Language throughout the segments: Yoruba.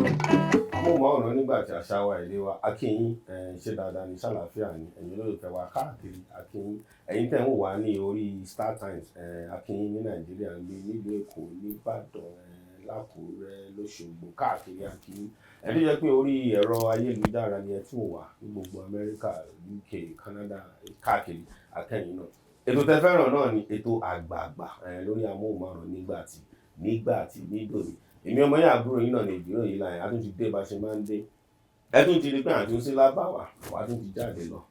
Amóhùnmáwòrán nígbà tí àṣà wa, èdè wa, akínyín. Ṣe dáadáa ní sàlàáfíà ni ẹ̀yin olólùfẹ́ wa káàkiri, akínyín. Ẹ̀yin tẹ̀ ń wò wá ní orí Star Times, akínyín ní Nàìjíríà ń gbé nílùú Èkó, nìbàdàn, lákùrẹ́, lọ́ṣogbo, káàkiri, akínyín. Ẹ tó jẹ́ pé orí ẹ̀rọ ayélujára ni ẹ tún wà ní gbogbo Amẹ́ríkà, UK, Canada, káàkiri, akẹ́yìn náà. Ètò tẹ́ fẹ́ràn náà ni ètò àgbààgbà lórí amóhùnmáwòrán nígbà tí nídòní. Èmi ọmọ yẹn, àbúrò yín náà ní ìdúró yìí láyé. A tún ti dé bá ṣe máa ń dé. Ẹ tún ti rí pé àtúnṣe lábàwà wà tún ti jáde lọ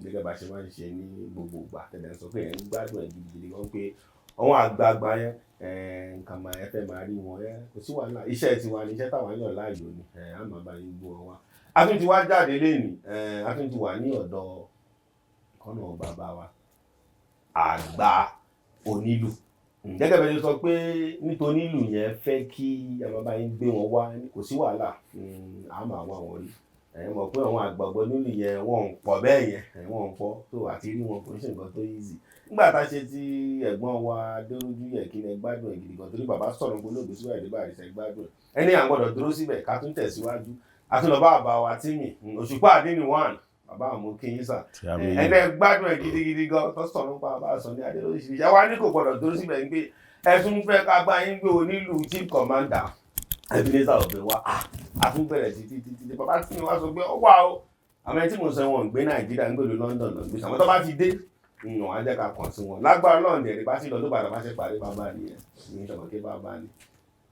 gẹ́gẹ́ bá ṣe máa ń ṣe ní gbogbo ìgbà. Tẹ̀lé sọ pé ẹ̀ ń gbádùn ẹ̀ gidigidi gan, pé àwọn àgbààgbà yẹn, nǹkan máa ẹ fẹ́ máa rí wọn. Ẹ kò sí wàhálà, iṣẹ́ tiwa ni, iṣẹ́ táwa yàn láàyò ni. Á máa bá yín gbó wọn wá. A tún ti wá jáde lénìí. A tún ti wà ní ọ̀dọ̀ kọ́nà bàbá wa, àgbà onílù. Gẹ́gẹ́ bẹ́ẹ̀ ṣe sọ pé nítorí ìlú yẹn fẹ́ kí ẹ máa bá yín gbé wọn wá, kò sí wàhálà, á máa wá wọn rí. Ẹ mọ̀ pé àwọn àgbàgbọ́ nílùú yẹn, wọ́n ń pọ̀ bẹ́ẹ̀ yẹn, wọ́n ń pọ̀ tó àti rí wọn kò ń ṣe nǹkan tó easy. Nígbà tá a ṣe ti ẹ̀gbọ́n wa Adéròjú yẹ kí ni, ẹ gbádùn ẹ̀ gidi gan, torí bàbá sọ̀rọ̀ gbólóògbé síwájú ìdíbà àríṣẹ́ gbádùn ẹ̀. Ẹni à ń gbọ́dọ̀ dúró síbẹ̀, ká tún tẹ̀síwájú. A tún lọ bá bàbá wa Tímì Òṣùpá àdínní one. Bàbá àwọn, kí yín sà. Ẹni ẹ gbádùn ẹ̀ gidigidi gan tó sọ̀rọ̀ nípa bàbá sọ ní adé lóríṣiríṣi. Ẹ wá ní kò gbọ́dọ̀ dúró síbẹ̀ ní pé ẹ tún fẹ́ ká gbá yín gbé onílù Chief Commander Ebenezer Obey wá. A tún bẹ̀rẹ̀ títí títí. Bàbá tí wọ́n sọ pé ó wà ó, àmọ́ ẹni tí mo sọ, wọn ń gbé Nàìjíríà, ń gbèlú London náà gbé sàmọ́. Tó bá ti dé, wọn á jẹ́ ká kàn sí wọn lágbára Ọlọ́run. Dẹ̀ bá sí lọ tó bàdàn bá ṣe parí, bàbá nìyẹn ní ìṣọ̀kan kí bàbá ni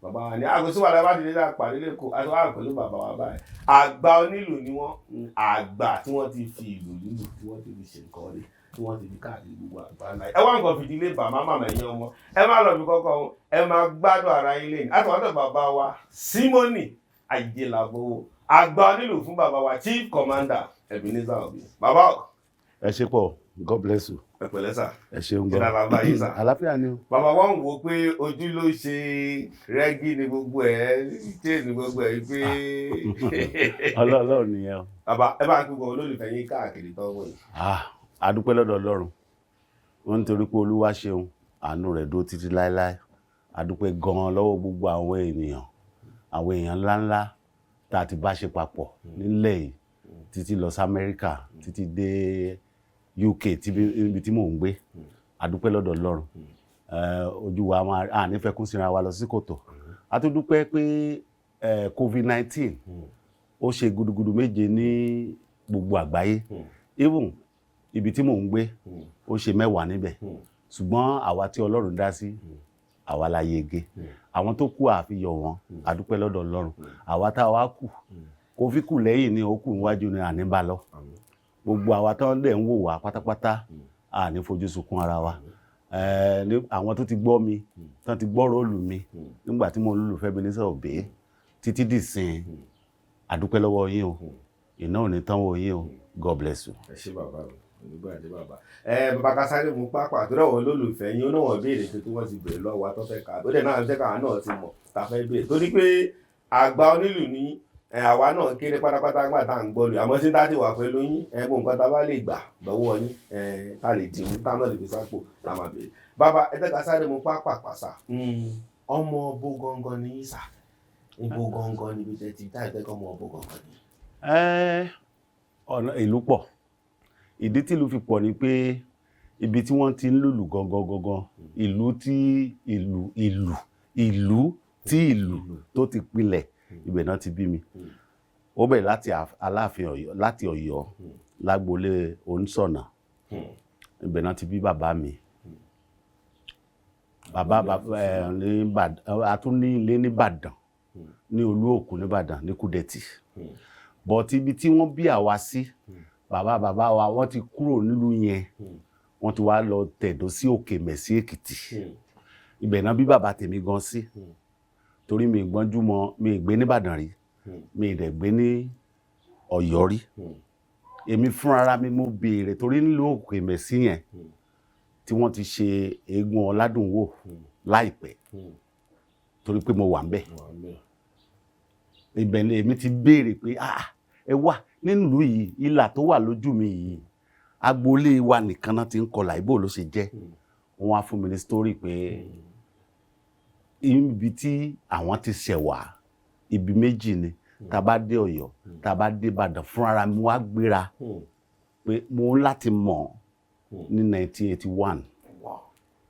bàbá wa ní àgọ́ sí wàhálà bá ti dé dá parí lẹ́kọ̀ọ́ àti wàhálà pẹ̀lú bàbá wa báyìí. Àgbà onílù ni wọ́n, àgbà tí wọ́n ti fi ìlú lílù, tí wọ́n ti fi ṣe nǹkan rí, tí wọ́n ti fi káàkiri gbogbo àgbà ńlá. Ẹ wá nǹkan fìdílé bàmá màmá, ẹ̀yìn ọmọ, ẹ má lọ bí kọ́kọ́, ẹ máa gbádùn ara yín lẹ́yìn àtàwọn bàbá wa Símọ́nì Àjẹlàbọ̀wọ̀, àgbà onílù fún bàbá wa Chief Commander Ebenezer Obey. Bàbá ọ̀. Ẹ ṣe pọ̀, God bless you. Ẹ pẹ̀lẹ́ sà. Ẹ ṣeun Ṣe gan. dára báyìí sà? Àlàáfíà ni o. Bàbá wa ń wò ó pé ojú ló ṣe rẹ́gí ni gbogbo ẹ̀ ṣé ni gbogbo ẹ̀ pé. Ọlọ́run nìyẹn o. Bàbá, ẹ bá ń gbogbo olólùfẹ́ yín káàkiri tọ́wọ́ yìí. Ah, a dúpẹ́ lọ́dọ̀ Ọlọ́run wọ́n, nítorí pé Olúwa ṣeun, àánú rẹ̀ dúró títí láéláé. A dúpẹ́ gan-an lọ́wọ́ gbogbo àwọn ènìyàn, àwọn èèyàn ńláńlá tá a ti bá ṣe papọ̀ nílẹ̀ yìí, títí lọ sí Amẹ́ríkà, títí dé UK, níbi tí mò ń gbé. A dúpẹ́ lọ́dọ̀ Ọlọ́run. Ojú wa máa à nífẹ̀ẹ́ kún síra wa lọ sí kòtò. A tún dúpẹ́ pé COVID-19 ó ṣe gudugudu méje ní gbogbo àgbáyé, even ibi tí mò ń gbé, ó ṣe 10 níbẹ̀. Ṣùgbọ́n àwa tí Ọlọ́run dá sí, àwa la yege. Àwọn tó kú, àfihàn wọn. A dúpẹ́ lọ́dọ̀ Ọlọ́run. Àwa tá a wá kù, kò fi kù lẹ́yìn ni ó kù níwájú ni àní bá lọ. Gbogbo àwa tó ń dẹ̀ ń wò wá pátápátá, àní fojú sunkún ara wa. Àwọn tó ti gbọ́ mi, tó ti gbọ́ róòlù mi nígbà tí mo ń lùlù Ebenezer Obey títí dìsìn, a dúpẹ́ lọ́wọ́ yín o. Iná ò ní tán wò yín o. God bless you. Ẹ ṣé bàbá mi, onígbà àti bàbá ẹ bàbá Kasari mú pápá tó dáwọn olólùfẹ́ yín ó náà wọ́n béèrè pé tí wọ́n ti béèrè lọ́wọ́ wa tó fẹ́ ká ó dẹ̀ náà fẹ́ káwa náà ti mọ̀ tá a fẹ́ béèrè, torí pé àgbà onílù ní ẹ, àwa náà kéré pátápátá gbà tá à ń gbọ́ lù, àmọ́ sí tá ti wà pẹ̀lú yín ẹ, gbogbo nǹkan tá a bá lè gbà lọ́wọ́ yín ẹ, tá a lè dìmú, tá a náà lè fi sápò, tá a máa béèrè. Bàbá ẹ jẹ́ Kasari mú pápá pàṣà, ọmọ ọbọ gangan ní sà, ibo gangan níbi tẹ́ ti táyà tẹ́kọ̀, ọmọ ọbọ gangan ní? Ọ̀nà ìlú pọ̀. Ìdí tí ìlú fi pọ̀ ni pé ibi tí wọ́n ti ń lùlù gangan gangan, ìlú tí ìlú ìlú ìlú tí ìlú tó ti pilẹ̀, ibẹ̀ náà ti bí mi. Ó bẹ̀rẹ̀ láti Aláàfin Ọ̀yọ́, láti Ọ̀yọ́, lágboolé Onísọ̀nà. Ibẹ̀ náà ti bí bàbá mi. Bàbá bàbá ẹ ní Ìbàdàn, a tún ní ilé nìbàdàn, ní Olú Òkú nìbàdàn, ní Kúdẹ̀tì. But ibi tí wọ́n bí àwa sí, bàbá bàbá wa, wọ́n ti kúrò nílùú yẹn, wọ́n ti wá lọ tẹ̀dó sí Òkè Mẹ̀sí Èkìtì. Ibẹ̀ náà bí bàbá tèmi gan sí, torí mi gbọ́njú mọ́, mi gbé nìbàdàn rí, mi dẹ̀ gbé ní Ọ̀yọ́ rí. Èmi fúnra mi, mo béèrè torí nílùú Òkè Mẹ̀sí yẹn tí wọ́n ti ṣe eégún Ọládùnwò láìpẹ́. Torí pé mo wà ń bẹ̀. Wà ń bẹ̀. Ibẹ̀ ni èmi ti béèrè pé, ah, ẹ wà nínú ìlú yìí, ìlà tó wà lójú mi yìí, agboolé wa nìkan náà ti ń kọlà, ibo ló ṣe jẹ́? Wọ́n wá fún mi ní story pé ibi tí àwọn ti ṣẹ̀ wá, ibi méjì ni. Tá a bá dé Ọ̀yọ́, tá a bá dé Ìbàdàn. Fúnra mi wá gbéra pé mo ń láti mọ̀ ní 1981.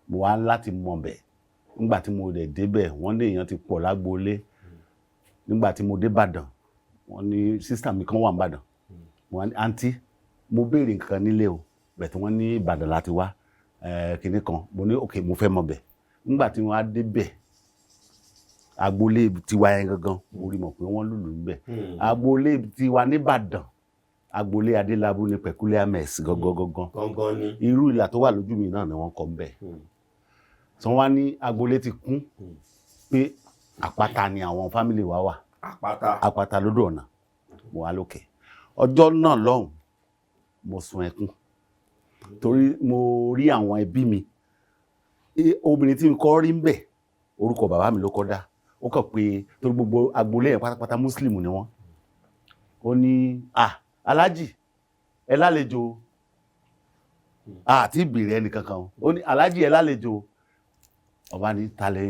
Mo wá láti mọ̀ bẹ̀. Nígbà tí mo dẹ̀ débẹ̀, wọ́n ní èèyàn ti pọ̀ lágboolé. Nígbà tí mo dé Ìbàdàn, wọ́n ní sister mi kan wà ní Ìbàdàn. Mo wá ní, "Àǹtí, mo béèrè nǹkan nílé o." Bẹ̀ tí wọ́n ní Ìbàdàn láti wá kinní kan. Mo ní, "Ok, mo fẹ́ mọ̀ bẹ̀." Nígbà tí wọ́n á débẹ̀, agboolé tiwa yẹn gangan, mo rí mọ̀ pé wọ́n lùlù níbẹ̀. Agboolé tiwa nìbàdàn, agboolé Adélábù ní Peculiar Mess gangan gangan. Gangan ni. Irú ìlà tó wà lójú mi náà ni wọ́n kọ ńbẹ̀. Tí wọ́n wá ní agboolé ti kún, pé àpáta ni àwọn family wa wà. Àpáta. Àpáta lódò ọ̀nà. Mo wá lókè ọjọ́ náà lọ́hùn, mo sun ẹkún torí mo rí àwọn ẹbí mi. Obìnrin tí n kọ́ rí ń bẹ̀, orúkọ bàbá mi ló kọ́ dá. Ó kàn pé torí gbogbo agboolé yẹn pátápátá, Muslim ni wọ́n. Ó ní, "Ah, alájì, ẹ lálejò." Àti ìbèrè ẹnì kankan o. Ó ní, "Alájì, ẹ lálejò." Ọba ní, talẹ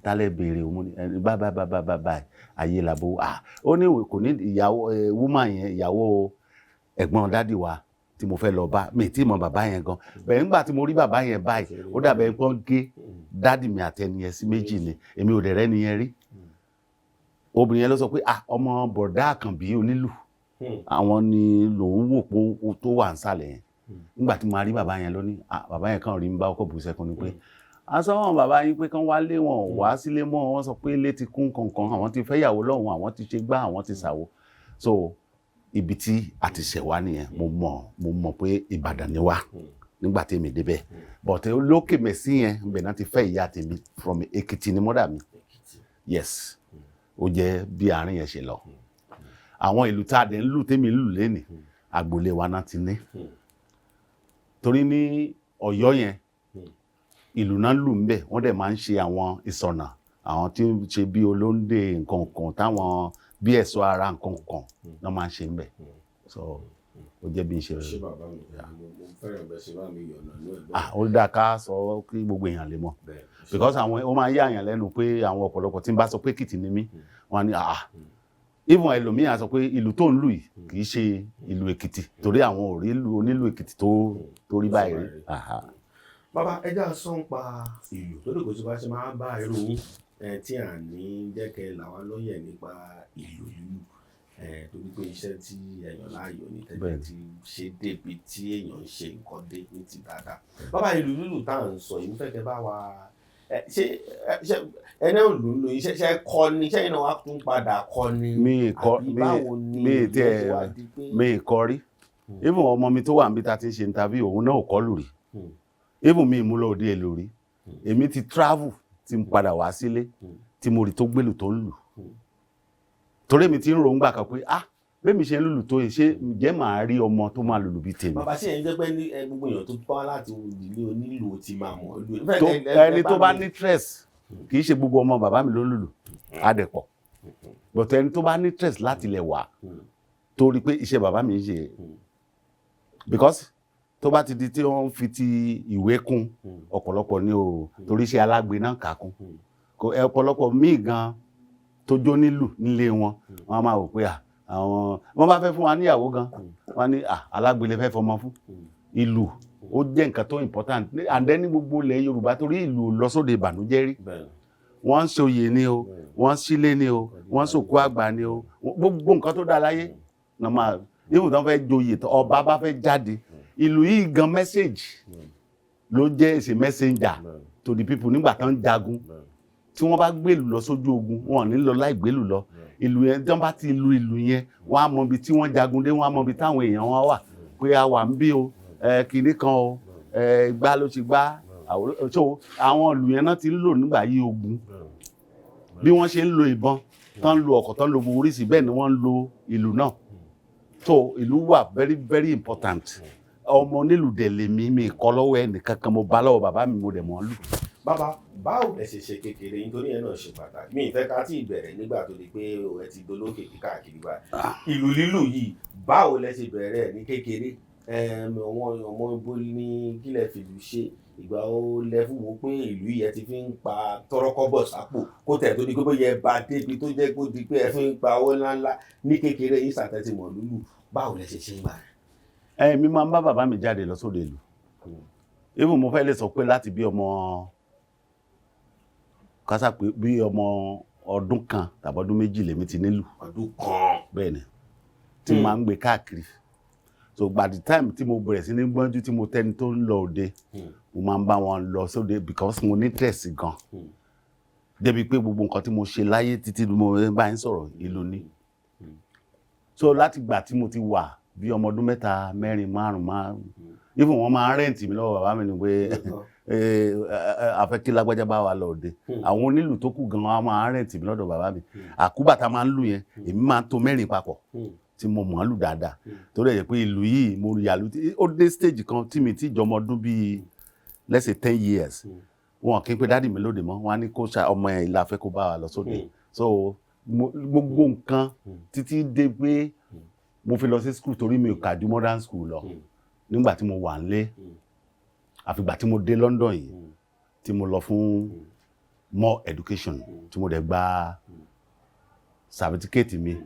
talẹ béèrè òun ní ẹni báyìí báyìí báyìí báyìí báyìí, ayé làbó. Ah, ó ní kò ní ìyàwó ẹ woman yẹn, ìyàwó ẹ̀gbọ́n daddy wa tí mo fẹ́ lọ bá mi, tí mọ bàbá yẹn gan bẹ́ẹ̀. Nígbà tí mo rí bàbá yẹn báyìí, ó dàbẹ̀ pé wọ́n gé daddy mi àtẹni yẹn sí méjì ni. Èmi ò dẹ̀ rẹ́ ni yẹn rí. Obìnrin yẹn ló sọ pé, ah, ọmọ bọ̀dá Àkànbí onílù, àwọn ni lòun wò pé ó tó wà nísàlẹ̀ yẹn. Nígbà tí mo rí bàbá yẹn lónìí, ah, bàbá yẹn kàn rí mi bá ọkọ̀ bù sẹ́kùn ni pé a sọ wọn bàbá yín pé kán wálé, wọn ò wá sílé mọ́. Wọn sọ pé ilé ti kún kankan, àwọn ti fẹ́ yàwó lọ́hùn, àwọn ti ṣe gbá, àwọn ti ṣàwó. So ibi tí a ti ṣẹ̀ wá nìyẹn. Mo mọ̀ pé Ìbàdàn ni wá nígbà tí èmi débẹ̀, but lókè mẹ́sì yẹn ibẹ̀ náà ti fẹ́ ìyá tèmi. From Èkìtì ni mother mi. Yes, ó jẹ́ bí àárín yẹn ṣe lọ. Àwọn ìlú tá a dẹ̀ ń lù, tèmi ń lù lénìí, agboolé wa náà ti ní. Torí ní Ọ̀yọ́ yẹn, ìlú náà lù ń bẹ̀, wọ́n dẹ̀ máa ń ṣe àwọn ìsọ̀nà, àwọn tí ń ṣe bí olóńdè, nǹkan kan táwọn bí ẹ̀ṣọ́ ara, nǹkan kan náà máa ń ṣe ń bẹ̀. So ó jẹ́ bí n ṣe. Ṣé bàbá mi, mo fẹ́ràn bẹ́ẹ̀ ṣe bá mi yọ̀nà ní ẹ̀gbọ́n. Ah, ó dáa ká sọ kí gbogbo èèyàn lè mọ̀, because àwọn ó máa ń yà yàn lẹ́nu pé àwọn ọ̀pọ̀lọpọ̀ tí ń bá sọ pé Èkìtì ni mí, wọ́n á ní, ah, even ẹlòmíì á sọ pé ìlú tó ń lù yìí kì í ṣe ìlú Èkìtì, torí àwọn ò rí ìlú onílù Èkìtì tó rí báyìí rí. Aha. Bàbá, ẹ já sọ ń pa ìlú tó lè kó sí bá ṣe máa ń bá irú yín ẹ tí à ní jẹ́ kẹ́ là wá lọ́yẹ̀ nípa ìlú lílù ẹ, torí pé iṣẹ́ tí èèyàn láàyò ní tẹ́lẹ̀ ti ṣe débi tí èèyàn ń ṣe nǹkan dé ní ti dáadáa. Bàbá, ìlú lílù tá à ń sọ yìí, mo fẹ́ kẹ́ bá wa ẹ ṣe ẹ ṣe ẹni ò lù ú lò iṣẹ́ ṣe kọ́ ni, ṣẹ́yìn náà wá tún padà kọ́ ni, Mi kọ́ àbí mi báwo ni mi ìlú tiẹ̀ ṣe wá di pé. Mi kọ́ rí. Even ọmọ mi tó wà níbi tá a ti ń ṣe interview, òun náà ò kọ́ lù rí. Even mi mú lọ òde èlò rí. Èmi ti travel tí n padà wá sílé tí mo rí tó gbélù tó ń lù, torí èmi ti ń ròǹgbà kan pé, ah, bẹ́ẹ̀ ṣe ń lùlù tó yìí, ṣé ǹjẹ́ màá rí ọmọ tó máa lùlù bíi tèmi? Bàbá, ṣe yẹn jẹ́ pé ní ẹ, gbogbo èèyàn tó bá láti ìdílé onílù ti máa mọ̀ ọ́ lù? Tó ẹni tó bá ní interest. Kì í ṣe gbogbo ọmọ bàbá mi ló ń lùlù á dẹ̀ pọ̀, but ẹni tó bá ní interest láti lẹ̀ wá, torí pé iṣẹ́ bàbá mi ń ṣe, because tó bá ti di tí wọ́n fi ti ìwé kún, ọ̀pọ̀lọpọ̀ ní o, torí iṣẹ́ alágbe náà kà kún. Kò ẹ, ọ̀pọ̀lọpọ̀ míì gan tó jó nílù nílé wọn, wọn á máa wò pé à, àwọn wọn bá fẹ́ fún wa níyàwó gan, wọn ní à, alágbe lè fẹ́ fọmọ fún. Ìlù ó jẹ́ nǹkan tó important and then ní gbogbo ilẹ̀ Yorùbá, torí ìlú lọ sóde ìbànújẹ́ rí. Wọ́n ń ṣòye ni o, wọ́n ń sílé ni o, wọ́n ń sòkú àgbà ni o, gbogbo nǹkan tó dá láyé náà máa even tó fẹ́ joyè, ọba bá fẹ́ jáde, ìlú yìí gan message ló jẹ́, is a messenger to the people. Nígbà tó ń jagun, tí wọ́n bá gbèlú lọ sójú ogun, wọn ò ní lọ láì gbèlú lọ. Ìlú yẹn, tí wọ́n bá ti lu ìlú yẹn, wọ́n á mọ ibi tí wọ́n jagun dé, wọ́n á mọ ibi táwọn èèyàn wọn wà, pé a wà ń bí o, ẹ kìnní kan o, ẹ gbá ló ti gbá. So àwọn ìlú yẹn náà ti ń lò nígbà yí ogun. Bí wọ́n ṣe ń lo ìbọn, tán ń lo ọkọ̀, tán ń lo gbogbo oríṣi bẹ́ẹ̀ ni wọ́n ń lo ìlú náà. So ìlú wà very very important. Ọmọ onílù dẹ̀ lèmi. Mi kọ́ lọ́wọ́ ẹnì kankan, mo bá lọ́wọ́ bàbá mi, mo dẹ̀ mọ́ lù. Bàbá. Báwo lẹ ṣe ṣe kékeré yín? Torí yẹn náà ṣe pàtàkì. Mi ì fẹ́ ká tí ì bẹ̀rẹ̀ nígbà tó di pé ẹ ti dolókìkí káàkiri báyìí. Ìlù lílù yìí, báwo lẹ ṣe bẹ̀rẹ̀ ẹ̀ ní kékeré? Àwọn ọmọ ibo ní kí lẹ fìlù ṣe? Ìgbà wo lẹ fún wo pé ìlú yìí ẹ ti fi ń pa tọrọkọ́bọ̀ sápò, kó tẹ̀ tó di pé bóyá ẹ bá débi tó jẹ́ kó di pé ẹ fi ń pa owó ńláńlá ní kékeré yín sàtẹ́tì mọ̀ lúlù? Báwo lẹ ṣe ṣe ń gbà yẹn? Ẹ mi máa ń bá bàbá mi jáde lọ sóde ìlú. Even mo fẹ́ lè sọ pé láti bí ọmọ kásá pé bí ọmọ ọdún 1 tàbí ọdún 2 lèmi ti nílù. Ọdún kan? Bẹ́ẹ̀ ni, tí máa ń gbé káàkiri. So by the time tí mo bẹ̀rẹ̀ sí ní gbọ́njú, tí mo tẹ́ni tó ń lọ òde, mo máa ń bá wọn lọ sóde because mo ní interest gan, débi pé gbogbo nǹkan tí mo ṣe láyé títí mo bá ń sọ̀rọ̀, ìlú ni. So láti gbà tí mo ti wà bí ọmọ ọdún 3, 4, 5, máa even wọ́n máa ń rent mi lọ́wọ́ bàbá mi ni pé a fẹ́ kí lágbájá bá wa lọ òde. Àwọn onílù tó kù gan, wọn máa ń rent mi lọ́dọ̀ bàbá mi. Àkúbà tá a máa ń lù yẹn, èmi máa ń to mẹ́rin papọ̀ tí mo mọ̀ ọ́n lù dáadáa, torí ẹ̀ jẹ́ pé ìlú yìí mo yà lù. Ó dé stage kan tí mi ti jọmọ ọdún bíi, let's say, 10 years, wọn kì í pe daddy mi lóde mọ́. Wọn á ní kó ṣa ọmọ ẹ̀ la fẹ́ kó bá wa lọ sóde. So gbogbo nǹkan títí dé pé mo fi lọ sí school, torí mi ò kà ju modern school lọ nígbà tí mo wà nílé, àfìgbà tí mo dé London yìí tí mo lọ fún more education, tí mo dẹ̀ gba certificate mi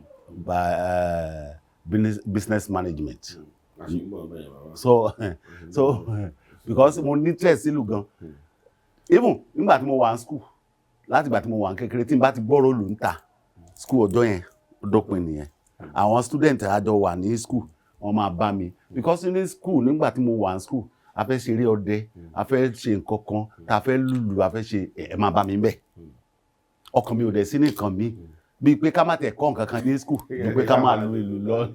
by business management. So because mo ní interest sílùú gan, even nígbà tí mo wà ní school, láti ìgbà tí mo wà ní kékeré, tí n bá ti gbọ́rọ̀ lù ń ta school, ọjọ́ yẹn ó dópin nìyẹn. Àwọn student àjọ wà ní school, wọ́n máa bá mi, because ní school, nígbà tí mo wà ní school, a fẹ́ ṣeré ọdẹ, a fẹ́ ṣe nǹkan kan tá a fẹ́ lùlù, a fẹ́ ṣe, ẹ máa bá mi bẹ̀. Ọkàn mi ò dẹ̀ sí nìkan mi bíi pé ká má tẹ̀ kọ́ nǹkan kan ní school ju pé ká máa lu ìlú lọ,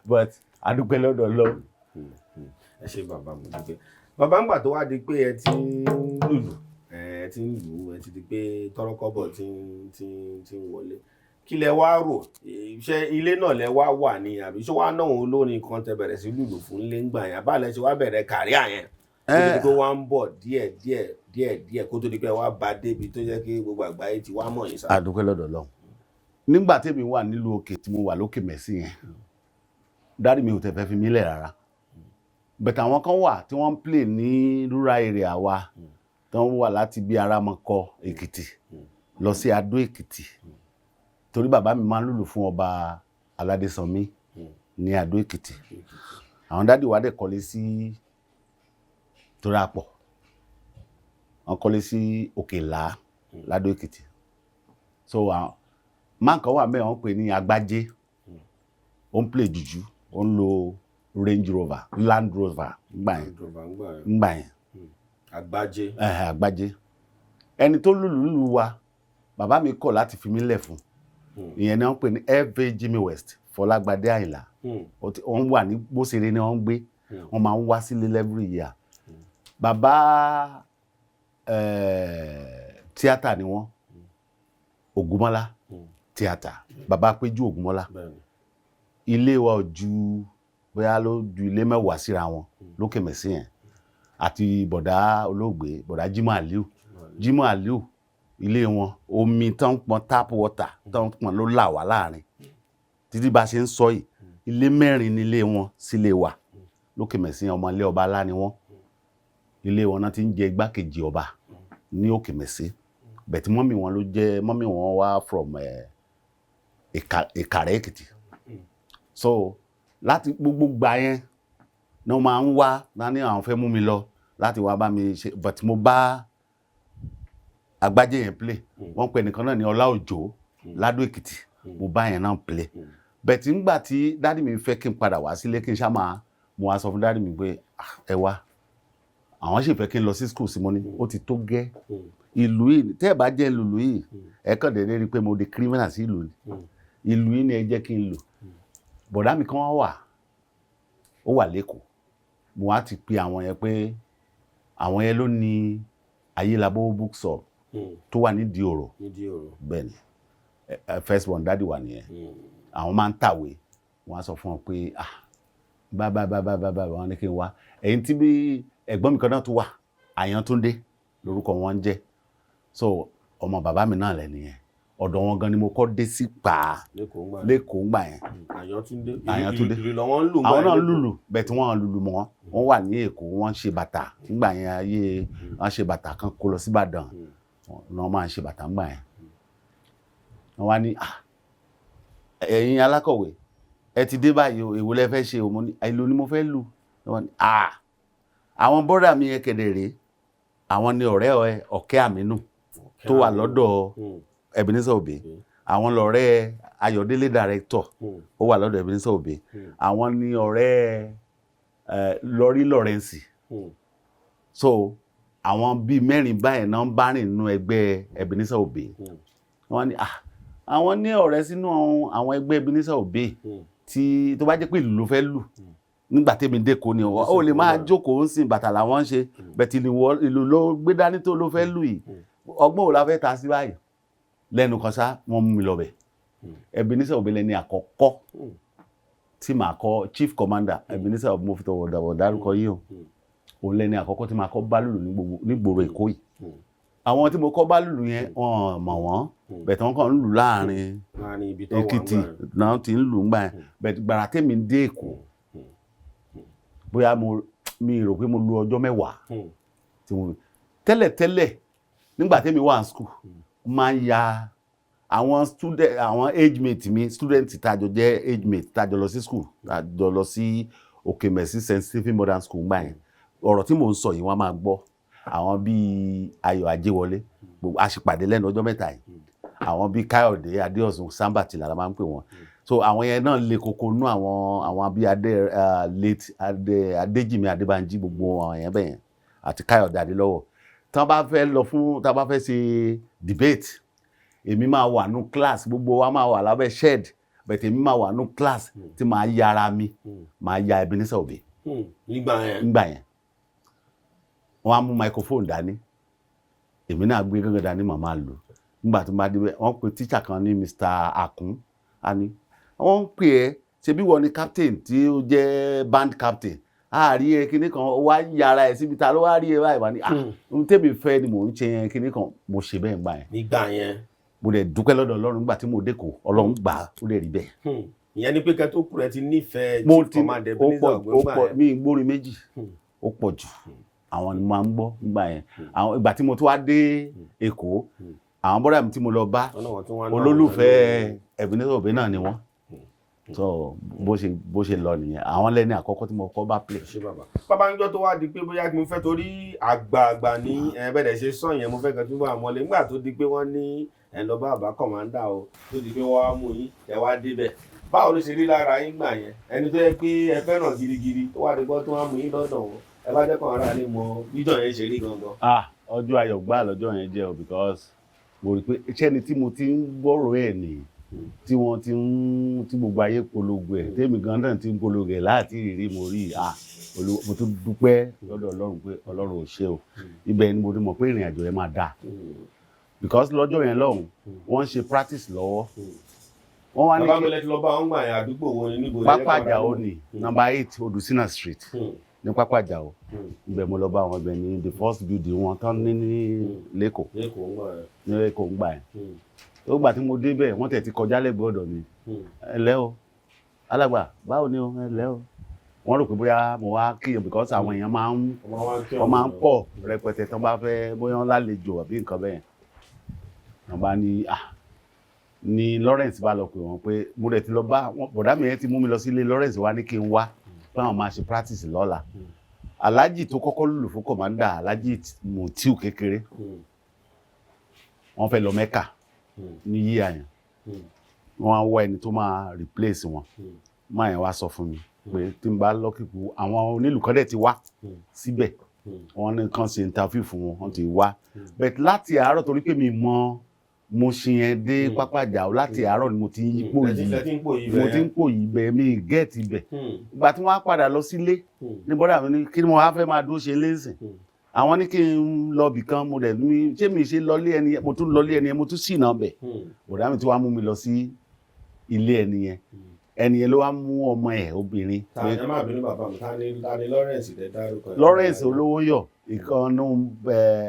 but a dúpẹ́ lọ́dọ̀ Ọlọ́run. Ẹ ṣe bàbá, mo dúpẹ́ bàbá. Ńgbà tó wá di pé ẹ ti ń lùlù, ẹ ti ń lù ú, ẹ ti di pé tọrọkọ́bọ̀ ti ń wọlé, kí lẹ wá rò? Ṣé ilé náà lẹ wá wà ní, àbí ṣé wàá náà olórin kan tẹ bẹ̀rẹ̀ sí lùlù fún ilé ńgbà yẹn? Àbá lẹ ṣe wá bẹ̀rẹ̀ career yẹn kó tó di pé wá ń bọ̀ díẹ̀ díẹ̀ díẹ̀ díẹ̀, kó tó di pé wá bá débi tó jẹ́ kí gbogbo àgbáyé ti wá mọ̀ yín sá? A dúpẹ́ lọ́dọ̀ Ọlọ́run. Nígbà tèmi wà nílùú òkè, tí mo wà lókè Mẹ́sì yẹn, daddy mi ò tẹ̀ fẹ́ fi mí lẹ̀ rárá. But àwọn kan wà tí wọ́n ń play ní rural area wa, tí wọ́n wà láti bí Arámọkọ Èkìtì lọ sí Adó Èkìtì, torí bàbá mi máa ń lùlù fún ọba Aládésanmí ní Adó Èkìtì. Àwọn daddy wa dẹ̀ kọ́lé sí torí àpọ̀, wọ́n kọ́lé sí Òkèlá ládó Èkìtì. So máa kan wà mẹ́rin, wọ́n pè ní Agbájé, ó ń play jùjú, ó ń lo Range Rover, Land Rover ngbà yẹn. Ngbà yẹn. Agbájé. Ẹ̀hẹ̀, Agbájé. Ẹni tó lùlù lù wa, bàbá mi kọ̀ láti fi mí lẹ̀ fún ìyẹn ni wọ́n pè ní F.A. Jimmy West, Fọlágbadé Àyìnlá. Wọ́n wà ní Gbósèré ni wọ́n ń gbé. Wọ́n máa ń wá sílé every year. Bàbá tíátà ni wọ́n, Ògúnmọ́lá tíátà, bàbá Péjú Ògúnmọ́lá. Ilé wa ò ju bóyá ló ju ilé 10 síra wọn lókè Mẹ̀sí yẹn, àti bọ̀dá olóògbé, bọ̀dá Jimoh Aliu. Jimoh Aliu, ilé wọn, omi tán ń pọn, tap water tán ń pọn ló là wá láàrin. Títí bá a ṣe ń sọ yìí, ilé mẹ́rin nílé wọn sílé wa lókè Mẹ̀sí. Ọmọ ilé ọba alá ni wọ́n. Ilé wọn náà ti ń jẹ igbákejì ọba ní Òkè Mẹ̀sí. But mummy wọn ló jẹ́, mummy wọn wá from Ìkàrẹ́ Èkìtì. So láti gbogbo gbà yẹn ní wọ́n máa ń wá náà ní àwọn fẹ́ mú mi lọ láti wá bá mi ṣe. But mo bá Agbájé yẹn play. Wọ́n pè nìkan náà ní Ọlá Òjó Ládó Èkìtì, mo bá yẹn náà play. But ńgbà tí daddy mi fẹ́ kí n padà wá sílé, kí n ṣá máa, mo wá sọ fún daddy mi pé, "Ah, ẹ wá, àwọn sì fẹ́ kí n lọ sí school sí." Mo ní ó ti tó gẹ́, ìlú yìí, tẹ́ ẹ bá jẹ́ lùlù yìí, ẹ kàn déédéé rí i pé mo di criminal sí ìlú ni. Ìlú yìí ni ẹ jẹ́ kí n lù. Bọ̀dá mi kan wà, ó wà lẹ́kọ̀ọ́. Mo wá ti pe àwọn yẹn pé àwọn yẹn ló ní Ayélabówó bookshop tó wà nídìí òrò. Nídìí ọ̀rọ̀. Bẹ́ẹ̀ ni, first born daddy wà nìyẹn. Àwọn máa ń tàwé. Wọ́n á sọ fún wọn pé, ah, bá bá bá bá bá bá, wọn ní kí n wá. Ẹ̀yìn tí bí ẹ̀gbọ́n mi kan náà tó wà, Àyàntúndé lórúkọ wọn ń jẹ́. So ọmọ bàbá mi náà lẹ́nu yẹn, ọ̀dọ̀ wọn gan ni mo kọ́ dé sí pa Lẹ́kọ̀ọ́ ń gbà yẹn. Lẹ́kọ̀ọ́ ńgbà yẹn. Àyàntúndé. Àyàntúndé. Ìlú lọ wọ́n ń lù ńgbà Àwọn náà yẹn lẹ́kọ̀ọ́. Lùlù bẹ́ẹ̀ tí wọ́n lùlù mọ́. Wọ́n wà ní Èkó, wọ́n ń ṣe bàtà nígbà yẹn. Ayé wọ́n ṣe bàtà kan kó lọ sí Ìbàdàn. Wọ́n máa ń ṣe bàtà ńgbà yẹn. Wọ́n wá ní, "Ah, ẹ̀yin alákọ̀wé, ẹ ti dé báyìí o, èwo lẹ fẹ́ ṣe o?" Mo ní ìlú ni mo fẹ́ lù. Wọ́n ní, "Ah, àwọn bọ́dà mi yẹn kẹ̀dẹ̀ rèé, àwọn ni ọ̀rẹ́ ẹ Ọ̀kẹ́ Àmínú tó wà lọ́dọ̀ Ebenezer Obey, àwọn lọ̀rẹ́ Ayọ̀délé director, ó wà lọ́dọ̀ Ebenezer Obey, àwọn ni ọ̀rẹ́ ẹ Lọrí Lawrence." So àwọn bíi mẹ́rin báyìí náà ń bá rìn nínú ẹgbẹ́ Ebenezer Obey. Wọ́n ní, "Ah, àwọn ní ọ̀rẹ́ sínú àwọn ẹgbẹ́ Ebenezer Obey, tí tó bá jẹ́ pé ìlú ló fẹ́ lù nígbà tẹ́mi dẹ́kọ̀ ni ó lè máa jókòó ń sìn, bàtà làwọn ń ṣe bẹ̀tì, ìlú ló gbé dání tó ló fẹ́ lù yìí. Ọgbọ́n wo la fẹ́ ta sí báyìí?" Lẹ́nu kan sá, wọ́n mú mi lọ bẹ̀. Ebenezer Obey lẹ́ni àkọ́kọ́ tí màá kọ́, Chief Commander Ebenezer Obey, mo fi tọ̀wọ̀tọ̀wọ̀ dárúkọ yìí o. Òun lẹ́ni àkọ́kọ́ tí màá kọ́ bá lùlù ní gbogbo nígboro Èkó yìí. Àwọn tí mo kọ́ bá lùlù yẹn, wọ́n mọ̀ wọ́n bẹ̀tẹ̀, wọ́n kàn ń lù láàrin Láàrin ibi tó wà Èkìtì ńgbà yẹn. Náà ti ń lù ńgbà yẹn bẹ̀tẹ̀. Gbàrà tèmi dé Èkó, bóyá mo mi rò pé mo lu ọjọ́ 10 tí mo tẹ́lẹ̀tẹ́lẹ̀ nígbà tẹ́mi wà ní school, máa ń ya àwọn student, àwọn age mate mi, student tájọ jẹ́ age mate, tájọ lọ sí school, tájọ lọ sí Òkèmẹ̀sí St Stephen Modern School ńgbà yẹn. Ọ̀rọ̀ tí mò ń sọ yìí, wọ́n máa gbọ́. Àwọn bíi Ayọ̀ Ajéwọlé, gbogbo a sì pàdé lẹ́nu ọjọ́ 3 yìí, àwọn bíi Káyọ̀dé Adéọ̀sùn, Sambati lára máa ń pè wọ́n. So àwọn yẹn náà le koko nú àwọn bíi adé late adé Adéjìmí Adébánjí, gbogbo àwọn yẹn bẹ́yẹn àti Káyọ̀dé Adélọ́wọ̀. Tí wọ́n bá fẹ́ lọ fún, tí wọ́n bá fẹ́ ṣe debate, èmi máa wà nú class, gbogbo wa máa wà lábẹ́ shed, but èmi máa wà nú class tí màá yára mi, màá ya Ebenezer Obey. Nígbà yẹn. Nígbà yẹn, wọ́n á mú microphone dání, èmi náà gbé gángan dání, màá máa lò. Nígbà tó bá débẹ̀, wọ́n pe teacher kan ní Mr. Akun, á ní wọ́n ń pè ẹ́, ṣebí wọ́n ní captain tí ó jẹ́ band captain, àárí ẹ kinní kan, ó wá yàrá ẹ síbi, ta ló wá rí ẹ báyìí? Wá ní, "Ah, ohun tẹ́mi fẹ́ ni mò ń ṣe yẹn," kinní kan. Mo ṣe bẹ́ẹ̀ gbà yẹn. Nígbà yẹn. Mo dẹ̀ dúpẹ́ lọ́dọ̀ Ọlọ́run, nígbà tí mo dẹ́kọ̀, Ọlọ́run gbà á, ó dẹ̀ rí bẹ́ẹ̀. Ìyẹn ni pé kẹ́ tó kú rẹ ti nífẹ̀ẹ́ Mo Chief ti Commander ó pọ̀ Ebenezer ó Obey ńgbà pọ̀ yẹn. Mi gbórin méjì, ó pọ̀ jù. Àwọn ni mo máa ń gbọ́ nígbà yẹn. Àwọn ìgbà tí mo tún wá dé Èkó, àwọn bọ́dà mi tí mo lọ bá, Wọ́n náà wọ́n tún wá ná àwọn olólùfẹ́ Ebenezer Obey náà ni wọ́n. So bó ṣe lọ nìyẹn. Àwọn lẹ́ni àkọ́kọ́ tí mo kọ́ bá play. Ṣé bàbá bàbá ń jọ tó wá di pé bóyá mo fẹ́ torí àgbààgbà ní ẹ bẹ̀rẹ̀ ṣe sọ yẹn, mo fẹ́ kan túbọ̀ àmọ́lé nígbà tó di pé wọ́n ní ẹ lọ bá bàbá commander o, tó di pé wọ́n á mú yín, ẹ wá débẹ̀, báwo ló ṣe rí lára yín gbà yẹn? Ẹni tó yẹ pé ẹ fẹ́ràn gidigidi tó wá di gbọ́ tó wá mú yín lọ́dọ̀ wọn, ẹ bá jẹ́ kàn ara lè mọ bíjọ yẹn ṣe rí gangan. Ah, ọjọ́ ayọ̀ gbá lọ́jọ́ yẹn jẹ́ o, because mo rí i pé iṣẹ́ ni tí mo ti ń gbọ́rọ̀ ẹ̀ nìyí, tí wọ́n ti ń tí gbogbo ayé polongo ẹ̀, tèmi gan náà ti ń polongo ẹ̀ láti rírí. Mo rí i, ah, mo tún dúpẹ́ lọ́dọ̀ Ọlọ́run pé Ọlọ́run ò ṣe o. Ibẹ̀ ni mo ti mọ̀ pé ìrìn àjò yẹn máa dáa, because lọ́jọ́ yẹn lọ́hùn, wọ́n ń ṣe practice lọ́wọ́, wọ́n wá ní Bàbá kí mi lẹ ti lọ bá wọn gbà yẹn, àdúgbò wo ni, níbo ni? Pápá Àjàó ní number 8 Odùsínà Street ní Pápá Àjàó. Ibẹ̀ mo lọ bá wọn. Ibẹ̀ ní the first building wọn tán ní Lẹ́kọ̀ọ́. Lẹ́kọ̀ọ́ ń gbà yẹn. Ní Lẹ́kọ̀ọ́ ń gbà yẹn. Ó gbà tí mo débẹ̀, wọ́n tẹ̀ ti kọjá lẹ́gbẹ̀ẹ́ ọ̀dọ̀ mi. "Ẹ lẹ́ o, alàgbà, báwo ni o? Ẹ lẹ́ o." Wọ́n rò pé bóyá mo wá kíyàn, because àwọn èèyàn máa ń wọ́n máa ń pọ̀ rẹpẹtẹ tán bá fẹ́, bóyá wọ́n lálejò àbí nǹkan bẹ́ẹ̀. Wọ́n bá ní, ah, ní Lawrence bá lọ pè wọ́n pé mo dẹ̀ ti lọ bá wọn. Bọ̀dá mi yẹn ti mú mi lọ sílé Lawrence, wá ní kí n wá pé àwọn máa ṣe practice lọ́la. Alhaji tó kọ́kọ́ lùlù fún commander, Alhaji Mutiu kékeré, wọ́n fẹ́ lọ Mẹ́kà ní yíyá yẹn. Wọ́n á wá ẹni tó máa replace wọn. Máa yẹn wá sọ fún mi pé tí n bá lọ́kìkú, àwọn onílù kan dẹ̀ ti wá síbẹ̀, wọ́n ní kàn ṣe interview fún wọn, wọ́n ti wá. But láti àárọ̀, torí pé mi mọ mo ṣe yẹn dé Pápá Àjàó, láti àárọ̀ ni mo ti ń yípo yìí, mo ti ń pò yìí bẹ́ẹ̀, mi get ibẹ̀. Ìgbà tí wọ́n á padà lọ sílé ní bọ́dà mi ní kí ni mo wá fẹ́ máa dúró ṣe lẹ́sìn. Àwọn ní kí n lọ bì kan, mo dẹ̀ ní ṣé mi ṣe lọlé ẹni yẹn, mo tún lọlé ẹni yẹn, mo tún ṣìnà bẹ̀. Bọ̀dá mi tí wàá mú mi lọ sí ilé ẹni yẹn. Ẹni yẹn ló wá mú ọmọ ẹ̀ obìnrin. Ẹ má bínú, bàbá mi, ta ni Lawrence tẹ dárúkọ ẹ̀? Lawrence Olówóyọ̀, ìkànnù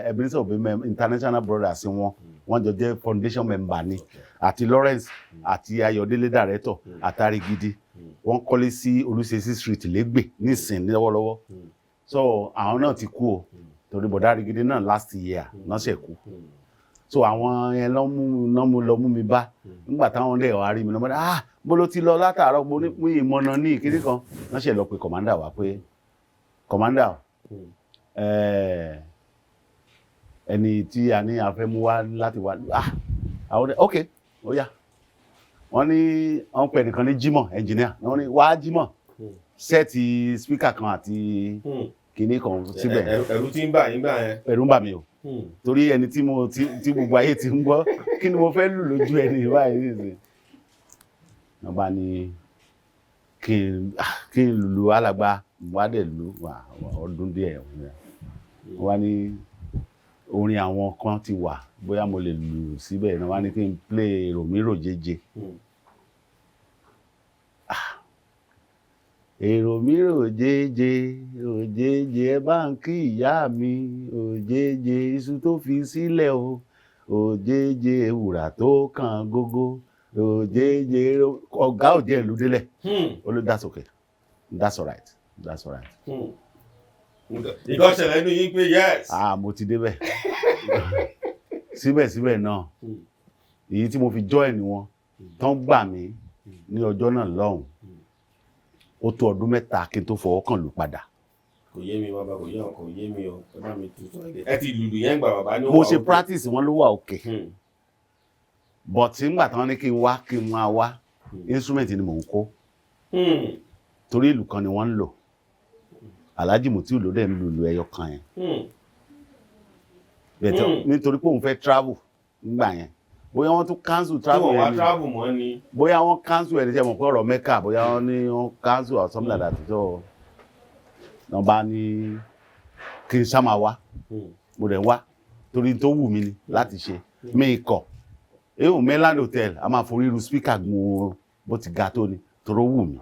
Ebenezer Obey international brothers, wọn jọ jẹ́ foundation member ni. Àti Lawrence àti Ayọ̀délé director àtàrígidi, wọ́n kọ́lé sí Olúṣesí Street lẹ́gbẹ̀ẹ́ nísìn lọ́wọ́lọ́wọ́. So àwọn náà ti kú o, torí bọ̀dá Àrígidi náà, last year náà ṣe kú. So àwọn yẹn lọ mú lọ mú lọ mú mi bá. Nígbà táwọn dẹ̀ wá rí mi lọ́mọdé, "Ah, bó ló ti lọ látàárọ̀?" Mo ní mú ìmọ̀nà ní ìkíní kan náà ṣe lọ pé commander wá pé, "Commander, ẹni tí a ní a fẹ́ mú wá láti wá." Ah, àwọn dẹ̀, "Ok, ó yá." Wọ́n ní wọ́n pè nìkan ní Jimoh engineer. Wọ́n ní, "Wá Jimoh, set speaker kan àti kinní kan síbẹ̀." Ẹ̀rù tí ń bà yín gbà yẹn. Ẹ̀rù ń bà mí o, torí ẹni tí mo tí tí gbogbo ayé ti ń gbọ́, kí ni mo fẹ́ lù lójú ẹni báyìí nísìnyí? Wọ́n bá ní kí n lùlù alàgbà wá dẹ̀ lù wà ọdún díẹ̀. Wọ́n wá ní orin àwọn kan ti wà, bóyá mo lè lù síbẹ̀. Wọ́n wá ní kí n play Èrò Jẹ́jẹ́. Èrò mi rò jẹ́jẹ́ òjèjè, ẹ bá ń kí ìyá mi òjèjè, iṣu tó fi sílẹ̀ o òjèjè, ewùrà tó kàn gógó òjèjè. Ọ̀gá òjẹ́ ìlú délẹ̀. Ó ló, "That's okay, that's alright, that's alright." Nǹkan ṣẹlẹ̀ nínú yín pé yes. Ah, mo ti débẹ̀. Síbẹ̀síbẹ̀ náà, èyí tí mo fi join wọn tán gbà mí ní ọjọ́ náà lọ́hùn, ó tó ọdún 3 kí n tó fọwọ́ kàn lù padà. Kò yé mi, bàbá, kò yé ọ, kò yé mi o. Ẹ bá mi tún sọ. Ẹ ti lùlù yẹn gbà, bàbá ní ó Mo wà ṣe okay. practice, wọn ló wà okay, but nígbà tí wọ́n ní kí n wá, kí n máa wá, instrument ni mò ń kó, torí ìlù kan ni wọ́n ń lò. Alhaji Mutiu ló dẹ̀ ń lùlù ẹyọ kan yẹn. Bẹ̀tẹ̀ nítorí pé òun fẹ́ travel nígbà yẹn, bóyá wọ́n tún cancel Tí travel wọ́n wá yẹn ni. Travel mọ́ ni. Bóyá wọ́n cancel ẹni tí ẹ mọ̀ pé ọ̀rọ̀ Mecca, bóyá wọ́n ní wọ́n cancel or something like that. So wọ́n bá ní kí n sá máa wá. Mo dẹ̀ wá torí tó wù mí ni láti ṣe. Mi kọ̀ ehun Mainland Hotel, a máa forí ru speaker gun bó ti ga tó ni, torí ó wù mí.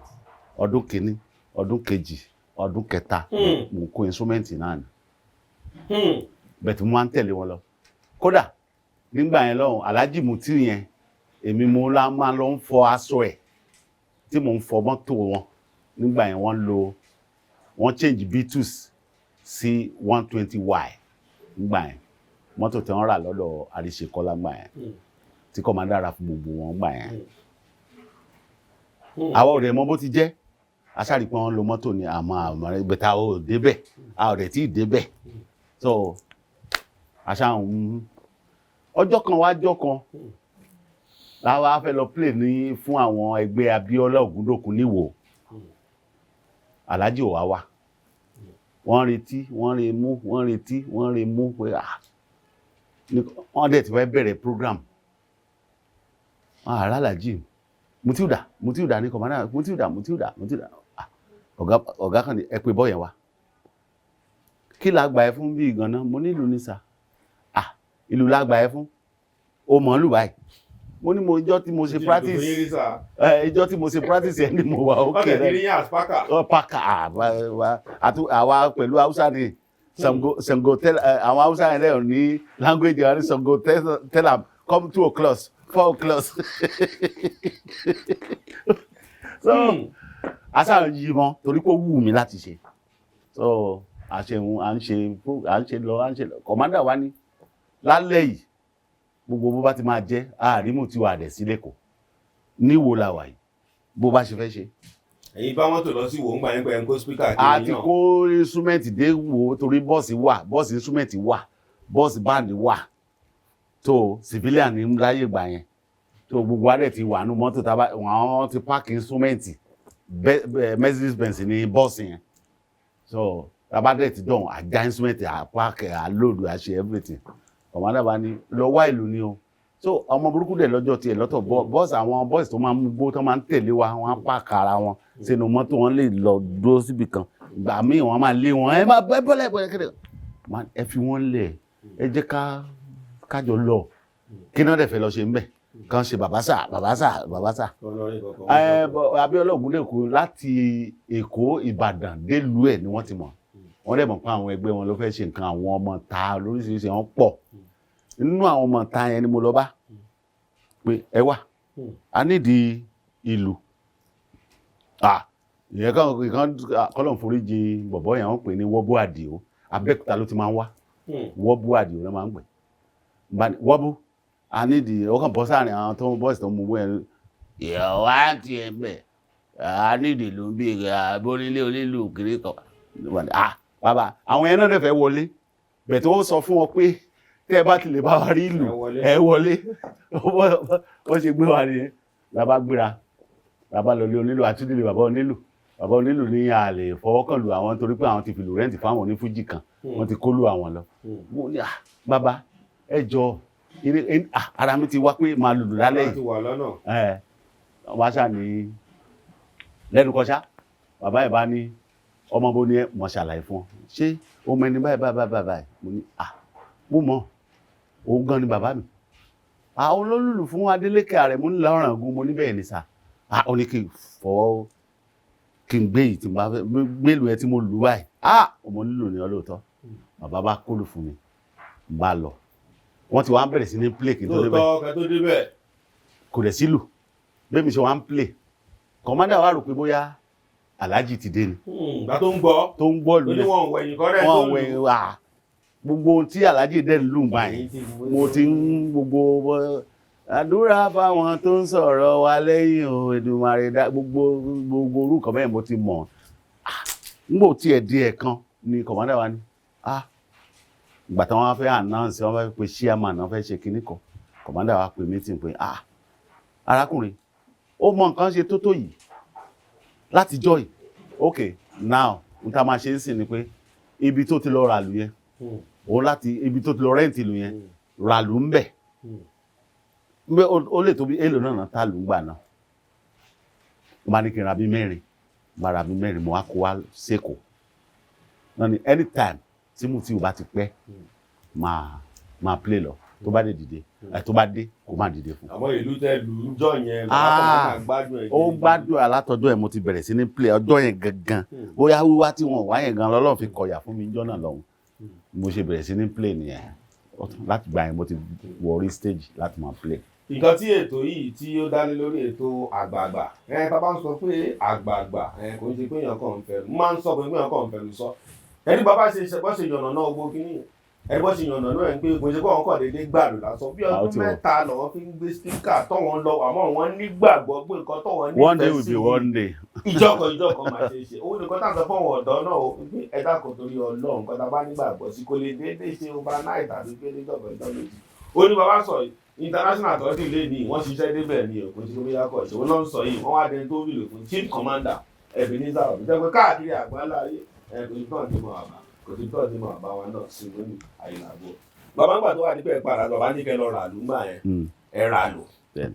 Ọdún kìíní, ọdún kejì, ọdún kẹta, mo ń kó instrument náà ni. Bẹ́ẹ̀ tí mo máa ń tẹ̀lé wọn lọ. Kódà nígbà yẹn lọ́hùn, Alhaji Mutiu yẹn, èmi mo la máa lọ ń fọ aṣọ ẹ̀ tí mò ń fọ mọ́tò wọn nígbà yẹn. Wọ́n lo, wọ́n change Beatles sí 120Y nígbà yẹn, mọ́tò tí wọ́n rà lọ́dọ̀ Àríṣekọ́lá nígbà yẹn, tí kò máa dára fún gbogbo wọn nígbà yẹn. Àwa ò dẹ̀ mọ bó ti jẹ́, aṣáàrí pé wọ́n lo mọ́tò ní àmọ́ àmọ́ bẹ̀tà ò débẹ̀, a ò dẹ̀ tí ì débẹ̀. So àṣà ń ọjọ́ kan wá jọ́ kan láwa fẹ́ lọ play ní fún àwọn ẹgbẹ́ Abíọ́lá Ògúndòkun níwò. Alhaji ò wá wá. Wọ́n retí, wọ́n re mú, wọ́n retí, wọ́n re mú pé ah, wọ́n dẹ̀ ti fẹ́ bẹ̀rẹ̀ program. Wọ́n àrà Alhaji Mutiu dà, Mutiu dà ní commander, Mutiu dà, Mutiu dà, Mutiu dà. Ah, ọ̀gá kan ní, "Ẹ pé bọ́ yẹn wá, kí la gbà ẹ fún bí ganan?" Mo nílùú ní sà. "Ah, ìlú la gbà ẹ fún, o mọ̀ ọ́n lù báyìí." Mo ní mo ìjọ tí mo ṣe practice ẹ, ìjọ tí mo ṣe practice ẹ ni mo wà Ọkẹ́ okay. ti rí yín as packer. Ọ paka àwa pẹ̀lú Hausa ni Sango Sango tell àwọn Hausa yẹn lẹ́yìn ní language wa ní Sango tell am come 2 o'clock, 4 o'clock. So asa yí mọ torí pé ó wù mí láti ṣe. So àṣehun à ń ṣe, à ń ṣe lọ, à ń ṣe lọ. Commander wa ní lálẹ́ yìí, gbogbo bó bá ti máa jẹ́ àrímù tí wà dẹ̀ sí lẹ́kọ̀ọ́ níwò la wà yìí, bó bá ṣe fẹ́ ṣe. Ẹ̀yin bá mọ́tò lọ sí wò ń gbà yín pé ẹ̀ ń kó speaker A kiri ti náà. Kó instrument dé wo, torí bọ́ọ̀sì wà, bọ́ọ̀sì instrument wà, bọ́ọ̀sì band wà, tó civilian ní láyé gbà yẹn, tó gbogbo adẹ̀ ti wà nù mọ́tò tábà wọ́n ti park instrument. Mercedes Benz ní bọ́ọ̀sì yẹn. So tábà dẹ̀ ti dọ̀hún, àjà instrument, à park, à load, à ṣe everything. Commander bá ní lọ wá ìlú ni o. So ọmọ burúkú dẹ̀ lọ́jọ́ tiẹ̀ lọ́tọ̀. Bọ́ọ̀sì, àwọn bọ́ọ̀sì tó máa ń mú gbó tó máa ń tẹ̀lé wa, wọ́n á park ara wọn sínú mọ́tò, wọn lè lọ dúró síbi kan. Ìgbà míì wọ́n máa lé wọn, ẹ má bẹ́ bọ́lẹ̀ bọ́lẹ̀ kéde, ẹ fi wọ́n lẹ̀, ẹ jẹ́ ká kájọ lọ. Kí náà dẹ̀ fẹ́ lọ ṣe ń bẹ̀? Kan ṣe bàbá sà, bàbá sà, bàbá sà. Olórin kankan. Ẹ Abíọ́lá Ògúndèkú láti Èkó, Ìbàdàn délùú ẹ̀ ni wọ́n ti mọ̀. Wọ́n dẹ̀ mọ̀ pé àwọn ẹgbẹ́ wọn ló fẹ́ ṣe nǹkan. Àwọn ọmọ ta lóríṣiríṣi wọn pọ̀. Nínú àwọn ọmọ ta yẹn ni mo lọ bá pé ẹ wà, a nídìí ìlú. Ìyẹn kan ìkan kọ́lọ̀ foríjì bọ̀bọ̀ yẹn, wọ́n pè ní Wọ́bú Àdìo. Abẹ́òkúta ló ti máa ń wá. Wọ́bú Àdìo ló máa ń pè. Bá ní, "Wọ́bú, a nídìí." Ó kàn bọ́ sáàrin àwọn tó ń bọ́ọ̀sì tó ń mú bó yẹn, ìyàwó àti ẹ̀bẹ̀, a nídìí ló ń bí abónílé onílù kiri kan. Ah, bàbá, àwọn yẹn náà dẹ̀ fẹ́ wọlé bẹ̀ tó sọ fún wọn pé tẹ́ ẹ bá ti lè bá wa rí ìlú, Ẹ wọlé. Ẹ wọlé. Wọ́n ṣe gbé wa nìyẹn. La bá gbéra, la bá lọ lé onílù àtúndìlé bàbá onílù. Bàbá onílù ní àlè fọwọ́kàn lu àwọn torí pé àwọn ti fìlù rent fáwọn onífújì kan, wọ́n ti kó lù àwọn lọ. Mo ní, "Ah, bàbá, ẹ jọ ah, ara mi ti wá pé máa lùlù lálẹ́ Láti yìí." wà lọ́nà. Ẹ wọ́n ṣáà ní lẹ́nu kọjá, bàbá ẹ̀ bá ní, "Ọmọ bó ní ẹ?" Mọ̀ ṣàlàyé fún ọ, "Ṣé o mọ ẹni báyìí báyìí báyìí báyìí?" Mo ní, "Ah, mo mọ̀, òun gan ni bàbá mi." "Àwọn olólùlù fún Adeleke Àrẹ̀mú ńlá Ọ̀ràngún." Mo ní, "Bẹ́ẹ̀ ni sà." Ah, ó ní kí n fọwọ́ kí n gbé yìí tí n bá fẹ́ gbélú ẹ tí mo lù báyìí. Ah, ọmọ nílò ní ọlọ́ọ̀tọ́. Bàbá bá kólù fún mi, n bá lọ. Wọ́n ti wá ń bẹ̀rẹ̀ sí ní play kí n tó débẹ̀. Lóòótọ́ kẹ tó débẹ̀. Kò dẹ̀ sílù. Bẹ́ẹ̀ mi ṣe wá ń play, commander wa rò pé bóyá Alhaji ti dé ni. Ìgbà tó ń gbọ́. Tó ń gbọ́ Ó lù ní yẹn. wọn ò wẹ̀yìn kọ́rẹ́ tó Wọ́n lù. wẹ̀ wá gbogbo ohun tí Alhaji dẹ̀ ń lù báyìí. Mo ti ń gbogbo àdúrà fáwọn tó ń sọ̀rọ̀ wa lẹ́yìn o, Èdùmàrè dá gbogbo gbogbo orúkọ bẹ́ẹ̀ mo ti mọ̀. N kò tiẹ̀ di ẹ̀kan ni commander wa ni, ah, ìgbà tí wọ́n fẹ́ announce, wọ́n fẹ́ pe chairman, wọ́n fẹ́ ṣe kinní kan, commander wa pe meeting pé, "Ah, arákùnrin, ó mọ nǹkan ṣe tó tó yìí láti jọ́ yìí. Ok, now, n ta máa ṣe ń sìn ni pé ibi tó ti lọ ràlù yẹn, òun láti ibi tó ti lọ rent ìlú yẹn, ràlù ń bẹ̀ mbẹ." Ó lè tó bí èlò náà náà tá lù ń gbà náà. Mo bá ní kí n ra bí 4, bá ra bí 4, mo wá kó wá sÉkòó náà ni. Anytime tí Mutiu bá ti pẹ́, máa play lọ. Tó bá dé dìde ẹ, tó bá dé, kó má dìde fún. Àmọ́ ìlú tẹ lù ú jọ yẹn, Ah, bàbá kọ̀ọ̀kan gbádùn ẹ̀ ó gidigidi. Gbádùn alátọjọ́ ẹ̀ mo ti bẹ̀rẹ̀ sí ní play ọjọ́ yẹn gangan. Bóyá wíwá tí wọn wá yẹn gan lọ́lọ́run fi kọ̀yà fún mi jọ́ náà lọ́hùn. Mo ṣe bẹ̀rẹ̀ sí ní play nìyẹn. Láti gbà yẹn mo ti wọ orí stage láti máa play. Nǹkan tí ètò yìí tí ó dá lé lórí, ètò àgbààgbà ẹ, tá a bá ń sọ pé àgbààgbà ẹ, kò ń ṣe pé èèyàn kàn ń fẹnu. Mo máa ń sọ pé èèyàn kàn ń fẹnu sọ. Ẹni bàbá ṣe bọ́ ṣe yànnà náà gbó kínní, ẹni bọ́ ṣe yànnà náà ẹ̀ ń pé kò ń ṣe pé àwọn kàn déédéé gbàlù lásán bí. Ah, ó Ọdún ti wọ̀. 3 lọ́wọ́ fi ń gbé speaker tọ́wọ́n lọ, àmọ́ wọ́n nígbàgbọ́ pé nǹkan tọ́wọ́n One day nífẹ̀ẹ́ will sí be one day. Ìjọkọ̀ ìjọkọ̀ máa ṣe é ṣe. Owó nìkan tá à ń sọ fún àwọn ọ̀dọ́ náà o pé ẹ dákun, torí Ọlọ́run, nǹkan tá a bá nígbàgbọ́ sí kò lè déédéé ṣe overnight àbí pé níjọba ìjọ méjì. Ó ní bàbá sọ yìí, international authority lè ní wọ́n ṣiṣẹ́ débẹ̀ ní òkú tí bóyá kọ̀ ṣòwò náà ń sọ yìí. Wọ́n wá dẹni tó wílò fún Chief Commander Ebenezer Obey, jẹ́ pé káàkiri àgbáńlá ayé ẹ, kò sí tán tí mo àbá, kò sí tán tí mo àbá wa náà sí lónìí àyìnlá. Bàbá ńgbà tó wà nípẹ̀ padà, bàbá ní kẹ́ lọ ràlú ńgbà yẹn. Ẹ ràlù. Bẹ́ẹ̀ni.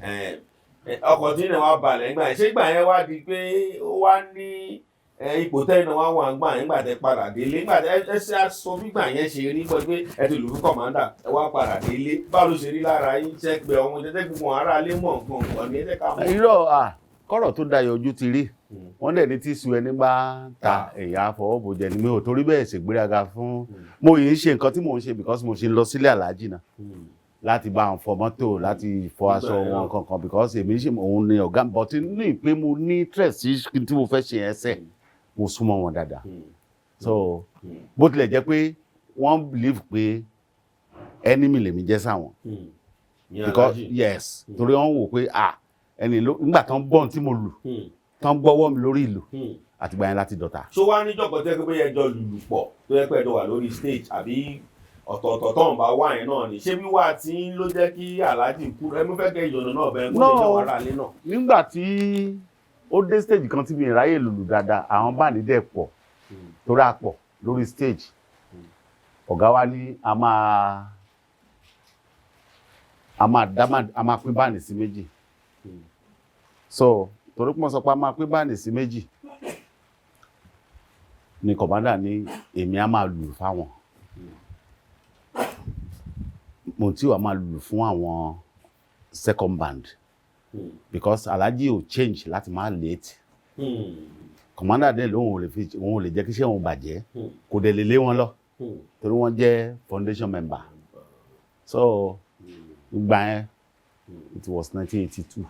Ẹ, ọkọ̀ tí náà wá balẹ̀ ńgbà yẹn, ṣé gbà yẹn wá di pé ó wá ní ipò tẹ́yìn náà wá wà ńgbà yẹn, ńgbà tẹ́ padà délé, ńgbà tẹ́ ẹ ṣe aṣọ bí gbà yẹn ṣe rí pé ẹ ti lù fún commander, ẹ wá padà délé, báwo ló ṣe rí lára yín? Ṣe pé ọmọ jẹjẹ gbogbo ará ilé mọ̀ nǹkan nǹkan ní ẹ jẹ́ ká mọ̀. Irọ́ à, kọ́rọ̀ tó dayọ̀ ojú ti rí. Wọ́n dẹ̀ ní tí su ẹni bá ta ẹ̀yà àfọwọ́bòjẹ ni. Mi ò torí bẹ́ẹ̀ ṣègbéraga fún. Mo yìí ń ṣe nǹkan tí mò ń ṣe because mo ṣe ń lọ sílé aláàjì náà láti bá wọn fọ mọ́tò, láti fọ aṣọ Nígbà yẹn wọn náà. kankan, because èmi ṣe òun ni ọ̀gá, but ní pé mo ní interest sí tí mo fẹ́ ṣe ẹsẹ̀, mo súnmọ́ wọn dáadáa. So bó tilẹ̀ jẹ́ pé wọ́n believe pé enemy lèmi jẹ́ sáwọn. Ní Because aláàjì. yes, torí wọ́n wò pé, ah, ẹni ló nígbà tán gbọ́n tí mo lù, tán gbọ́wọ́ mi lórí ìlú, àtìgbà yẹn láti dọ̀tà. Ṣó wá níjọ̀kọ̀ tẹ́ pé bóyá ẹjọ́ lùlù pọ̀ tó yẹ pé ẹjọ́ wà lórí stage àbí ọ̀tọ̀ọ̀tọ̀ tó ń bá wà yẹn náà ni? Ṣé wíwá tí ń ló jẹ́ kí aláàjì kú? Ẹ mú fẹ́ kẹ́ ìyọ̀nà náà bẹ́ẹ̀ kó lè No. jẹ́ wàhálà ilé náà. Nígbà tí ó dé stage kan tí mi ì ráyè lùlù dáadáa, àwọn band dẹ̀ pọ̀ torí a pọ̀ lórí stage. Ọ̀gá wa ní a máa dá a máa pín band sí méjì. So torí pé wọ́n sọ pé a máa pín band sí méjì ni commander ní èmi á máa lù fáwọn, mo tí wàá máa lù fún àwọn second band because Alhaji ò change láti máa late. Commander dẹ̀ lóun ò lè fi, òun ò lè jẹ́ kí iṣẹ́ òun bàjẹ́. Kò dẹ̀ lè lé wọn lọ torí wọ́n jẹ́ foundation member. So ìgbà yẹn, it was 1982,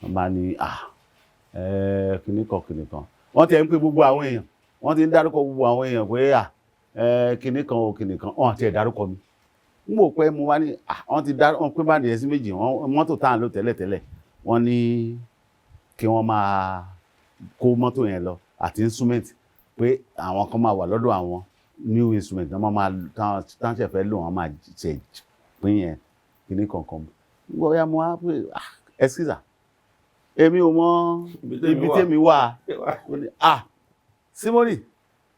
wọ́n bá ní, ah, kinní kan, kinní kan. Wọ́n ti ẹ̀ ń pè gbogbo àwọn èèyàn, wọ́n ti ń dárúkọ gbogbo àwọn èèyàn pé, ah, kinní kan o, kinní kan. Wọ́n ti ẹ̀ dárúkọ mi. N wò pé mo wá ní, ah, wọ́n ti dárúkọ, wọ́n pín band yẹn sí méjì. Wọ́n mọ́tò tá à ń lò tẹ́lẹ̀tẹ́lẹ̀, wọ́n ní kí wọ́n máa kó mọ́tò yẹn lọ àti instrument, pé àwọn kan máa wà lọ́dọ̀ àwọn, new instrument náà máa táwọn ṣẹ̀ fẹ́ lò, wọ́n máa ṣe pín yẹn, kinní kankan. Bóyá mo wá pé, ah, excuse, èmi ò mọ ibi tèmi wà. Ó ní, ah, Simoni,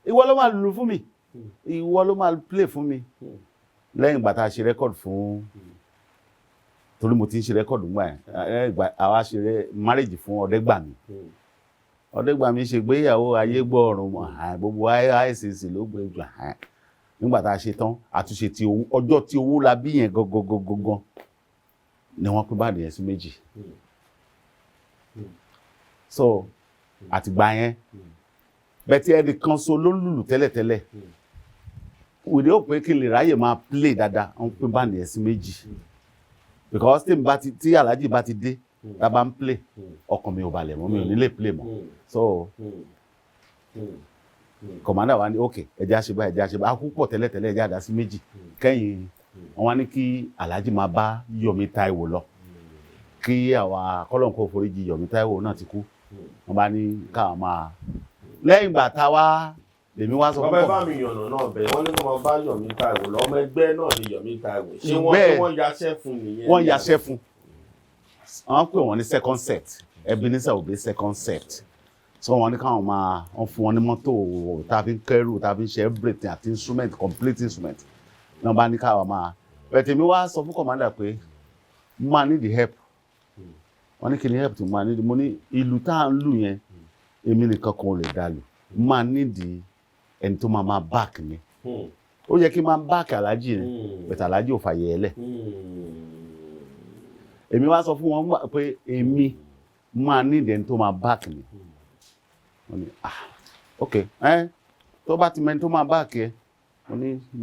ìwọ ló máa lù fún mi, ìwọ ló máa play fún mi. Lẹ́yìn ìgbà tá a ṣe record fún, torí mo ti ń ṣe record ńgbà yẹn, lẹ́yìn ìgbà àwa ṣe marriage fún Ọ̀dẹ́gbàmí. Ọ̀dẹ́gbàmí ṣègbéyàwó, ayé gbọ́ ọ̀run mọ̀, gbogbo ICC ló gbé gbà. Nígbà tá a ṣe tán, àtúnṣe ti owó, ọjọ́ tí owó la bí yẹn gangan gangan ni wọ́n pín band yẹn sí méjì. So àtìgbà yẹn bẹ́ẹ̀, ẹnì kan so ló ń lùlù tẹ́lẹ̀tẹ́lẹ̀, wìdí ó pé kí n lè ráyè máa play dáadáa, wọ́n pín band yẹn sí méjì because tí n bá ti, tí Alhaji bá ti dé, tá a bá ń play, ọkàn mi ò balẹ̀ mọ́, mi ò ní lè play mọ́. So commander wa ní, ok, ẹja ṣe báyìí, ẹja ṣe báyìí, akú pọ̀ tẹ́lẹ̀tẹ́lẹ̀, ẹja dá sí méjì. Kẹ́yìn wọ́n wá ní kí Alhaji máa bá Yomi Taiwo lọ, kí àwa kọ́lọ́ǹkó foríjì, Yomi Taiwo náà ti kú. Wọ́n bá ní káwọn máa, lẹ́yìn ìgbà tá a wá, lèmi wá sọ Wọ́n fún fẹ́ bá mi yànnà náà bẹ̀, wọ́n ní kó máa bá Yomi Taiwo lọ. Ọmọ ẹgbẹ́ náà ni Yomi Taiwo, ṣé wọ́n Bẹ́ẹ̀. ṣé wọ́n yaṣẹ́ fún nìyẹn? Wọ́n yaṣẹ́ fún, wọ́n pè wọ́n ní second set, Ebenezer Obey second set. So wọ́n ní káwọn máa, wọ́n fún wọn ní mọ́tò tá a fi ń kẹ́rù, tá a fi ń ṣe everything, àti instrument, complete instrument náà. Bá ní káwọn máa bẹ̀tẹ̀ mi wá sọ fún commander pé mo máa need the help. Wọ́n ní kí ni help tí mo máa need? Mo ní ìlú tá à ń lù yẹn, èmi nìkan kan ò lè dá lù, mo máa need ẹni tó máa máa back mi. Ó yẹ kí n máa back Alhaji ni, bẹ̀tẹ̀ Alhaji ò fàyè ẹ̀ lẹ̀. Èmi wá sọ fún wọn pé èmi máa need ẹni tó máa back mi. Wọ́n ní, ah, ok, ẹ tó bá ti mẹ́ni tó máa back ẹ. Mo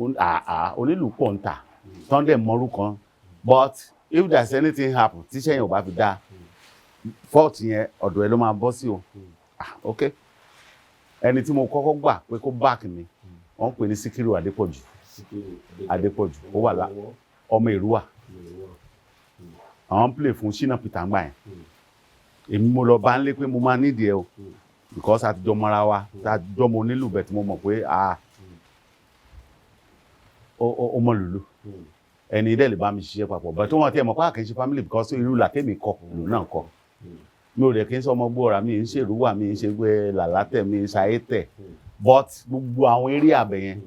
ní ah ah, onílù pọ̀ ń tà tán dẹ̀ mọ́rú kan, but if there's anything happen, tíṣẹ́ yẹn ò bá fi dáa, fault yẹn ọ̀dọ̀ ẹ ló máa bọ́ sí o. Ah, ok. Ẹni tí mo kọ́kọ́ gbà pé kó back mi, wọ́n ń pè ní Síkírù Adépọ̀jù. Adépọ̀jù, ó wà lá ọmọ Èrúwà, àwọn ń play fún Shina Peter ngbà yẹn. Èmi mo lọ bá ń lé pé mo máa nídìí ẹ o, because àtijọ́ mọ́ra wa, àtijọ́ mo nílù bẹ̀ tí mo mọ̀ pé, ah, ó mọ̀ lùlù, ẹni dẹ́ lè bá mi ṣiṣẹ́ papọ̀, but wọ́n ti ẹ̀ mọ̀ pé àkànṣe family, because irú làtẹ́mi kọ lòun náà kọ. Mi ò dẹ̀ kí n sọ ọmọ gbóra, mi ń ṣe Èrúwà, mi ń ṣe pé làlátẹ̀, mi ń ṣayé tẹ̀, but gbogbo àwọn eré àbẹ̀ yẹn,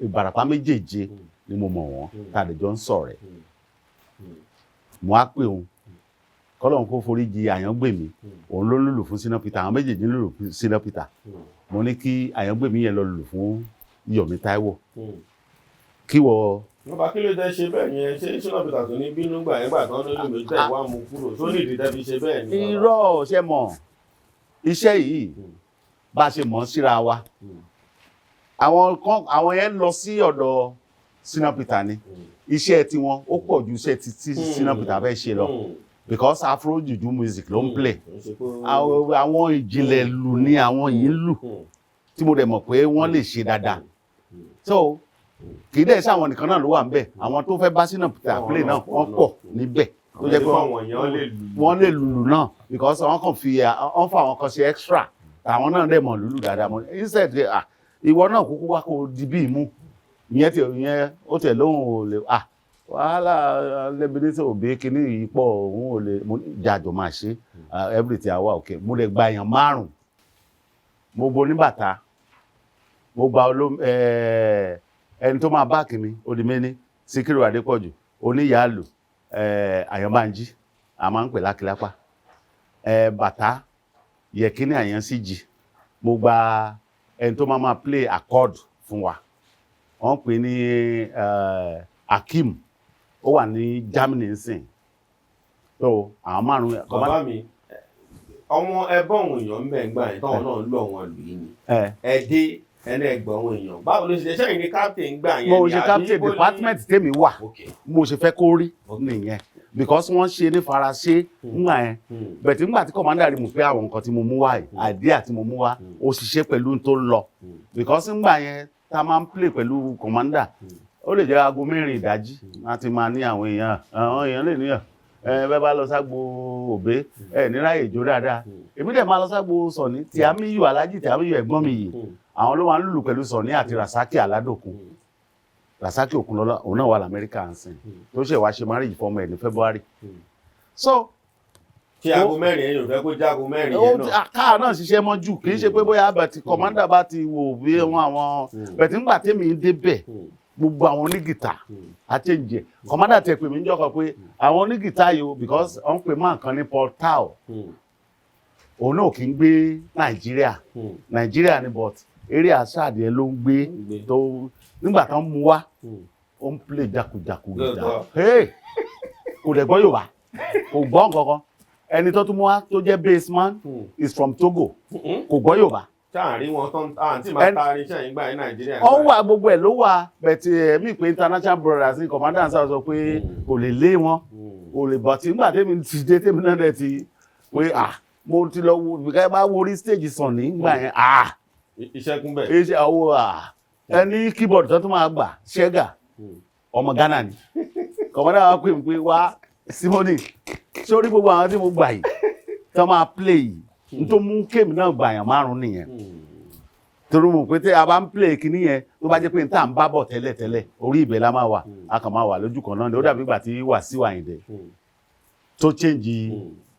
Ìbàràpá méjèèje ni mo mọ̀ wọ́n, tá a lè jọ ń sọ̀rẹ́. Mo á pè òun, kọ́lọ́hún kó forí jì, Àyàngbèmí, òun ló lùlù fún Shina Peter, àwọn méjèèjì ń lùlù fún Shina Peter. Mo ní kí Àyàngbèmí yẹn lọ lùlù fún Yomi Taiwo, kí wọ. Bàbá, kí ló dé ṣe bẹ́ẹ̀ yẹn? Ṣé Shina Peter tó ní bínú gbà yẹn, gbà tán lórí mi tẹ̀ wá mú kúrò tó ní ìdí tẹ́ fi ṣe bẹ́ẹ̀ ni, bàbá? Irọ́, ṣe mọ̀ iṣẹ́ yìí, bá a ṣe mọ̀ síra wa, àwọn kan, àwọn yẹn lọ sí ọ̀dọ̀ Shina Peter ni. Iṣẹ́ tiwọn ó pọ̀ ju iṣẹ́ tí Shina Peter fẹ́ ṣe lọ because afro juju music ló ń play. Àwọn ìjìnlẹ̀ lù ní àwọn yìí ń lù, tí mo dẹ̀ mọ̀ pé wọ́n lè ṣe dáadáa. So kì í dẹ̀ ṣe àwọn nìkan náà ló wà níbẹ̀, àwọn tó fẹ́ bá Shina Peter play náà, wọ́n pọ̀ níbẹ̀ tó jẹ́ pé wọ́n lè lùlù náà, because wọ́n kàn fi, wọ́n fún àwọn kan ṣe extra, àwọn náà dẹ̀ mọ̀ lùlù dáadáa. Mọ̀ instead, ah, ìwọ náà kúkú wá kó di bí ìmú ìyẹn tí ìyẹn ó tẹ̀ lóhùn ò lè, ah, wàhálà lẹ́bi tí òbí kínní yìí pọ̀, òun ò lè. Mo ní jàjọ máa ṣe everything àwa. Ok, mo lè gba èèyàn márùn, mo bo ní bàtà, mo gba ẹni tó máa back mi, ó di méní: Síkírù Adépọ̀jù, oníyàálù, Àyànbánjí, a máa ń pè lákìlápá, bàtà Yẹ̀kínní Àyànsíjì. Mo gba ẹni tó máa máa play accord fún wa, wọ́n pè ní Akeem, Ó wà ní Germany nsìn. So àwọn márùn. Bàbá mi, ọmọ ẹbọ àwọn èèyàn ń bẹ̀ ń gbà yẹn, táwọn náà ń lọ wọn lù yìí ni. Ẹ. Ẹ dé ẹni ẹgbọ̀n àwọn èèyàn, báwo ló ṣe ṣe? Sẹ́yìn ní captain gbà yẹn Mo ni ṣe àbí captain bó ní- department tèmi wà. Mo ṣe fẹ́ kó rí nìyẹn, because wọ́n ṣe ní Faransé ńgbà yẹn. But nígbà tí commander rí mu pé àwọn nǹkan tí mo mú wá yìí, idea tí mo mú wá, ó ṣiṣẹ́ pẹ̀lú ohun tó ń lọ, because ńgbà yẹn tá a máa ń play pẹ̀lú commander, ó lè jẹ́ aago 4 ìdájí láti máa ní àwọn èèyàn lè níyàn ẹ bẹ́ẹ̀ bá lọ ságbo òbé ẹ níráyè jó dáadáa. Èmi dẹ̀ máa lọ ságbo Sọ̀ní Tìámíyù, Alájì Tìámíyù, ẹ̀gbọ́n mi yìí. Àwọn ló máa ń lùlù pẹ̀lú Sọ̀ní àti Rasaki Aládòkun. Rasaki Òkunlọ́lá, òun náà wà lamẹ́ríkà ń sìn, tó ṣe wá ṣe marriage fọmọ ẹ̀ ní February. So Tí aago 4 yẹn ò fẹ́ kó jẹ́ aago 4 ó yẹn náà. Káà náà ṣiṣẹ́ mọ́jú, kì í ṣe pé bóyá but commander bá ti wò bí wọn àwọn but nígbà tèmi ń débẹ̀, gbogbo àwọn onígìtà àtẹ̀jẹ̀, commander tẹ̀ pè mí níjọ́ kan pé àwọn onígìtà yìí o, because wọ́n pè máa kan ní Paul Tao. Òun náà kì í gbé Nàìjíríà. Nàìjíríà ni, but eré àṣàdì ẹ ló ń gbé. Gbé. Tó nígbà tó ń mú wá, ó ń play jakujaku gìtà. Lóòótọ́. Hey! Kò dẹ̀ gbọ́ Yorùbá, kò gbọ́ nǹkan kan. Ẹni tó tún mú wá tó jẹ́ bassman is from Togo. Kò gbọ́ Yorùbá. Táàrin wọn tán àǹtí máa ta irinṣẹ́ yìí gbà ní Nàìjíríà. Ó wà, gbogbo ẹ̀ ló wà, but ẹ̀mí pé international brothers ní commander sáà sọ pé kò lè lé wọn, kò lè bọ̀ tí nígbà tèmi ti dé, tèmi náà dẹ̀ ti pé, ah, mo ti lọ wo bí ká bá wo orí stage sàn nígbà yẹn, ah. Iṣẹ́ kún bẹ̀. Iṣẹ́ àwọ̀, ah, ẹni keyboard tó tún máa gbà, Ṣẹ́gà, ọmọ Ghana ni. Commander wa pè mí pé, "Wá Simoni, sórí gbogbo àwọn tí mo gbà yìí tó máa play yìí, n tó mú kéèmì náà gbà yàn márùn nìyẹn, torí mo pé tí a bá ń play kinní yẹn, tó bá jẹ́ pé n tá à ń bá bọ̀ tẹ́lẹ̀ tẹ́lẹ̀, orí ibẹ̀ la máa wà, a kàn máa wà lójú kan náà ni." Ó dàbí ìgbà tí Wàsíù Àyìndé tó change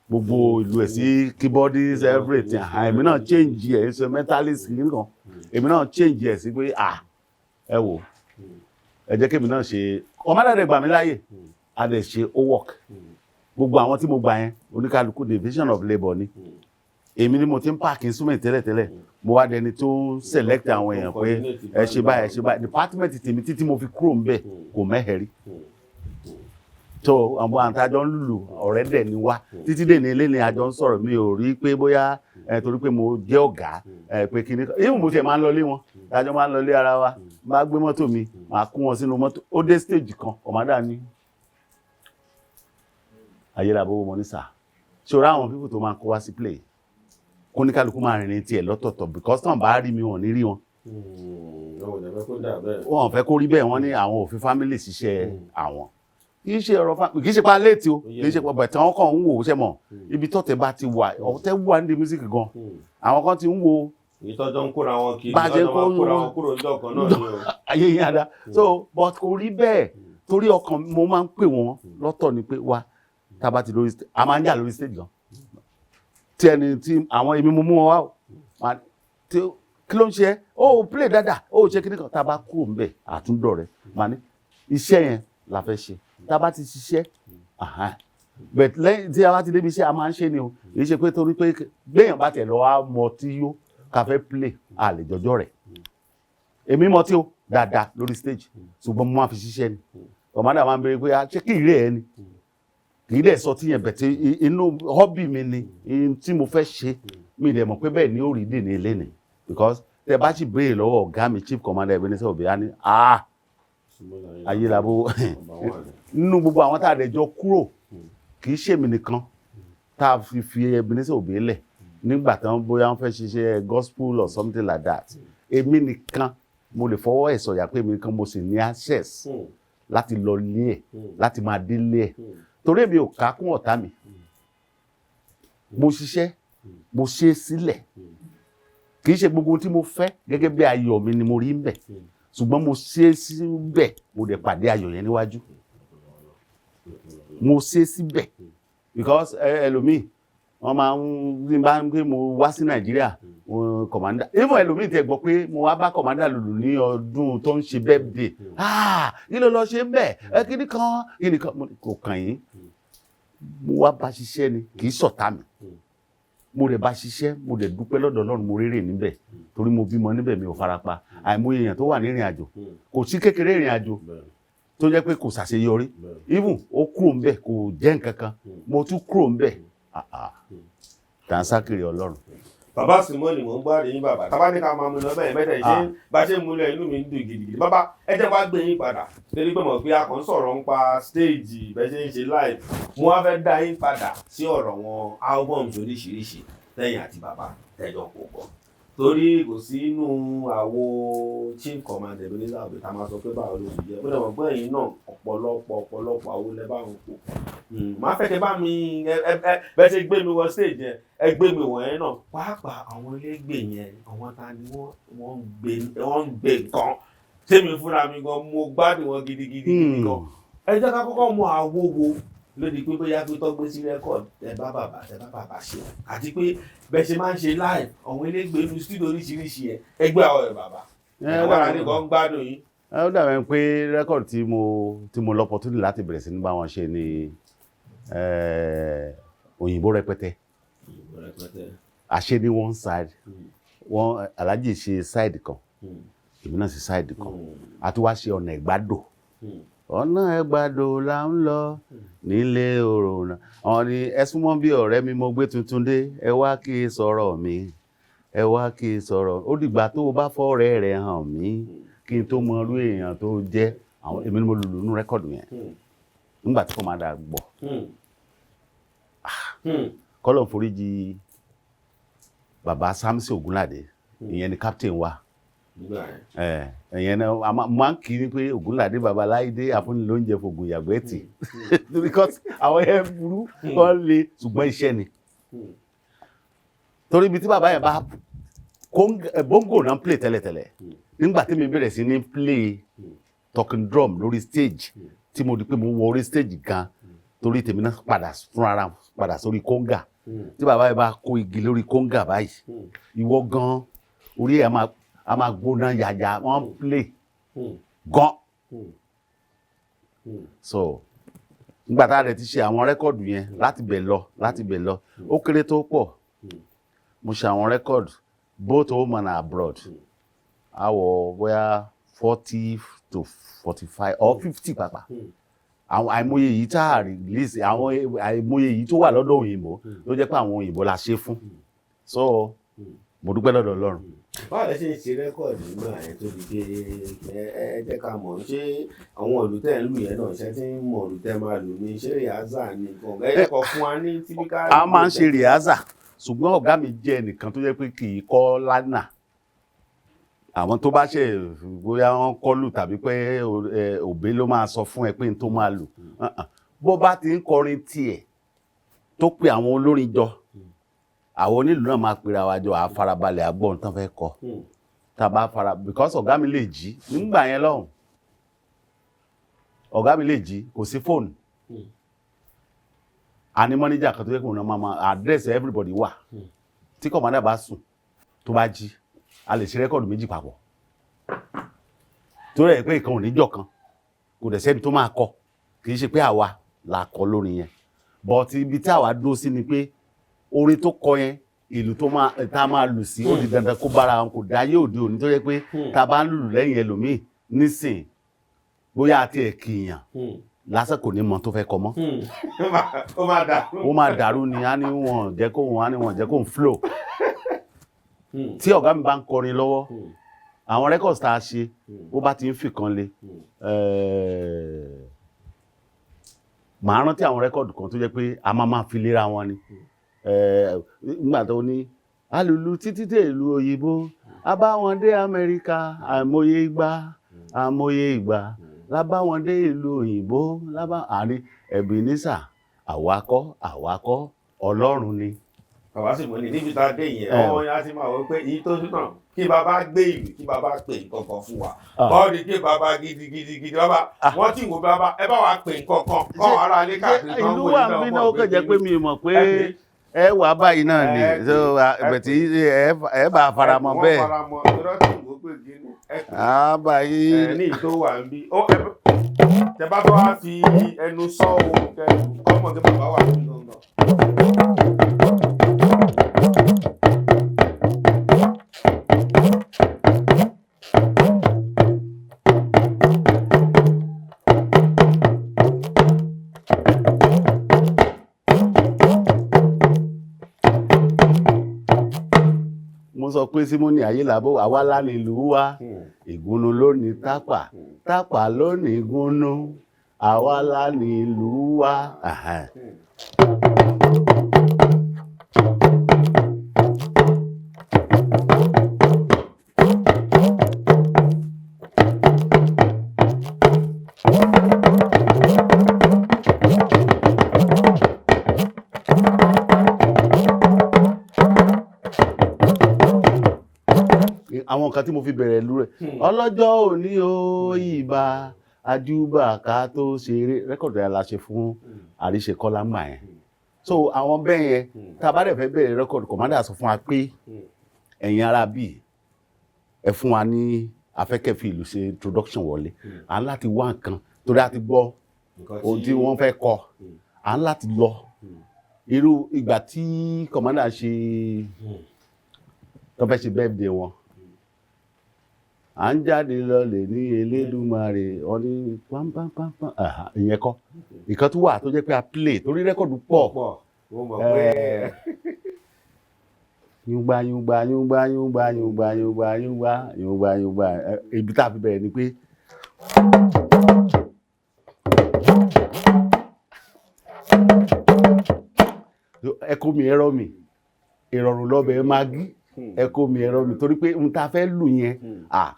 gbogbo ìlú ẹ̀ sí keyboardist, everything. Ah, èmi náà change ẹ̀, instrumentalist nìkan. Èmi náà change ẹ̀ sí pé, ah, ẹ wò, ẹ jẹ́ kémi náà ṣe. Ọmọdé rẹ̀ gbà mí láàyè, a dẹ̀ ṣe, ó work. Gbogbo àwọn tí mo gbà yẹn, oníkálukú, division of labour ni. Èmi ni mo ti ń pack instrument tẹ́lẹ̀tẹ́lẹ̀, mo wá dẹni tó ń select àwọn èèyàn pé ẹ ṣe báyìí, ẹ ṣe báyìí. Department tèmi, títí mo fi kúrò ńbẹ̀, kò mẹ́hẹ̀ rí. Tó àwọn àtàjọ ń lùlù, ọ̀rẹ́ dẹ̀ ni wá títí dè ní ilé ni àjọ ń sọ̀rọ̀. Mi ò rí pé bóyá ẹ torí pé mo jẹ́ ọ̀gá ẹ pé kíní kan even. Mo tiẹ̀ máa ń lọlé wọn, àjọ máa ń lọlé ara wa, máa gbé mọ́tò mi, máa kó wọn sínú mọ́tò. Ó dé stage kan, commander ní ayélujára mo ní sà ṣòro àwọn people tó máa kó wá sí play, kóníkálukú máa rìnrìn tiẹ̀ lọ́tọ̀ọ̀tọ̀, because tán bá rí mi, wọn ò ní rí wọn. Wọn ò dẹ̀ fẹ́ kó dà bẹ́ẹ̀. Wọn ò fẹ́ kó rí bẹ́ẹ̀. Wọ́n ní àwọn ò fi family ṣiṣẹ́ àwọn. Kì í ṣe ọ̀rọ̀ kì í ṣe pa léètì o, kì í ṣe pa bẹ̀tẹ̀. Wọn kàn ń wò ó ṣe mọ̀ ibi tọ́tẹ̀ bá ti wà, ọ̀tẹ̀ wà ní music gan. Àwọn kan ti ń wo Ìtọ́jọ́ ń kóra wọn kiri. Bá a ṣe ń ìtọ́jọ́ máa kó kóra wọn- wọn kúrò níjọ́ kan náà ni o. Ayé yín ada. So, but kò rí bẹ́ẹ̀, torí ọkàn mo máa ń pè wọ́n lọ́tọ̀ ni pé wá, tá a bá ti lórí stage, a máa ń jà lórí stage gan, tí ẹni tí àwọn èmi mo mú wọn wá o tí kí ló ń ṣe ẹ́, ó play dáadáa, ó ṣe kíní kan. Tá a bá kúrò ńbẹ̀, àtúndọ̀ rẹ̀ máa ní iṣẹ́ yẹn la fẹ́ ṣe. Tá a bá ti ṣiṣẹ́, but lẹ́yìn tí a bá ti débi iṣẹ́, a máa ń ṣe ni o. Kì í ṣe pé torí pé gbéyàn bá tẹ̀ lọ wá mọ tí yó ká fẹ́ play, a lè jọjọ́ rẹ̀. Èmi mọ tí ó dáadáa lórí stage, ṣùgbọ́n mo máa fi ṣiṣẹ́ ni. Commander máa ń béèrè pé, "Ah, ṣé kì í rẹ̀ ẹ́ ni?" Kì í dẹ̀ sọ tí yẹn bẹ̀ tí inú hobby mi ni in tí mo fẹ́ ṣe. Mi dẹ̀ mọ̀ pé bẹ́ẹ̀ ni ó rí dè ní ilé ni, because tẹ bá sì béèrè lọ́wọ́ ọ̀gá mi, Chief Commander Ebenezer Obey, á ní, ah, ayélabó nínú gbogbo àwọn tá a dẹ̀ jọ kúrò, kì í ṣèmi nìkan tá a fi Ebenezer Obey lẹ̀ nígbà tí wọ́n bóyá wọ́n fẹ́ ṣiṣẹ́ gospel or something like that. Èmi nìkan mo lè fọwọ́ ẹ̀ sọ̀yà pé èmi nìkan mo sì ní access láti lọ lé ẹ̀, láti máa délé ẹ̀, torí èmi ò ká kún ọ̀tá mi. Mo ṣiṣẹ́, mo ṣe é sílẹ̀. Kì í ṣe gbogbo ohun tí mo fẹ́ gẹ́gẹ́ bí ayọ̀ mi ni mo rí ń bẹ̀, ṣùgbọ́n mo ṣe é síbẹ̀, mo dẹ̀ pàdé ayọ̀ yẹn níwájú. Mo ṣe é síbẹ̀ because ẹlòmíì wọ́n máa ń bí bá ń pé mo wá sí Nàìjíríà, commander, even ẹlòmíì tẹ gbọ́ pé mo wá bá commander lùlù ní ọdún tó ń ṣe birthday, "Ah, kí ló lọ ṣe ń bẹ̀ ẹ?" Kíní kan kíní kan. Mo ní, kò kàn yín. Mo wá bá ṣiṣẹ́ ni, kì í ṣọ̀tá mi. Mo dẹ̀ bá ṣiṣẹ́, mo dẹ̀ dúpẹ́ lọ́dọ̀ Ọlọ́run, mo rérè níbẹ̀ torí mo bímọ níbẹ̀, mi ò farapa. Àìmọye èèyàn tó wà ní ìrìn àjò, kò sí kékeré ìrìn àjò. Tó jẹ́ pé kò ṣàṣeyọrí, even ó kúrò ń bẹ̀, kò jẹ́ nǹkan kan. Mo tún kúrò ń bẹ̀. Ah, ah. Dànsákìrì Ọlọ́run. Bàbá Simoni, mò ń gbádùn yín, bàbá. Tábà ní ká máa mú lọ bẹ́ẹ̀ bẹ́ẹ̀ ṣe bá ṣe ń múlẹ̀, inú mi ń dùn gidigidi. Bàbá, ẹ jẹ́ wá gbé yín padà, torí pé mọ̀ pé a kàn ń sọ̀rọ̀ ń pa stage bẹ́ẹ̀ ṣe ń ṣe live. Mo wá fẹ́ dá yín padà sí ọ̀rọ̀ wọn, albums oríṣiríṣi tẹ̀yìn àti bàbá tẹ̀jọ́ kò pọ̀, torí kò sí inú àwo Chief Commander Ebenezer Obey tá a máa sọ pé báwo ló ṣe jẹ́. Bó dẹ̀ mọ̀ pé ẹ̀yin náà, ọ̀pọ̀lọpọ̀ ọ̀pọ̀lọpọ̀ àwo lẹ bá wọn kó. Máa fẹ́ kẹ́ bá mi ẹ bẹ́ẹ̀ ṣe gbé mi wọ stage yẹn, ẹ gbé mi wọ̀ yẹn náà, pàápàá àwọn elégbè yẹn, àwọn ta ni wọ́n ń gbé nǹkan tèmi fúnra mi gan, mo gbádùn wọn gidigidi gidi gan. Ẹ jẹ́ ká kọ́kọ́ mọ àwo wo lórí pé bóyá pé tó gbé sí record ẹ bá bàbá ṣe, àti pé bẹ́ẹ̀ ṣe máa ń ṣe live, àwọn elégbè inú studio oríṣiríṣi yẹn, ẹgbẹ́ àwọn ẹ̀ bàbá àwọn ará nìkan ń gbádùn yín. Ó dàbí pé record tí mo l'opportunity láti bẹ̀rẹ̀ sí ní bá wọn ṣe ni Òyìnbó Rẹpẹtẹ. Àṣe ní one side, wọn Alhaji ṣe side kan, èmi náà ṣe side kan, àti wá ṣe Ọ̀nà Ẹ̀gbádò. Ọ̀nà Ẹ̀gbádò là ń lọ nílé òrònà. Àwọn ni ẹ súnmọ́ bí ọ̀rẹ́ mi, mo gbé tuntun dé, ẹ wá kí n sọ̀rọ̀ mi, ẹ wá kí n sọ̀rọ̀. Ó dìgbà tó o bá fọ́ọ̀rẹ́ rẹ̀ hàn mí kí n tó mọ irú èèyàn tó jẹ́. Àwọn èmi ni mo lùlù nínú record yẹn nígbà tí Commander gbọ́. Kọ́lọ̀ foríjì bàbá Samson Ogunlade, ìyẹn ni captain wa. Ìyẹn náà a máa ń kí ni pé Ogunlade bàbá Láìdé àfúnni lóúnjẹ fògùn ìyàgbẹ́ tì, because àwọn yẹn burú, wọ́n le, ṣùgbọ́n iṣẹ́ ni. Torí ibi tí bàbá yẹn bá bongo náà ń play tẹ́lẹ̀tẹ́lẹ̀, nígbà tí mi bẹ̀rẹ̀ sí ní play talking drum lórí stage, tí mo di pé mo wọ orí stage gan, torí tèmi náà padà fúnra padà sórí conga. Tí bàbá yẹn bá kó igi lórí conga báyìí, ìwọ gan orí ẹ̀ á máa gbóná yàyà. Wọ́n play gan. So nígbà tá a rẹ̀ ti ṣe àwọn record yẹn, láti bẹ̀ lọ, ó kéré tó pọ̀, mo ṣe àwọn record both home and abroad, àwọ̀ bóyá 40 to 45 or 50 pàpà. Àwọn àìmọye yìí tá a release, àwọn àìmọye yìí tó wà lọ́dọ̀ òyìnbó ló jẹ́ pé àwọn òyìnbó la ṣe fún. So mo dúpẹ́ lọ́dọ̀ Ọlọ́run. Báwo lẹ ṣe ń ṣe record nígbà yẹn tó di pé ẹ jẹ́ ká mọ̀? Ṣé àwọn ìlú tẹ̀ ń lù yẹn náà, ṣé tí ń mọ̀ ìlú tẹ̀ máa lù ní, ṣé rehearsal ní nǹkan ẹ kọ̀ fún wa ní typical? A máa ń ṣe rehearsal, ṣùgbọ́n ọ̀gá mi jẹ́ ẹnìkan tó jẹ́ pé kì í kọ́ lánàá. Àwọn tó bá ṣe bóyá wọ́n kọ́ lù tàbí pé òbí ló máa sọ fún ẹ pé n tó máa lù. Bó bá ti ń kọrin tiẹ̀ tó pe àwọn olórin jọ, àwọn onílù náà máa pera wa jọ, àá farabalẹ̀ àgbọ̀n tán fẹ́ kọ. Tá a bá fara, because ọ̀gá mi lè jí nígbà yẹn lọ́hùn, ọ̀gá mi lè jí, kò sí fóònù. A ní mọ́níjà kan tó yẹ kó náà máa address everybody wà. Tí Commander bá sùn, tó bá jí, a lè ṣe record méjì papọ̀, torí ẹ̀ pé ìkan ò ní jọ kan, kò dẹ̀ sẹ́ni tó máa kọ. Kì í ṣe pé àwa la kọ lórin yẹn, but ibi tí àwa dúró sí ni pé orin tó kọ yẹn, ìlú tó máa tá a máa lù sí, ó di dandan kó bára wọn. Kò dáyé òde òní tó yẹ pé tá a bá ń lùlù lẹ́yìn ẹlòmíì nísìn, bóyá àti ẹ̀ kìyàn lásán, kò ní mọ tó fẹ́ kọ mọ́. Ó máa dàrú. Ó máa dàrú ni. Á ní wọn jẹ́ kó wọn, á ní wọn jẹ́ kó ń flow. Tí ọ̀gá mi bá ń kọrin lọ́wọ́, àwọn records tá a ṣe, bó bá ti ń fìkan le, màá rántí àwọn record kan tó jẹ́ pé a máa máa fi léra wọn ni. Nígbà tó ní alùlù títí dé ìlú òyìnbó, a bá wọn dé Amẹ́ríkà, àìmọye ìgbà, àìmọye ìgbà la bá wọn dé ìlú òyìnbó, lábá àní Ebenezer, àwakọ́ àwakọ́, Ọlọ́run ni. Bàbá sì mọ̀ ní níbi tá a dé yẹn, ọmọ yẹn á ti máa wọ pé èyí tó tún náà, kí bàbá gbé ìlú, kí bàbá pè nǹkan kan fún wa. Báwo ni kí bàbá gidigidi gidi, bàbá wọ́n tí wò, bàbá ẹ bá wa pè nǹkan kan kọ́ ara ilé káàkiri kan. Ìlú wà ń bí náà, ó kàn jẹ́ pé mi mọ̀ pé ẹ wà báyìí náà ni. So bẹ̀tí ẹ bá faramọ́ bẹ́ẹ̀. Wọ́n faramọ́ irọ́ tí wò pé gínú ẹ pè. Á báyìí. Ẹ ní ìtò wà ń bí tẹ bá fẹ́ wá fi ẹnu sọ o, kẹ kọ́mọ̀ tí bàbá wà ní gangan. sọ pé Símónì Ayélabó, àwa la nílùú wa, ìgúnnu ló ní Tápà, Tápà ló ní ìgúnnu, àwa la nílùú wa. Ẹ̀hẹ́n. Àwọn nǹkan tí mo fi bẹ̀rẹ̀ lú rẹ̀, ọlọ́jọ́ òní o, ìbà àjùbà ká tó ṣeré, record yẹn la ṣe fún Àríṣekọ́lá ńgbà yẹn. So àwọn bẹ́ẹ̀ yẹn, tá a bá dẹ̀ fẹ́ bẹ̀rẹ̀ record, commander sọ fún wa pé ẹ̀yin ará bíi ẹ fún wa ní afẹ́kẹ́ fi ìlú ṣe introduction wọlé, à ń láti wá nǹkan torí a ti gbọ́ ohun tí wọ́n fẹ́ kọ, à ń láti lọ. Irú ìgbà tí commander ṣe tó fẹ́ ṣe birthday wọn, à ń jáde lọ lè ní Elédùmarè, wọn ní pánpánpánpán, ìyẹn kọ́. Ìkan tó wà tó jẹ́ pé a play torí record pọ̀. Pọ̀, mo mọ̀ pé Yúngbá yúngbá yúngbá yúngbá yúngbá yúngbá yúngbá yúngbá yúngbá. Ibi tá a fi bẹ̀rẹ̀ ni pé ẹ kó mi ẹ̀rọ mi, ìrọ̀rùn lọ́bẹ̀ Maggi, ẹ kó mi ẹ̀rọ mi, torí pé ohun tá a fẹ́ lù yẹn,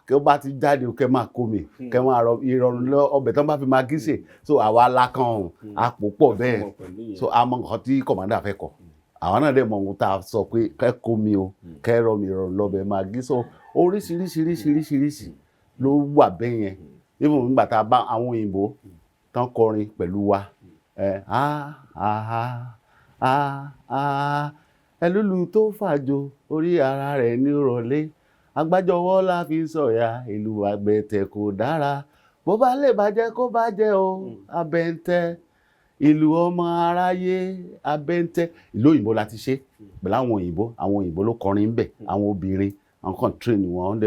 kí ó bá ti jáde, kẹ́ máa kó mi, kẹ́ máa rọ ìrọ̀rùn lọ ọbẹ̀ tó ń bá fi Maggi sè. So àwa la kan ọ̀hún àpò pọ̀ bẹ́ẹ̀. So a mọ nǹkan tí commander fẹ́ kọ, àwọn náà dẹ̀ mọ ohun tá a sọ pé kẹ́ kó mi o, kẹ́ rọ mi, ìrọ̀rùn lọ́bẹ̀ Maggi. So oríṣiríṣiríṣiríṣiríṣi ló wà bẹ́ẹ̀ yẹn. Even nígbà tá a bá àwọn òyìnbó tán kọrin pẹ̀lú wa, ẹ ah ah ah ah, ẹlúlu tó fàjò orí ara rẹ̀ ní rọ̀lẹ́, agbájọwọ́ la fi sọ̀yà, ìlú àgbẹ̀tẹ̀ kò dára, bó bá lè bàjẹ́ kó bàjẹ́ o, abẹ́ntẹ́ ìlú ọmọ aráyé abẹ́ntẹ́. Ìlú òyìnbó la ti ṣe pẹ̀lú àwọn òyìnbó. Àwọn òyìnbó ló kọrin ń bẹ̀, àwọn obìnrin, àwọn kan train wọn,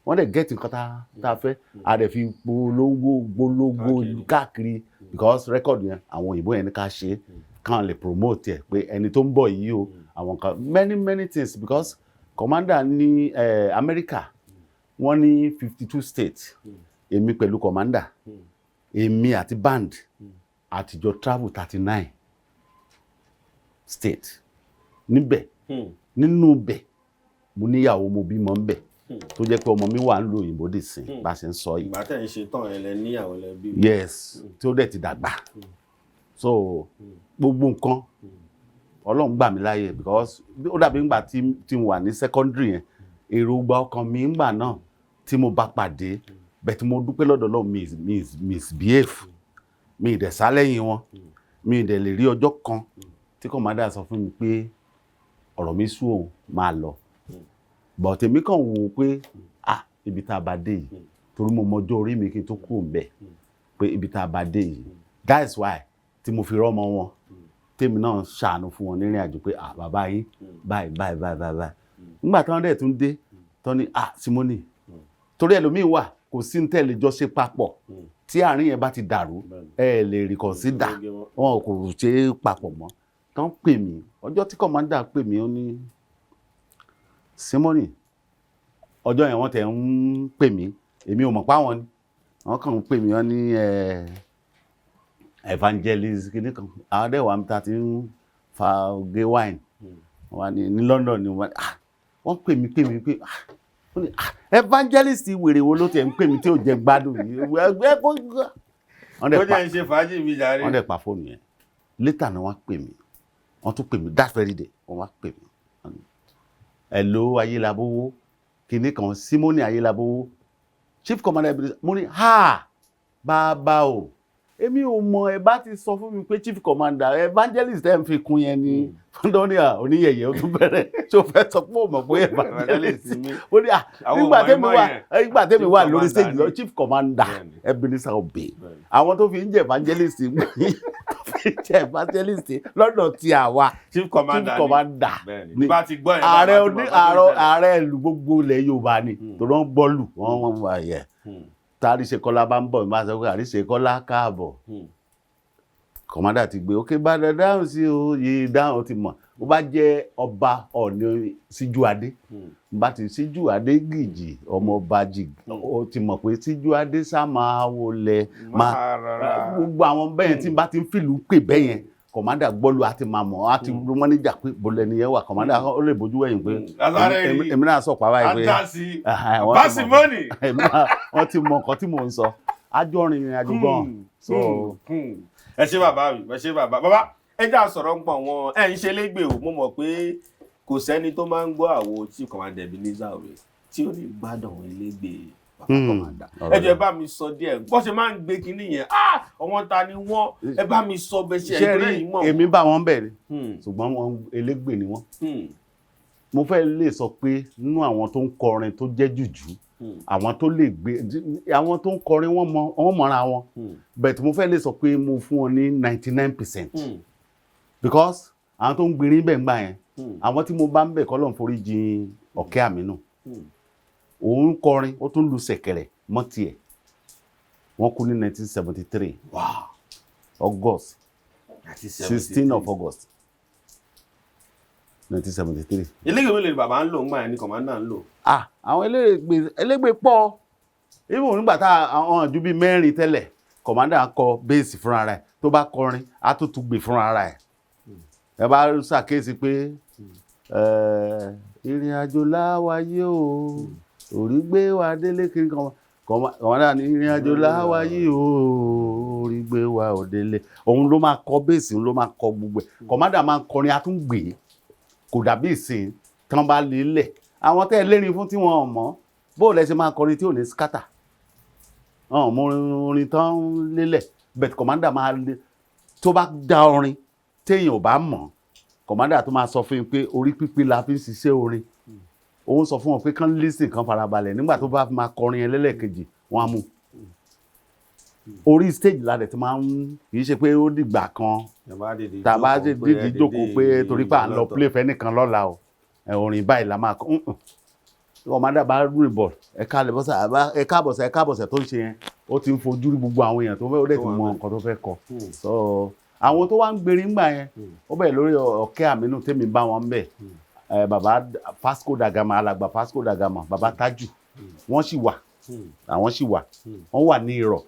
wọ́n dẹ̀ get nǹkan tá a fẹ́, a dẹ̀ fi polongo gbólógbó káàkiri, because record yẹn, àwọn òyìnbó yẹn ní ká ṣe kàn lè promote ẹ̀ pé ẹni tó ń bọ̀ yìí o. Àwọn kan, many many things, because commander ní America, wọ́n ní 52 states. Èmi pẹ̀lú commander, èmi àti band àtijọ́ travel 39 states níbẹ̀. Nínú bẹ̀, mo níyàwó, mo bímọ ń bẹ̀, tó jẹ́ pé ọmọ mi wà ń lo òyìnbó dì sí bá a ṣe ń sọ yìí. Ìgbà tẹ̀ ń ṣe tán ẹ lẹ níyàwó, lẹ bí? Yes, tí ó dẹ̀ ti dàgbà. So gbogbo nǹkan, Ọlọ́run gbà mí láàyè, because ó dàbí ńgbà tí mo wà ní secondary yẹn, èròǹgbà ọkàn mi ńgbà náà tí mo bá pàdé bẹ́ẹ̀, tí mo dúpẹ́ lọ́dọ̀ Ọlọ́run, mi misbehave, mi ì dẹ̀ sá lẹ́yìn wọn, mi ì dẹ̀ lè rí ọjọ́ kan tí commander sọ fún mi pé ọ̀rọ̀ mi sú òun, máa lọ. But èmi kàn wò ó pé, ah, ibi tá a bá dé yìí, torí mo mọjọ́ orí mi kí n tó kúrò ńbẹ̀, pé ibi tá a bá dé yìí, that is why tí mo fi rọ́mọ wọn, tèmi náà ṣàánú fún wọn nírìn àjò pé, ah, bàbá yín báyìí báyìí báyìí báyìí báyìí. Nígbà tí wọ́n dẹ̀ tún dé tán ní, ah, Simoni, torí ẹlòmíín wà, kò sí ní tẹ́lẹ̀ jọ ṣe papọ̀, tí àárín yẹn bá ti dàrú, ẹ lè reconsider wọn, kò ṣe é papọ̀ mọ́. Tán pè mí, ọjọ́ tí commander pè mí, ó ní Simoni, ọjọ́ yẹn wọ́n tẹ̀ ń pè mí, èmi ò mọ̀ pé àwọn ni wọ́n kàn ń pè mí. Wọ́n ní evangelist kìíní kan, àwọn dẹ̀ wà níta tí ń fa gé wine, wọ́n ní ní London ni wọ́n. Ah, wọ́n pè mí pè mí pé, ah, wọ́n ní, ah, evangelist wèrè wo ló tẹ̀ ń pè mí tí ò jẹ́ gbádùn yìí? Ẹ kó wọ́n dẹ̀ Ó pa jẹ́ ń ṣe fàájì mi jàre. Wọ́n dẹ̀ pa fóònù yẹn. Later ni wọ́n pè mí, wọ́n tún pè mí that very day. Wọ́n wá pè mí, wọ́n ní, "Hello, Ayélabówó kìíní kan, Simoni Ayélabówó, chief commander Ebenezer." Mo ní, "Ha, bàbá o, èmi ò mọ̀. Ẹ bá ti sọ fún mi pé chief commander, evangelist ẹ̀ ń fi kún yẹn ni." Fúndọ́nìà oníyẹ̀yẹ̀, ó tún bẹ̀rẹ̀. Ṣé o fẹ́ sọ pé o mọ̀ pé evangelist? Ó ní à Àwọn nígbà ọmọ tẹ́mi ẹ̀mọ́ wà yẹn. nígbà tẹ́mi Chief wà lórí commander stage lọ ni. Chief commander Ebenezer Obey. Àwọn tó fi ń jẹ́ evangelist, tó fi ń jẹ́ evangelist lọ́dọ̀ tí àwa, Chief commander chief ni. Commander Bẹ́ẹ̀ni. ni. Bá ti gbọ́ yẹn, Ààrẹ bá ti oní mọ̀ nǹkan tó ń ààrẹ ṣẹlẹ̀. Ààrẹ ìlú gbogbo ilẹ̀ Yorùbá ni, torí wọ́n gbọ́ lù wọ́n wà yẹ. Tá Àríṣekọ́lá bá ń bọ̀, máa sọ pé, "Àríṣekọ́lá káàbọ̀." Commander ti gbé òkè bá dẹ dáhùn sí o, yìí dáhùn, ti mọ̀. Bó bá jẹ́ ọba Ọọ̀ni Síjúadé, bá ti Síjúadé gìjì, ọmọ ọba jì, ó ti mọ̀ pé Síjúadé sá máa wọlé máa rọra. Gbogbo àwọn bẹ́ẹ̀ tí bá ti ń fìlú pè bẹ́ẹ̀ yẹn, commander gbọ́lu àti máa mọ̀ á ti ru mọ́níjà pé bọ́lẹ̀ nìyẹn wà. Commander ó lè bójú wẹ̀yìn pé Lásàrè rí. Èmi náà sọ pàrọ̀ yìí pé Adásí. Wọ́n ti mọ̀. Báṣimọ́nì. Wọ́n ti mọ nǹkan tí mò ń sọ. Ájọ́ rìnrìn àjò gan. So Ẹ ṣé bàbá mi, ẹ ṣé bàbá. Bàbá, ẹ já sọ̀rọ̀ ń pọ̀ wọn. Ẹ ń ṣe légbè o, mo mọ̀ pé kò sẹ́ni tó máa ń gbọ́ àwo Chief Commander Ebenezer Obey tí ò ní gbádùn elégbè bàbá Commander. Ọ̀rọ̀ Ẹ jọ̀ọ́, ẹ rẹ̀. bá mi sọ díẹ̀ bó ṣe máa ń gbé kinní yẹn. Ah, àwọn ta ni wọ́n? Ẹ bá mi sọ bẹ́ẹ̀ ṣe Ṣé ẹ̀dúrà rí, yìí mọ̀. èmi bá wọn bẹ̀rẹ̀, ṣùgbọ́n wọn elégbè ni wọ́n. Mo fẹ́ lè sọ pé nínú àwọn tó ń kọrin tó jẹ́ jùjú, àwọn tó lè gbé, àwọn tó ń kọrin, wọ́n mọ, wọ́n mọ̀ra wọn, but mo fẹ́ lè sọ pé mo fún wọn ní 99%, because àwọn tó ń gbìnrín bẹ́ẹ̀ ń gbà yẹn, àwọn tí mo bá ń bẹ̀ kọ́ lọ́n forí jìn Ọ̀kẹ́ Àmínú. Òun kọrin, ó tún lu ṣẹ̀kẹ̀rẹ̀ mọ́ tiẹ̀. Wọ́n kú ní 1973, August 16 of August 1973. Elégbè mélòó ni bàbá ń lò ńgbà yẹn, ni commander ń lò? Ah, àwọn elégbè pọ̀. Even nígbà tá àwọn ju bíi mẹ́rin tẹ́lẹ̀, commander kọ bass fúnra rẹ̀. Tó bá kọrin, á tún tún gbè fúnra rẹ̀. Ẹ bá ṣàkíyèsí pé ìrìn àjò láwáyé o, orí gbé wa délé kiri kan, commander ní ìrìn àjò láwáyé o, orí gbé wa ò délé. Òun ló máa kọ bass, òun ló máa kọ gbogbo ẹ̀. Commander máa ń kọrin, á tún gbè. Kò dàbí ìsìn tán bá lè lẹ̀ àwọn tẹ́ ẹ lérin fún tí wọn ò mọ̀ bó lẹ ṣe máa kọrin tí ò ní scatter. Wọn ò mọ orin tán lélẹ̀, but commander máa lé. Tó bá dá orin téèyàn ò bá mọ̀, commander tó máa sọ fún yín pé orí pípé la fi ń ṣiṣẹ́ orin. Òun sọ fún wọn pé kán listen, kán farabalẹ̀. Nígbà tó bá máa kọrin yẹn lẹ́lẹ́kejì, wọ́n á mú orí stage la dẹ̀ ti máa ń. Kì í ṣe pé ó dìgbà kan tá a bá dídì jókòó pé torí pé à ń lọ play fẹ́ nìkan lọ́la o, orin báyìí la máa kọ. Commander bá rìn bọ̀, ẹ káàlẹ̀ bọ́sà, ẹ káàbọ̀sẹ̀, ẹ káàbọ̀sẹ̀ tó ń ṣe yẹn, ó ti ń fojú rí gbogbo àwọn èèyàn tó fẹ́, ó dẹ̀ ti mọ nǹkan tó fẹ́ kọ. So àwọn tó wá ń gbèrí ńgbà yẹn, ó bẹ̀rẹ̀ lórí Ọ̀kẹ́ Àmínú tèmi bá wọn bẹ̀, bàbá Fasco da Gama, alàgbà Fasco da Gama, bàbá Tájù, wọ́n sì wà, àwọn sì wà. Wọ́n wà ní Irọ̀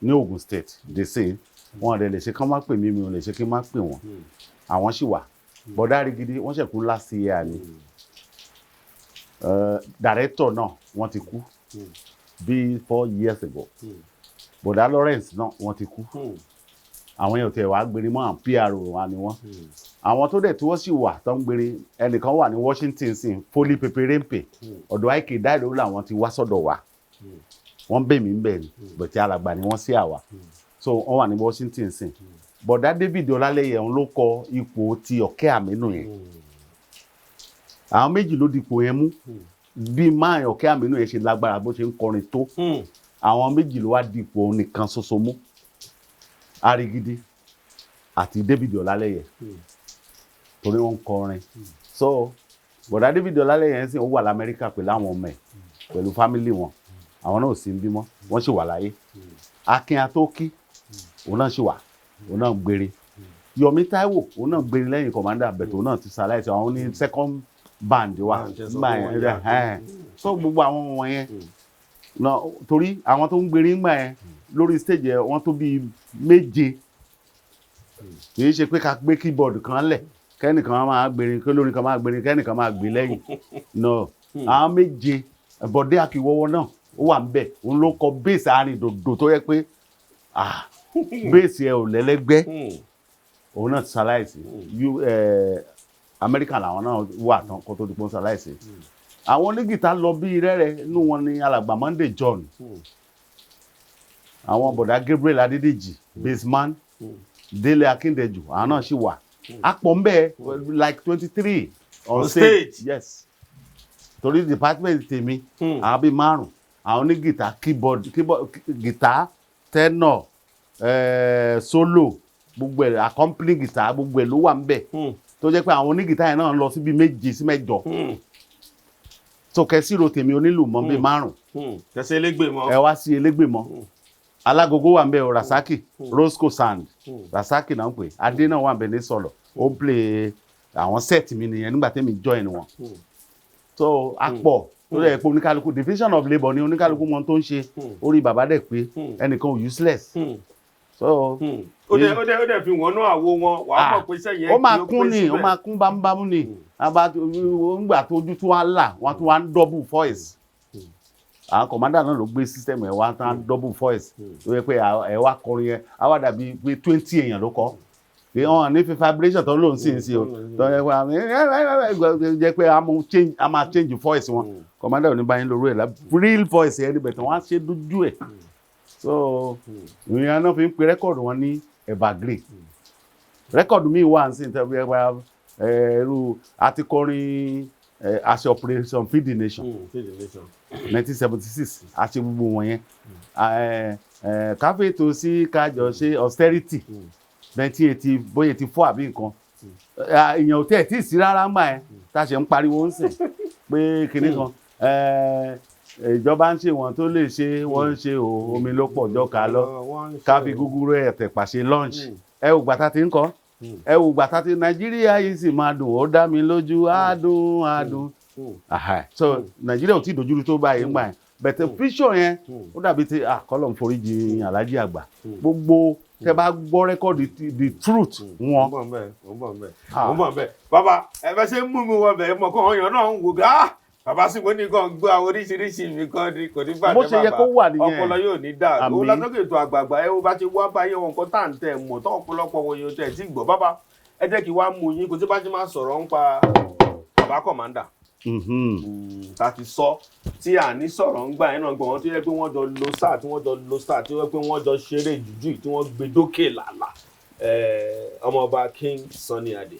ní Ogun State dé sí. Wọn rẹ̀ lè ṣe kán má pè mí, mi ò lè ṣe kí n má pè wọ́n. Àwọn sì wà. Bọ̀dá Rigidi, wọ́n ṣẹ̀kú last year ni. Director náà, wọ́n ti kú bíi 4 years ago. Bọ̀dá Lawrence náà, wọ́n ti kú. Àwọn èèyàn tẹ̀ wá gbére mọ́, àwọn PRO wa ni wọ́n. Àwọn tó dẹ̀ tí wọ́n sì wà tó ń gbére, ẹnìkan wà ní Washington sí, Foli Peperempe, ọ̀dọ̀ Ike Dairo làwọn ti wá sọ́dọ̀ wa. Wọ́n bẹ̀ mí bẹ̀ ni, bẹ̀tẹ̀ alàgbà ni wọ́n sí àwa. So wọ́n wà ní Washington sí. Bọ̀dá David Ọlálẹ́yẹ, òun ló kọ ipò ti Ọ̀kẹ́ Àmínú yẹn. Àwọn méjì ló dipò yẹn mú. Bí máa Ọ̀kẹ́ Àmínú yẹn ṣe lágbára, bó ṣe ń kọrin tó, àwọn méjì ló wá dipò òun nìkan ṣoṣo mú, Arigidi àti David Ọlálẹ́yẹ, torí wọ́n ń kọrin. So bọ̀dá David Ọlálẹ́yẹ yẹn sì, ó wà lamẹ́ríkà pẹ̀lú àwọn ọmọ ẹ̀, pẹ̀lú family wọn. Àwọn náà ò sí ń bímọ, wọ́n sì wà láyé. Akin Atókí, òun náà sì wà, òun náà gbére. Yomi Taiwo, òun náà gbére lẹ́yìn commander, bẹ̀tẹ̀ òun náà ti ṣaláìsí. Àwọn ní second band wa nígbà yẹn. So gbogbo àwọn wọ̀nyẹn náà, torí àwọn tó ń gbére ńgbà yẹn lórí stage yẹn, wọ́n tó bíi méje. Kì í ṣe pé ká gbé keyboard kan lẹ̀, kẹ́nìkan máa gbére, kí olórin kan máa gbére, kẹ́nìkan máa gbé lẹ́yìn. No, àwọn méje. Bọ̀dé Akíwọ́wọ́ náà, ó wà níbẹ̀. Òun ló kọ bass àárín dòdò tó yẹ pé, ah, bass ẹ ò lẹ́lẹ́gbẹ́. Òun náà ti ṣaláìsí. Amẹ́ríkà làwọn náà wà tán kó tó di pọ́n ṣaláìsí. Àwọn onígìtá lọ bí rẹ́rẹ́, inú wọn ni alàgbà Monday John, àwọn bọ̀dá Gabriel Adédèjì, bassman, Délé Akíndẹ̀jù, àwọn náà sì wà. Àpọ̀ ń bẹ̀ like 23 on stage. Yes, torí department tèmi, àwọn bíi márùn, àwọn onígìtá, keyboard, guitar, tenor, solo, gbogbo ẹ̀, accompany guitar, gbogbo ẹ̀ ló wà ń bẹ̀, tó jẹ́ pé àwọn onígìtá yẹn náà lọ sí bíi méje sí mẹ́jọ. So kẹsìrò tèmi, onílù mọ́ bíi márùn. Kẹsẹ̀ elégbè mọ́. Ẹ wá sí elégbè mọ́. Alágogo wà ń bẹ̀ o, Rasaki, Roscoe Sand, Rasaki náà ń pè. Adé náà wà ń bẹ̀ ní sọ̀lọ̀, ó ń play. Àwọn set mi nìyẹn nígbà tẹ́mi join wọn. So a pọ̀ tó lè pé oníkálukú, division of labour ni, oníkálukú mọ tó ń ṣe. Orí bàbá dẹ̀ pé, ẹnìkan ò useless. So Ó dẹ̀ fi wọ́n náà àwo wọn, wàá mọ̀ pé iṣẹ́ yẹn ó máa kí ó kún pé ni, ó síbẹ̀. máa kún bámúbámú ni. Àbá ńgbà tó ojú tó wá là, wọ́n tún wá ń double voice. Àwọn commander náà ló gbé system ẹ̀ wá tán, double voice, tó yẹ pé ẹ wá kọrin yẹn, á wá dàbí pé 20 èèyàn ló kọ, pé wọn ní fi vibration tó ń lò ń sìn sí o, tó yẹ pé jẹ́ pé a máa change voice wọn. Commander ò ní báyìí lóru ẹ̀ la real voice ẹ̀ níbẹ̀ tí wọ́n á ṣe dójú ẹ̀. So ìyẹn náà fi ń pe record wọn ní evergreen. Record míì wà ń sìn tẹ́lẹ̀ pé ẹrú àti kọrin àṣẹ Operation Feed the Nation. Feed the Nation. 1976, àṣẹ gbogbo wọn yẹn, káfíńtò sí kájọ ṣe austerity, 1980, bóyá 84 àbí nǹkan. Èèyàn ò tẹ̀ tí ì sí rárá ń gbà yẹn tá a ṣe ń pariwo ń sìn pé kinní kan, ìjọba ń ṣe wọn tó lè ṣe, wọ́n ń ṣe o, omi ló pọ̀ jọ ká lọ, ká fi gúgúrú ẹ̀ tẹ̀pà ṣe lunch. Ẹ ò gbàtà tí ń kọ́, ẹ ò gbàtà tí Nàìjíríà yìí sì máa dùn, ó dá mi lójú, á dùn, á dùn. So Nàìjíríà ò tí ì dojúrú tó báyìí ń gbà yẹn, bẹ̀tẹ̀ píṣọ̀ yẹn ó dàbí ti àkọlọ̀ ń foríjì Alhaji àgbà. Gbogbo tẹ bá gbọ́ record the truth wọn. Mo ń bọ̀ nbẹ̀, mo ń bọ̀ nbẹ̀, mo ń bọ̀ nbẹ̀. Bàbá, ẹ bẹ ṣe ń mú mi wọ bẹ̀ mọ̀ kọ́ ọyàn náà ń wò gá. Bàbá sì mo ní kàn gbọ́ àwọn oríṣiríṣi mi kan ní kò ní bàjẹ́. Bó ṣe yẹ kó wà nìyẹn. Ọpọlọ yóò ní dà. Àmín. Ó látọ́kè ètò àgbààgbà ẹ wo bá ṣe wá báyé wọn, nǹkan tá à ń tẹ̀ mọ̀ tó ọ̀pọ̀lọpọ̀ wọn yóò tẹ̀ tí gbọ́. Bàbá, ẹ jẹ́ kí wá mú yín kò tí bá ṣe máa sọ̀rọ̀ ń pa bàbá commander tá a ti sọ tí à ní sọ̀rọ̀ ń gbà yẹn náà gbọ̀n wọn tó yẹ pé wọ́n jọ lo sáà tí wọ́n jọ lo sáà tí wọ́n pé wọ́n jọ ṣeré jùjú tí wọ́n gbé dókè làlà, ọmọọba King Sunny Adé.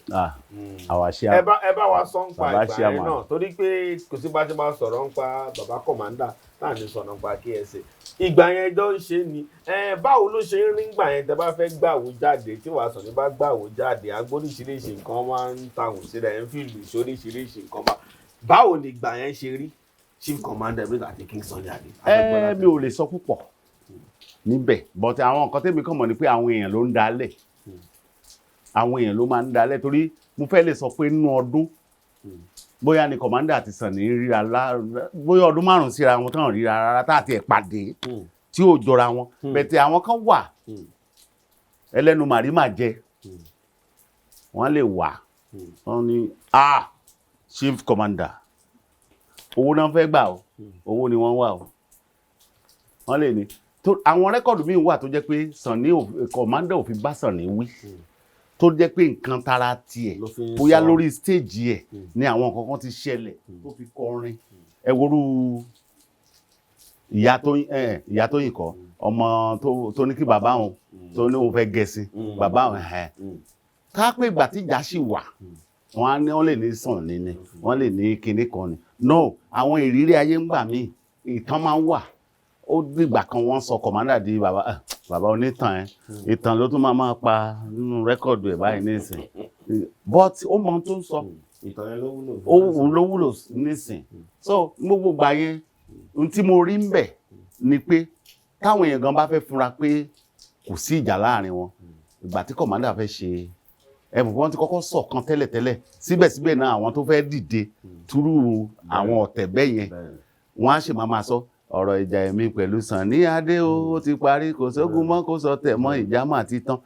Àwa ṣe Ẹ bá wa sọ ń pa Bàbá ìgbà ṣe yẹn àmà. náà, torí pé kò sí bá ṣe máa sọ̀rọ̀ ń pa bàbá commander náà ní sọ̀rọ̀ ń pa KSA. Ìgbà yẹn jọ ń ṣe ni, báwo ló ṣe ń rí gbà yẹn tẹ bá fẹ́ gbàwó jáde, tí wàá sọ ní bá gbàwó jáde, agbóríṣiríṣi nǹkan máa ń takùn sílẹ̀, ń fi lù sóríṣiríṣi nǹkan bá, báwo ni ìgbà yẹn ṣe rí, Chief Commander Ibrahim àti King Sunny Adé? Ẹ mi ò lè sọ púpọ̀ níbẹ̀, but àwọn nǹkan tẹ́mi kàn mọ̀ ni pé àwọn èèyàn ló ń dalẹ̀, àwọn èèyàn ló máa ń dalẹ̀, torí mo fẹ́ lè sọ pé nínú ọdún bóyá ni commander àti Sunny ríra bóyá ọdún 5 síra wọn tán ríra rárá, tá àti ẹ̀ pàdé tí ò jọra wọn. Bẹ̀tẹ̀ àwọn kan wà, ẹlẹ́nu màrí mà jẹ, wọ́n lè wà, wọ́n ní, "Ah, Chief Commander, owó náà fẹ́ gbà o, owó ni wọ́n wà o." Wọ́n lè ní tó àwọn record míì wà tó jẹ́ pé Sunny commander ò fi bá Sunny wí, tó jẹ́ pé nǹkan tara tiẹ̀ Ló fi ń bóyá sọ. lórí stage ẹ̀ ni àwọn nǹkan kan ti ṣẹlẹ̀ tó fi kọrin. Ẹ worú ìyá tó yìn kọ́ ọmọ tó ní kí bàbá òun tó ní òun fẹ́ gẹ̀ẹ́sì bàbá òun ẹ̀ ká pé ìgbà tí ìjà sì wà, wọ́n á ní wọ́n lè ní Sunny ni, wọ́n lè ní kinní kan ni. No, àwọn ìrírí ayé ń gbà míì, ìtàn máa ń wà. Ó dìgbà kan wọ́n sọ commander di bàbá, bàbá onítàn ẹ, ìtàn ló tún máa máa pa nínú record ẹ̀ báyìí nísìn, but ó mọ ohun tó ń sọ. Ìtàn yẹn ló wúlò. Ó òun ló wúlò nísìn. So gbogbo gbà yẹn, ohun tí mo rí ń bẹ̀ ni pé táwọn èèyàn gan bá fẹ́ fúnra pé kò sí ìjà láàrin wọn, ìgbà tí commander fẹ́ ṣe ẹ̀bùn, wọn ti kọ́kọ́ ṣọ̀kan tẹ́lẹ̀tẹ́lẹ̀, síbẹ̀síbẹ̀ náà àwọn tó fẹ́ dìde túrú àwọn ọ̀tẹ̀ bẹ́ẹ̀ yẹn, wọ́n á sì máa máa sọ ọ̀rọ̀ ìjà èmi pẹ̀lú Sunny Adé o, ó ti parí, kò sógun mọ́, kò sọ tẹ̀ mọ́, ìjà mà ti tán.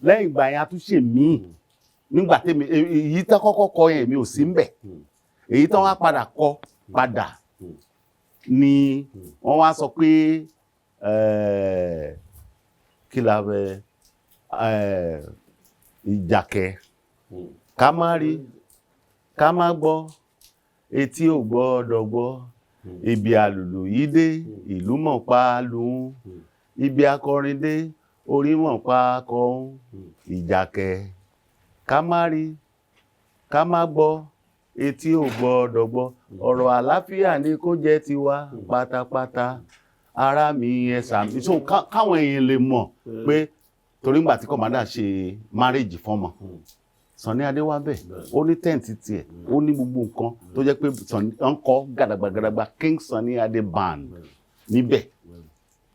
Lẹ́yìn ìgbà yẹn, a tún ṣe míì nígbà tèmi, èyí tán kọ́kọ́ kọ yẹn, èmi ò sí ńbẹ̀. Èyí tán wá padà kọ padà ni wọ́n wá sọ pé kí la bẹ ìjàkẹ́, ká má rí, ká má gbọ́, etí ò gbọ́dọ̀ gbọ́, ibi àlùlù yìí dé, ìlú mọ̀ pa lùún, ibi akọrin dé, orí mọ̀ pa kọ̀ọ̀hún, ìjàkẹ́, ká má rí, ká má gbọ́, etí ò gbọ́dọ̀ gbọ́, ọ̀rọ̀ àlàáfíà ni kó jẹ́ tiwa pátápátá, ara mi ẹ sàmì. So káwọn èèyàn lè mọ̀ pé torí ńgbà tí commander ṣe marriage fọ́mọ, Sunny Adé wá bẹ̀, ó ní tent tiẹ̀, ó ní gbogbo nǹkan tó jẹ́ pé Sunny ń kọ́ gàdàgbà gàdàgbà, King Sunny Adé Band níbẹ̀.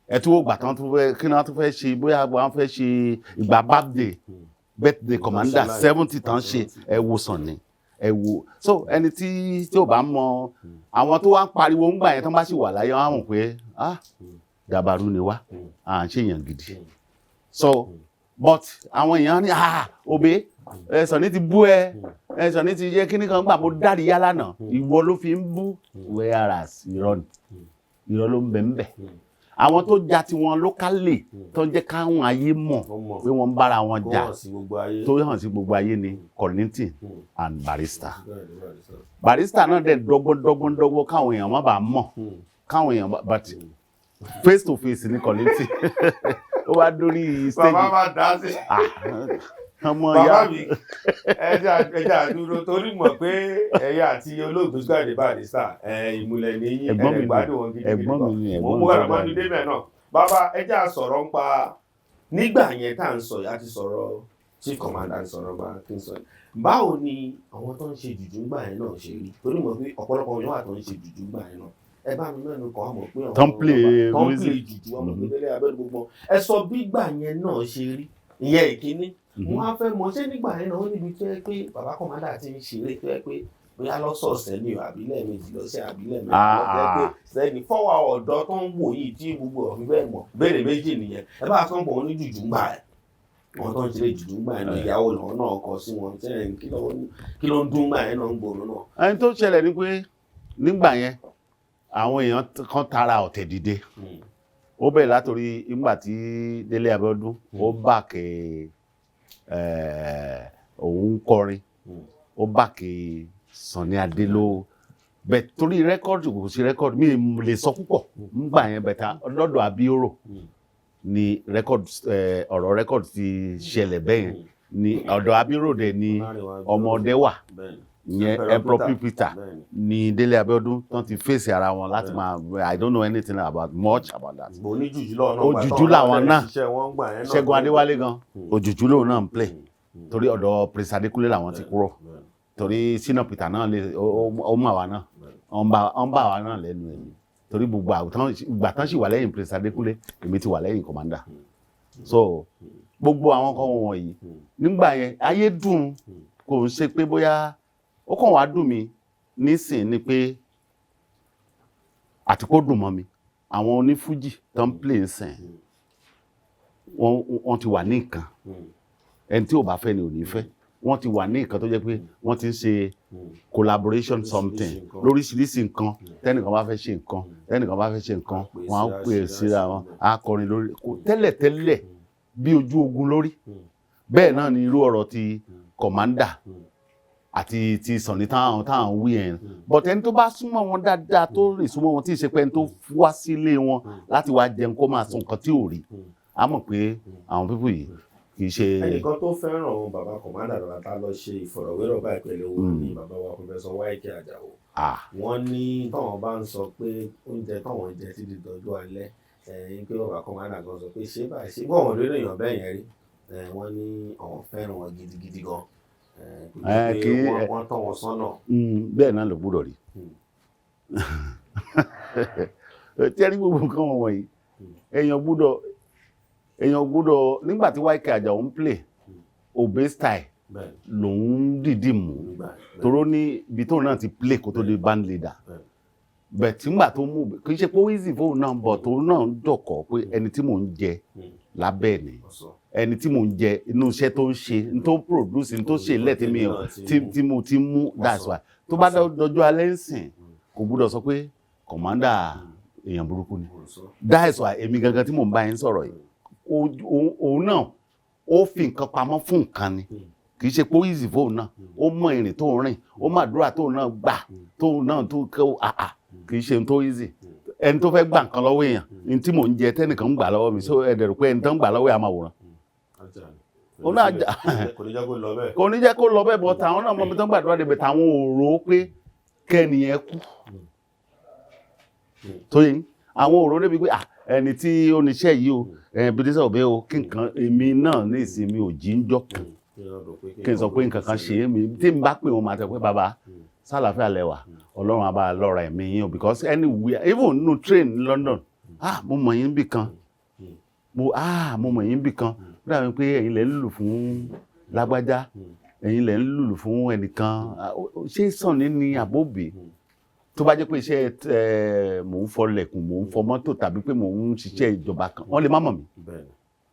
Ẹ tún wò gbà tán tó fẹ́ kí náà tó fẹ́ ṣe, bóyá wọ́n fẹ́ ṣe ìgbà birthday commander 70 tán ṣe, ẹ wo Sunny, ẹ wo. So ẹni tí ò bá mọ àwọn tó wá ń pariwo ńgbà yẹn, tán bá sì wà láyé, wọn á mọ̀ pé, ah, dàbàrú ni wá, à ń ṣèyàn gidi. So but àwọn èèyàn ní, ah, Obey ẹ, Sunny ti bú ẹ, ẹ Sunny ti yẹ kíní kan gbà mo dárí yá lánàá, ìwọ ló fi ń bú, whereas irọ́ ni, irọ́ ló ń bẹ ń bẹ. Àwọn tó ja tiwọn locally, tó ń jẹ́ káwọn ayé mọ̀ pé wọ́n ń bára wọn kó jà hàn sí gbogbo ayé. Tó hàn sí gbogbo ayé ni Kollington and Barrister. Bẹ́ẹ̀ ni, Barrister. Barrister náà dẹ̀ dọ́gbọ́n dọ́gbọ́n dọ́gbọ́n káwọn èèyàn má bàa mọ̀, káwọn èèyàn but face to face ní Kollington, ó wá dórí stage. Bàbá máa dá sí. Ah, ọmọ Bàbá ìyá mi, ẹjẹ àdúró torí mọ̀ pé ẹ̀yin àti olóògbé Síkírù Barrister ẹ ìmùlẹ̀ ní yín. Ẹ̀gbọ́n mi ẹ ni. gbádùn wọn gidigidi Ẹ̀gbọ́n mi ni, gan. ẹ̀gbọ́n Mo mi mú tó àràmọ́dún dáa ni. débẹ̀ náà. Bàbá, ẹjẹ àsọ̀rọ̀ ń pa nígbà yẹn tá à ń sọ yìí, a ti sọ̀rọ̀ chief commander, sọ̀rọ̀ bá kí n sọ yìí. Báwo ni àwọn tó ń ṣe jùjú ńgbà yẹn náà ṣe rí? Torí mọ̀ pé ọ̀pọ̀lọpọ̀ èèyàn wà tó ń ṣe jùjú ńgbà yẹn náà. Ẹ bá mi mẹ́nu kàn á mọ̀ pé àwọn Tó ń play tó ń music. play jùjú, ọmọ pé Délé Abẹ́rẹ́ gbogbo wọn. Ẹ sọ bí gbà yẹn náà ṣe rí, ìyẹn ìkíní. Mo á fẹ́ mọ̀, ṣé nígbà yẹn náà ó níbi tó yẹ pé bàbá commander ti ń ṣeré, tó yẹ pé bóyá lọ́sọ̀ọ̀sẹ̀ ni o, àbí lẹ́ẹ̀mejì lọ́sẹ̀, àbí lẹ́ẹ̀mejì lọ́sẹ̀, pé sẹ́ni fọ́wọ́ ọ̀dọ́ tó ń wò yìí tí gbogbo ọ̀fin bẹ́ẹ̀ mọ̀? Béèrè méjì nìyẹn. Ẹ bá sọ pé òun ní jùjú ń gbà ẹ̀, wọn tó ń ṣeré jùjú ń gbà ẹ̀ náà, ìyàwó lọ́wọ́ náà kọ sí wọn sẹ́yìn, kí ló ń dún gbà ẹ̀ náà ń gbòòrò náà? Ẹni tó ṣẹlẹ̀ ni pé nígbà yẹn, àwọn èèyàn kan tara ọ̀tẹ̀ dìde. Ó bẹ̀rẹ̀ látòrí nígbà tí Délé Abíọ́dún ó back òun kọrin, ó back Sunny Adé ló bẹ̀ torí record, kò sí record, mi ì lè sọ púpọ̀ nígbà yẹn bẹ̀ta. Lọ́dọ̀ Abioro ni record, ọ̀rọ̀ record ti ṣẹlẹ̀ bẹ́ẹ̀ yẹn, ni ọ̀dọ̀ Abioro dẹ̀ ni ọmọdé wà, ìyẹn Emperor Peter ni Délé Abíọ́dún tán ti fèsì ara wọn láti máa. I don't know anything about much about that. Oníjùjú lọ́wọ́ náà. Òjùjú làwọn náà. Ṣiṣẹ́ wọn gbà yẹn náà. Ṣẹ́gun Adéwálé gan, òjùjú lòun náà ń play, torí ọ̀dọ̀ Prince Adékúnlé làwọn ti kúrò, torí Shina Peter náà lè ó mọ̀ àwa náà, ó ń bá àwa náà lẹ́nu ẹ̀, torí gbogbo àwọn ìgbà tán sì wà lẹ́yìn Prince Adékúnlé, èmi ti wà lẹ́yìn commander. So gbogbo àwọn kan wọ̀nyí nígbà yẹn, ayé dùn, kò ń ṣe pé bóyá ó kàn wá dùn mí nísìn ni pé àti kó dùn mọ́ mi. Àwọn onífújì tó ń play ńsìn, wọ́n ti wà ní nǹkan, ẹni tí ò bá fẹ́ ni ò ní fẹ́. Wọ́n ti wà ní nǹkan tó jẹ́ pé wọ́n ti ń ṣe collaboration something nǹkan. Lóríṣiríṣi nǹkan. Tẹ́nìkan bá fẹ́ ṣe nǹkan, tẹ́nìkan bá fẹ́ ṣe nǹkan, Pè wọ́n á síra, pè síra, síra wọn, síra. á kọrin lórí tẹ́lẹ̀ tẹ́lẹ̀ bí ojú ogun lórí. Bẹ́ẹ̀ náà ni irú ọ̀rọ̀ ti commander àti ti Sunny táwọn wí yẹn. But ẹni tó bá súnmọ́ wọn dáadáa, tó rìn súnmọ́ wọn, tí ì ṣe pé ẹni tó wá sílé wọn láti wá jẹun kó máa sọ nǹkan tí ò rí, á mọ̀ pé àwọn people yìí kì í ṣe. Ẹnìkan tó fẹ́ràn bàbá commander lọ́la tá lọ ṣe ìfọ̀rọ̀wérọ̀ báyìí pẹ̀lú wọn ní bàbá wa Professor Y.K. Àjàó. Wọ́n ní táwọn bá ń sọ pé oúnjẹ táwọn jẹ títí dọjọ́ alẹ́, ẹ̀yìn pé bàbá commander gan sọ pé ṣé báyìí ṣé bọ́ọ̀ lórí èèyàn bẹ́ẹ̀ yẹn rí. Wọ́n ní àwọn fẹ́ràn wọn gidigidi gan, pé wọ́n tọ́ wọn sọ́nà. Bẹ́ẹ̀ náà ló gbúdọ̀ rí. Tí ẹ rí gbogbo nǹkan wọ̀nyí, èèyàn gbúdọ̀ nígbà tí Y.K. Àjàó ń play, Obey style lòun dìídì mú, toró ní ibi tóun náà ti play kó tó di band leader. Bẹ̀ tí ngbà tó mú, kì í ṣe pé ó easy fóun náà, bọ̀ tó náà ń jọ̀kọ̀ pé ẹni tí mò ń jẹ lábẹ́ ni, ẹni tí mò ń jẹ inú iṣẹ́ tó ń ṣe, n tó produce, n tó ṣe lẹ̀ tí mi ò tí mo ti mú. That's why tó bá dọjọ́ alẹ́ ń sìn, kò gbúdọ̀ sọ pé commander èèyàn burúkú ni. That's why èmi gangan tí mò ń bá yín sọ̀rọ̀ yìí, òun náà ó fi nǹkan pamọ́ fún nǹkan ni. Kì í ṣe pé ó easy fóun náà. Ó mọ ìrìn tó ń rìn, ó mọ àdúrà tóun náà gbà, tóun náà tó kẹ́ àà. Kì í ṣe ohun tó easy. Ẹni tó fẹ́ gbà nǹkan lọ́wọ́ èèyàn ní tí mò ń jẹ, tẹ́nìkan ń gbà lọ́wọ́ mi, so ẹ dẹ̀ rò pé ẹni tó ń gbà lọ́wọ́ ẹ̀ á máa wòran? Òun náà Kò ní jẹ́ kó lọ bẹ́ẹ̀. Kò ní jẹ́ kó lọ bẹ́ẹ̀, bọ́ tàwọn náà mọ ibi tó ń gbàdúrà débẹ̀, táwọn ò rò ó pé kẹ́niyẹn kú tó yẹ yín. Àwọn ò rò ó débi pé, ah, ẹni tí ó níṣẹ́ yìí o, Ebenezer Obey o, kí nǹkan èmi náà ní ìsinmi ò jí ń jọ́ kan kí n sọ pé nǹkan kan ṣe é mi. Tí n bá pè wọ́n, máa tẹ pé, "Bàbá, sálàáfíà lẹ́wà, Ọlọ́run á bá lọ́ra ẹ̀mí yín o." Because anywhere, even nínú train ní London, "Ah, mo mọ̀ yín bì kan." Mo, "Ah, mo mọ̀ yín bì kan. Ó dàbí pé ẹ̀yin lẹ ń lùlù fún lágbájá, ẹ̀yin lẹ ń lùlù fún ẹnìkan." Ah, ṣé Sunny ni àbóbì? Tó bá jẹ́ pé iṣẹ́ ẹ mò ń fọ lẹ̀kùn, mò ń fọ mọ́tò, tàbí pé mò ń ṣiṣẹ́ ìjọba kan, wọ́n lè má mọ̀ mí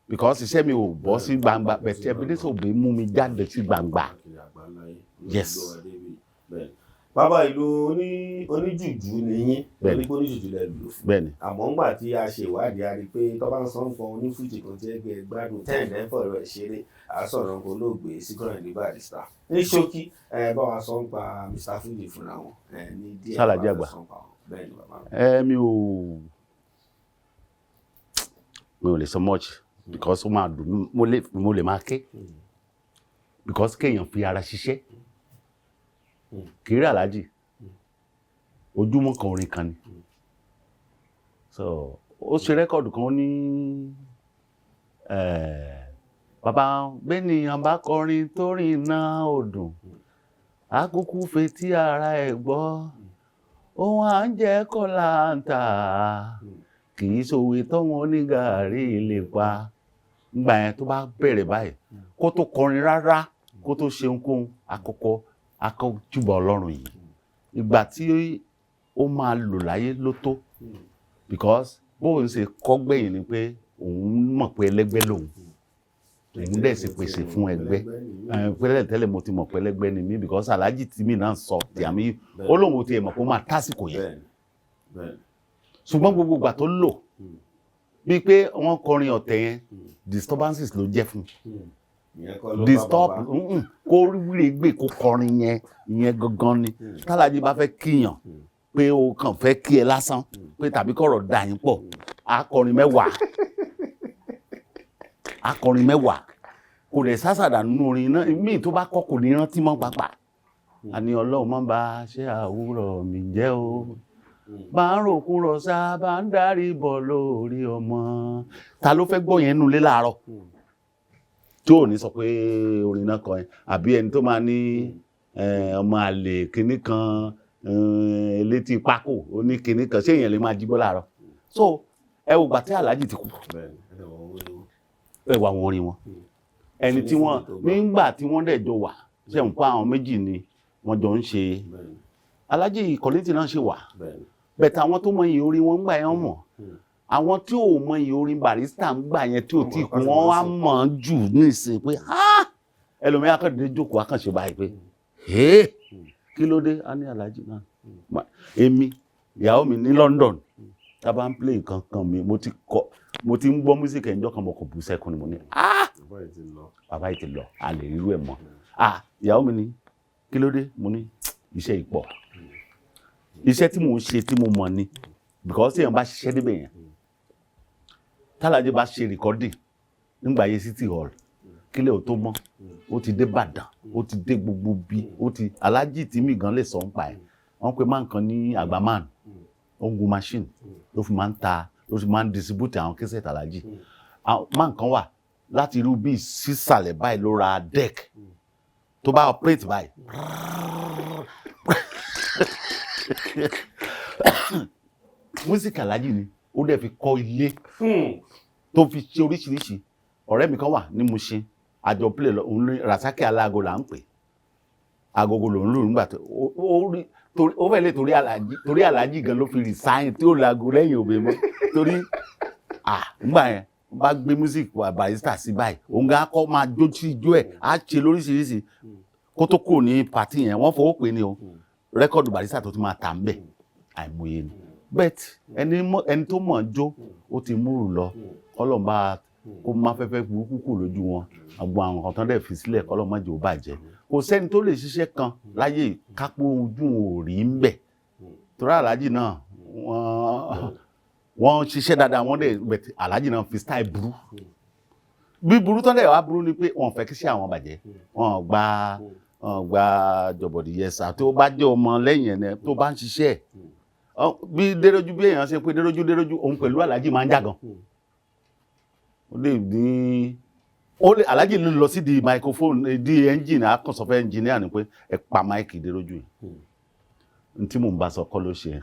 because iṣẹ́ mi ò bọ́ sí gbangba. Bẹ̀tẹ̀ Ebenezer Obey mú mi jáde sí gbangba. Yes. Bàbá, ìlú oníjùjú ni yín. Bẹ́ẹ̀ni. Oníjùjú lẹ lò fún. Bẹ́ẹ̀ni. Àmọ́ ńgbà tí a ṣe ìwádìí, a rí i pé tó bá ń sọ ń fọ onífújì kan tí ẹgbẹ́ gbádùn tẹ́ǹdẹ́ ń fọ̀rọ̀ ẹ̀ ṣeré, à ń sọ̀rọ̀ nǹkan olóògbé Síkírù Àyìndé Barrister. Ní ṣókí, ẹ bá wa sọ ń pa Mr Fuji fúnra wọn, ẹ ní díẹ̀. Ṣàlàjì bá wa àgbà. sọ ń pa wọn. Bẹ́ẹ̀ ni, bàbá. Ẹ mi ò lè sọ much because ó máa dùn mí. Mo lè máa ké because kéèyàn fi ara ṣiṣẹ́ kiri, aláàjì, ojúmọ́ kan orin kan ni. So ó ṣe record kan, ó ní bàbá gbẹ́nìyàn bá kọrin tó rìn náà ò dùn, àkókò fetí ara ẹ̀ gbọ́, ohun à ń jẹ́ kọ́ là ń tà, kì í ṣòwe tọ́wọ́n onígàárí lè pa. Ngbà yẹn, tó bá bẹ̀rẹ̀ báyìí, kó tó kọrin rárá, kó tó ṣe ohunkóhun, àkọ́kọ́ akọ́júbà Ọlọ́run yìí. Ìgbà tí ó máa lò láyé ló tó, because bóun ṣe kọ́ gbẹ̀yìn ni pé òun mọ̀ pé ẹlẹ́gbẹ́ lòun, òun dẹ̀ sì pèsè fún ẹgbẹ́ pẹ́lẹ́ tẹ́lẹ̀. Mo ti mọ̀ pé ẹlẹ́gbẹ́ ni mí because aláàjì tí mi náà sọ tí àmì ó lóun ò tiẹ̀ mọ̀ pé ó máa tásìkò yẹn. bẹ́ẹ̀ni bẹ́ẹ̀ni Ṣùgbọ́n gbogbo ìgbà tó lò, bíi pé wọ́n kọrin ọ̀tẹ̀ yẹn, disturbances ló jẹ́ fún Ìyẹn kọ́ ló bá disturb bàbá. Kó wíre gbé kó kọrin yẹn, ìyẹn gangan ni. Tálájì bá fẹ́ kíyàn pé o kàn fẹ́ kí ẹ lásán pé tàbí kọ̀rọ̀ dà yín pọ̀, á kọrin 10, á kọrin 10, kò lè sásàdà nínú orin náà. Míì tó bá kọ́, kò ní rántí mọ́ pàápàá. Àní Ọlọ́run má bà ṣe àwúrọ̀ mi jẹ́ o, bá ń ròkun rọ̀ṣà, bá ń darí bọ̀ lórí ọmọ. Ta ló fẹ́ gbọ́ yẹn nulẹ̀ láàárọ̀ tí ò ní sọ pé orin náà kọ yẹn? Àbí ẹni tó máa ní ọmọ àlè kinní kan, létí pákó, ó ní kinní kan, ṣé èèyàn lè máa jí gbọ́ láàárọ̀? So ẹ wò gbà tí aláàjì ti kú, Bẹ́ẹ̀ni, ẹ wọ owó ewu. Ẹ wà àwọn orin wọn, ẹni tí wọ́n nígbà tí wọ́n dẹ̀ jọ wà, ṣe ń pa àwọn méjì ni wọ́n jọ ń ṣe. Aláàjì Kollington náà ṣe wà bẹ̀tẹ̀. Àwọn tó mọ iye orin wọn ń gbà yẹn mọ̀, àwọn tí ò mọ iye orin Barrister ń gbà yẹn tí ò tí kú, wọ́n wá mọ̀ ọ́n jù nísìnyí pé ẹlòmíràn akọ̀dé jókòó akànṣe báyìí pé, "Hey, kí ló dé?" Á ní aláàjì náà. Èmi, ìyàwó mi ní London, tá a bá ń play nǹkan kan mi, mo ti kọ, mo ti ń gbọ́ music ẹ̀ńjọ́ kan, mo kò bú sẹ́kùn ni. Mo ní, "Ah, Bàbá yìí ti lọ. Bàbá yìí ti lọ, a lè rírú ẹ̀ mọ́." Ah, ìyàwó mi ní, "Kí ló dé?" Mo ní iṣẹ́ ìpọ̀, iṣẹ́ tí mò ń ṣe tí mo mọ̀ ni, because téèyàn bá ṣiṣẹ́ débẹ̀ yẹn, tálájẹ́ bá ṣe recording nígbà yẹn, City Hall, kílẹ̀ ò tó mọ́, ó ti dé Ìbàdàn, ó ti dé gbogbo bí ó ti. Alájì tí mi gan lè sọ ń pa ẹ̀, wọ́n pe máa ń kan ní àgbàmán, ó ń gun machine, ló fi máa ń ta, ló fi máa ń distribute àwọn cassette alájì. Máa ń kan wà láti irú bíi sísàlẹ̀ báyìí, ló ra deck tó bá operate báyìí. Music alájì ni ó dẹ̀ fi kọ́ ilé tó fi ṣe oríṣiríṣi. Ọ̀rẹ́ mi kan wà ní Mushin, àjọ play lọ, òun ní Rasaki, aláago là ń pè, agogo lòún lù nígbà tó ó rí. Torí ó fẹ́ lè torí Àlàájì gan ló fi resign tí ó lago lẹ́yìn Obey mọ́, torí ah, ngbà yẹn bá gbé music wa Barrister sí báyìí, òun gan akọ máa jó sí ijó ẹ̀, á ṣe lóríṣiríṣi kó tó kúrò ní party yẹn. Wọ́n fowó pè ní o, record Barrister tó ti máa tà ń bẹ̀ àìmọye ni. But ẹni tó mọ̀ jó, ó ti múrù lọ. Kọ́lọ̀ bá kó má fẹ́fẹ́ burúkú kù lójú wọn. Àgbo àwọn kan tán dẹ̀ fi sílẹ̀, kọ́lọ̀ má jẹ́ ó bàjẹ́. Kò sẹ́ni tó lè ṣiṣẹ́ kan láyé kápó ojú ò rí ń bẹ̀, torí Aláàjì náà wọ́n ṣiṣẹ́ dáadáa. Wọ́n dẹ̀, but Aláàjì náà fi style burú. Bí burú tán dẹ̀ wá burú ni pé wọ́n fẹ́ kí sí àwọn bàjẹ́. Wọ́n gba jọ̀bọ̀dì yẹsà tó bá jẹ́ ọmọ lẹ́yìn ẹ̀ tó bá ń ṣiṣẹ́ ẹ̀. Bí Dérójú, bí èèyàn ṣe pé Dérójú, Dérójú òun pẹ̀lú Aláàjì máa ń jà gan. Ó lè ní ó lè Aláàjì ló lọ sí di microphone, di engine, akọ̀sọ̀fẹ́ engineer ni pé ẹ pa mic Dérójú yìí, n tí mò ń bá sọ kọ́ ló ṣe.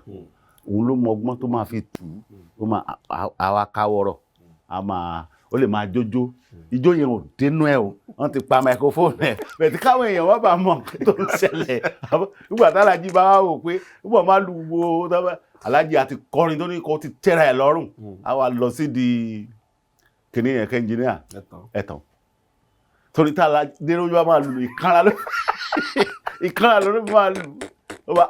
Òun ló mọ ọgbọ́n tó máa fi tù ú, ó máa àwa káwọ́rọ̀, a máa ó lè máa jójó, ijó yẹn ò dénú ẹ o, wọ́n ti pa microphone ẹ bẹ̀tí káwọn èèyàn wọ́n bá mọ nǹkan tó ń ṣẹlẹ̀. Nígbà tá Aláàjì bá wà wò pé nígbà máa lu gbogbo Aláàjì àti kọrin tó ní kó ti tẹ́ra ẹ̀ lọ́rùn, a wà lọ sí di kìnìún yẹn kẹ́ engineer ẹ̀tàn, torí tá a Dérójú bá máa lù, ìkanra ló máa lù. Ó bá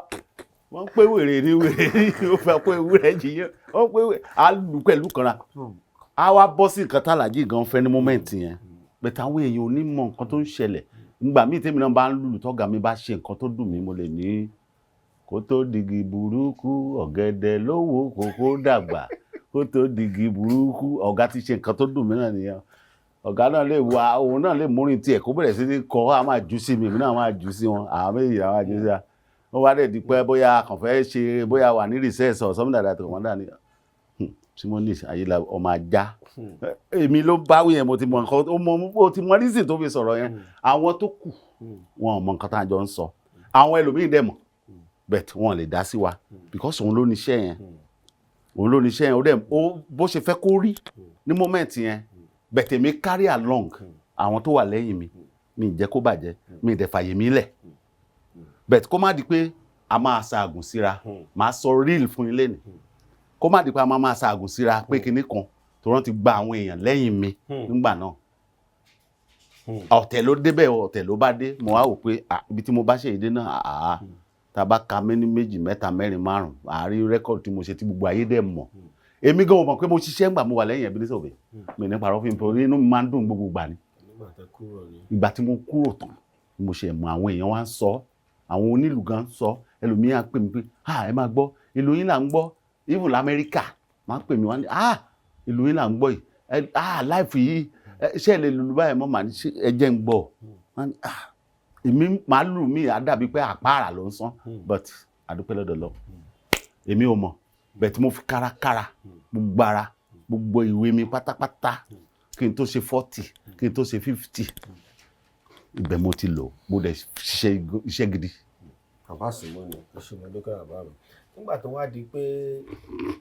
wọ́n pé wèrè ní wèrè ní, ó fẹ́ pé ewúrẹ́ jìyàn, ó pé á lù pẹ̀lú kanra, á wá bọ́ sí nǹkan tàlàjì gan fẹ́ ní moment yẹn. Bẹ̀tẹ̀ àwọn èèyàn ò ní mọ nǹkan tó ń ṣẹlẹ̀. Ngbà míì tèmi náà bá ń lùlù, tọ́gà mi bá ṣe nǹkan tó dùn mí, mo lè ní kó tó digi burúkú, ọ̀gẹ̀dẹ̀ lówó kókó dàgbà, kó tó digi burúkú. Ọ̀gá ti ṣe nǹkan tó dùn mí náà nìyẹn. Ọ̀gá náà lè wá, òun náà lè múrin tiẹ̀ kó bẹ̀rẹ̀ sí ní kọ́, á máa jù sí mi, èmi náà máa jù sí wọn, àwọn méjì á máa jù sí wa. Wọ́n wá dẹ̀ di pé bóyá kàn fẹ́ ṣe, bóyá wà ní recess or something like that, commander ni Simoni ayélujára ọmọ ajá, èmi ló báwí yẹn. Mo ti mọ nǹkan ó mọ, ó ti mọ reason tó fi sọ̀rọ̀ yẹn. Àwọn tó kù, wọn ò mọ nǹkan tá a jọ ń sọ. Àwọn ẹlòmíín dẹ̀ mọ̀, but wọn lè dá sí wa because òun ló ní iṣẹ́ yẹn, òun ló ní iṣẹ́ yẹn. Ó dẹ̀ ó bó ṣe fẹ́ kó rí ní moment yẹn, but èmi carry along àwọn tó wà lẹ́yìn mi. Mi ì jẹ́ kó bàjẹ́, mi ì dẹ̀ fàyè mi lẹ̀. But kó má di pé a máa ṣaàgùn síra, máa sọ real fún ilé ni, kó má di pé a máa ṣaàgùn síra pé kinní kan tó rántí gba àwọn èèyàn lẹ́yìn mi nígbà náà. Ọ̀tẹ̀ ló débẹ̀, ọ̀tẹ̀ ló bá dé. Mo wá wò pé ibi tí mo bá ṣe èdè náà, àá tá a bá ka méní, méjì, mẹ́ta, mẹ́rin, márùn, àárí record tí mo ṣe tí gbogbo ayé dẹ̀ mọ̀. Èmi gan ò mọ̀ pé mo ṣiṣẹ́ ńgbà mo wà lẹ́yìn Ebenezer Obey. Mi ní parọ́ fún mi, torí inú mi máa ń dùn gbogbo ìgbà ni. Ìgbà tí mo kúrò tán ni mo ṣe mọ̀. Àwọn èèyàn wá ń sọ, àwọn onílù gan sọ, ẹlòmíín á pè mí pé, "Ah, ẹ máa gbọ́, ìlú yín là ń gbọ́." Even lamẹ́ríkà máa ń pè mí, wá ní, "Ah, ìlú yín là ń gbọ́ yìí. Ah, live yìí, ṣé ẹ lè lùlù báyìí mọ́?" Màá ní, "Ẹ jẹ́ ń gbọ́." Wọ́n ní, "Ah, èmi máa lù mí, á dàbí pé àpáàrà ló ń sán." But àdúpẹ́ lọ́dọ̀ lọ, èmi ò mọ̀, but mo fi kárakára, gbogbo ara, gbogbo ìwé mi pátápátá, kí n tó ṣe 40, kí n tó ṣe 50, ibẹ̀ mo ti lò. Mo dẹ̀ ṣiṣẹ́ iṣẹ́ gidi. Bàbá Simoni, ẹ ṣe mo dúpẹ́, bàbá mi. Nígbà tó wá di pé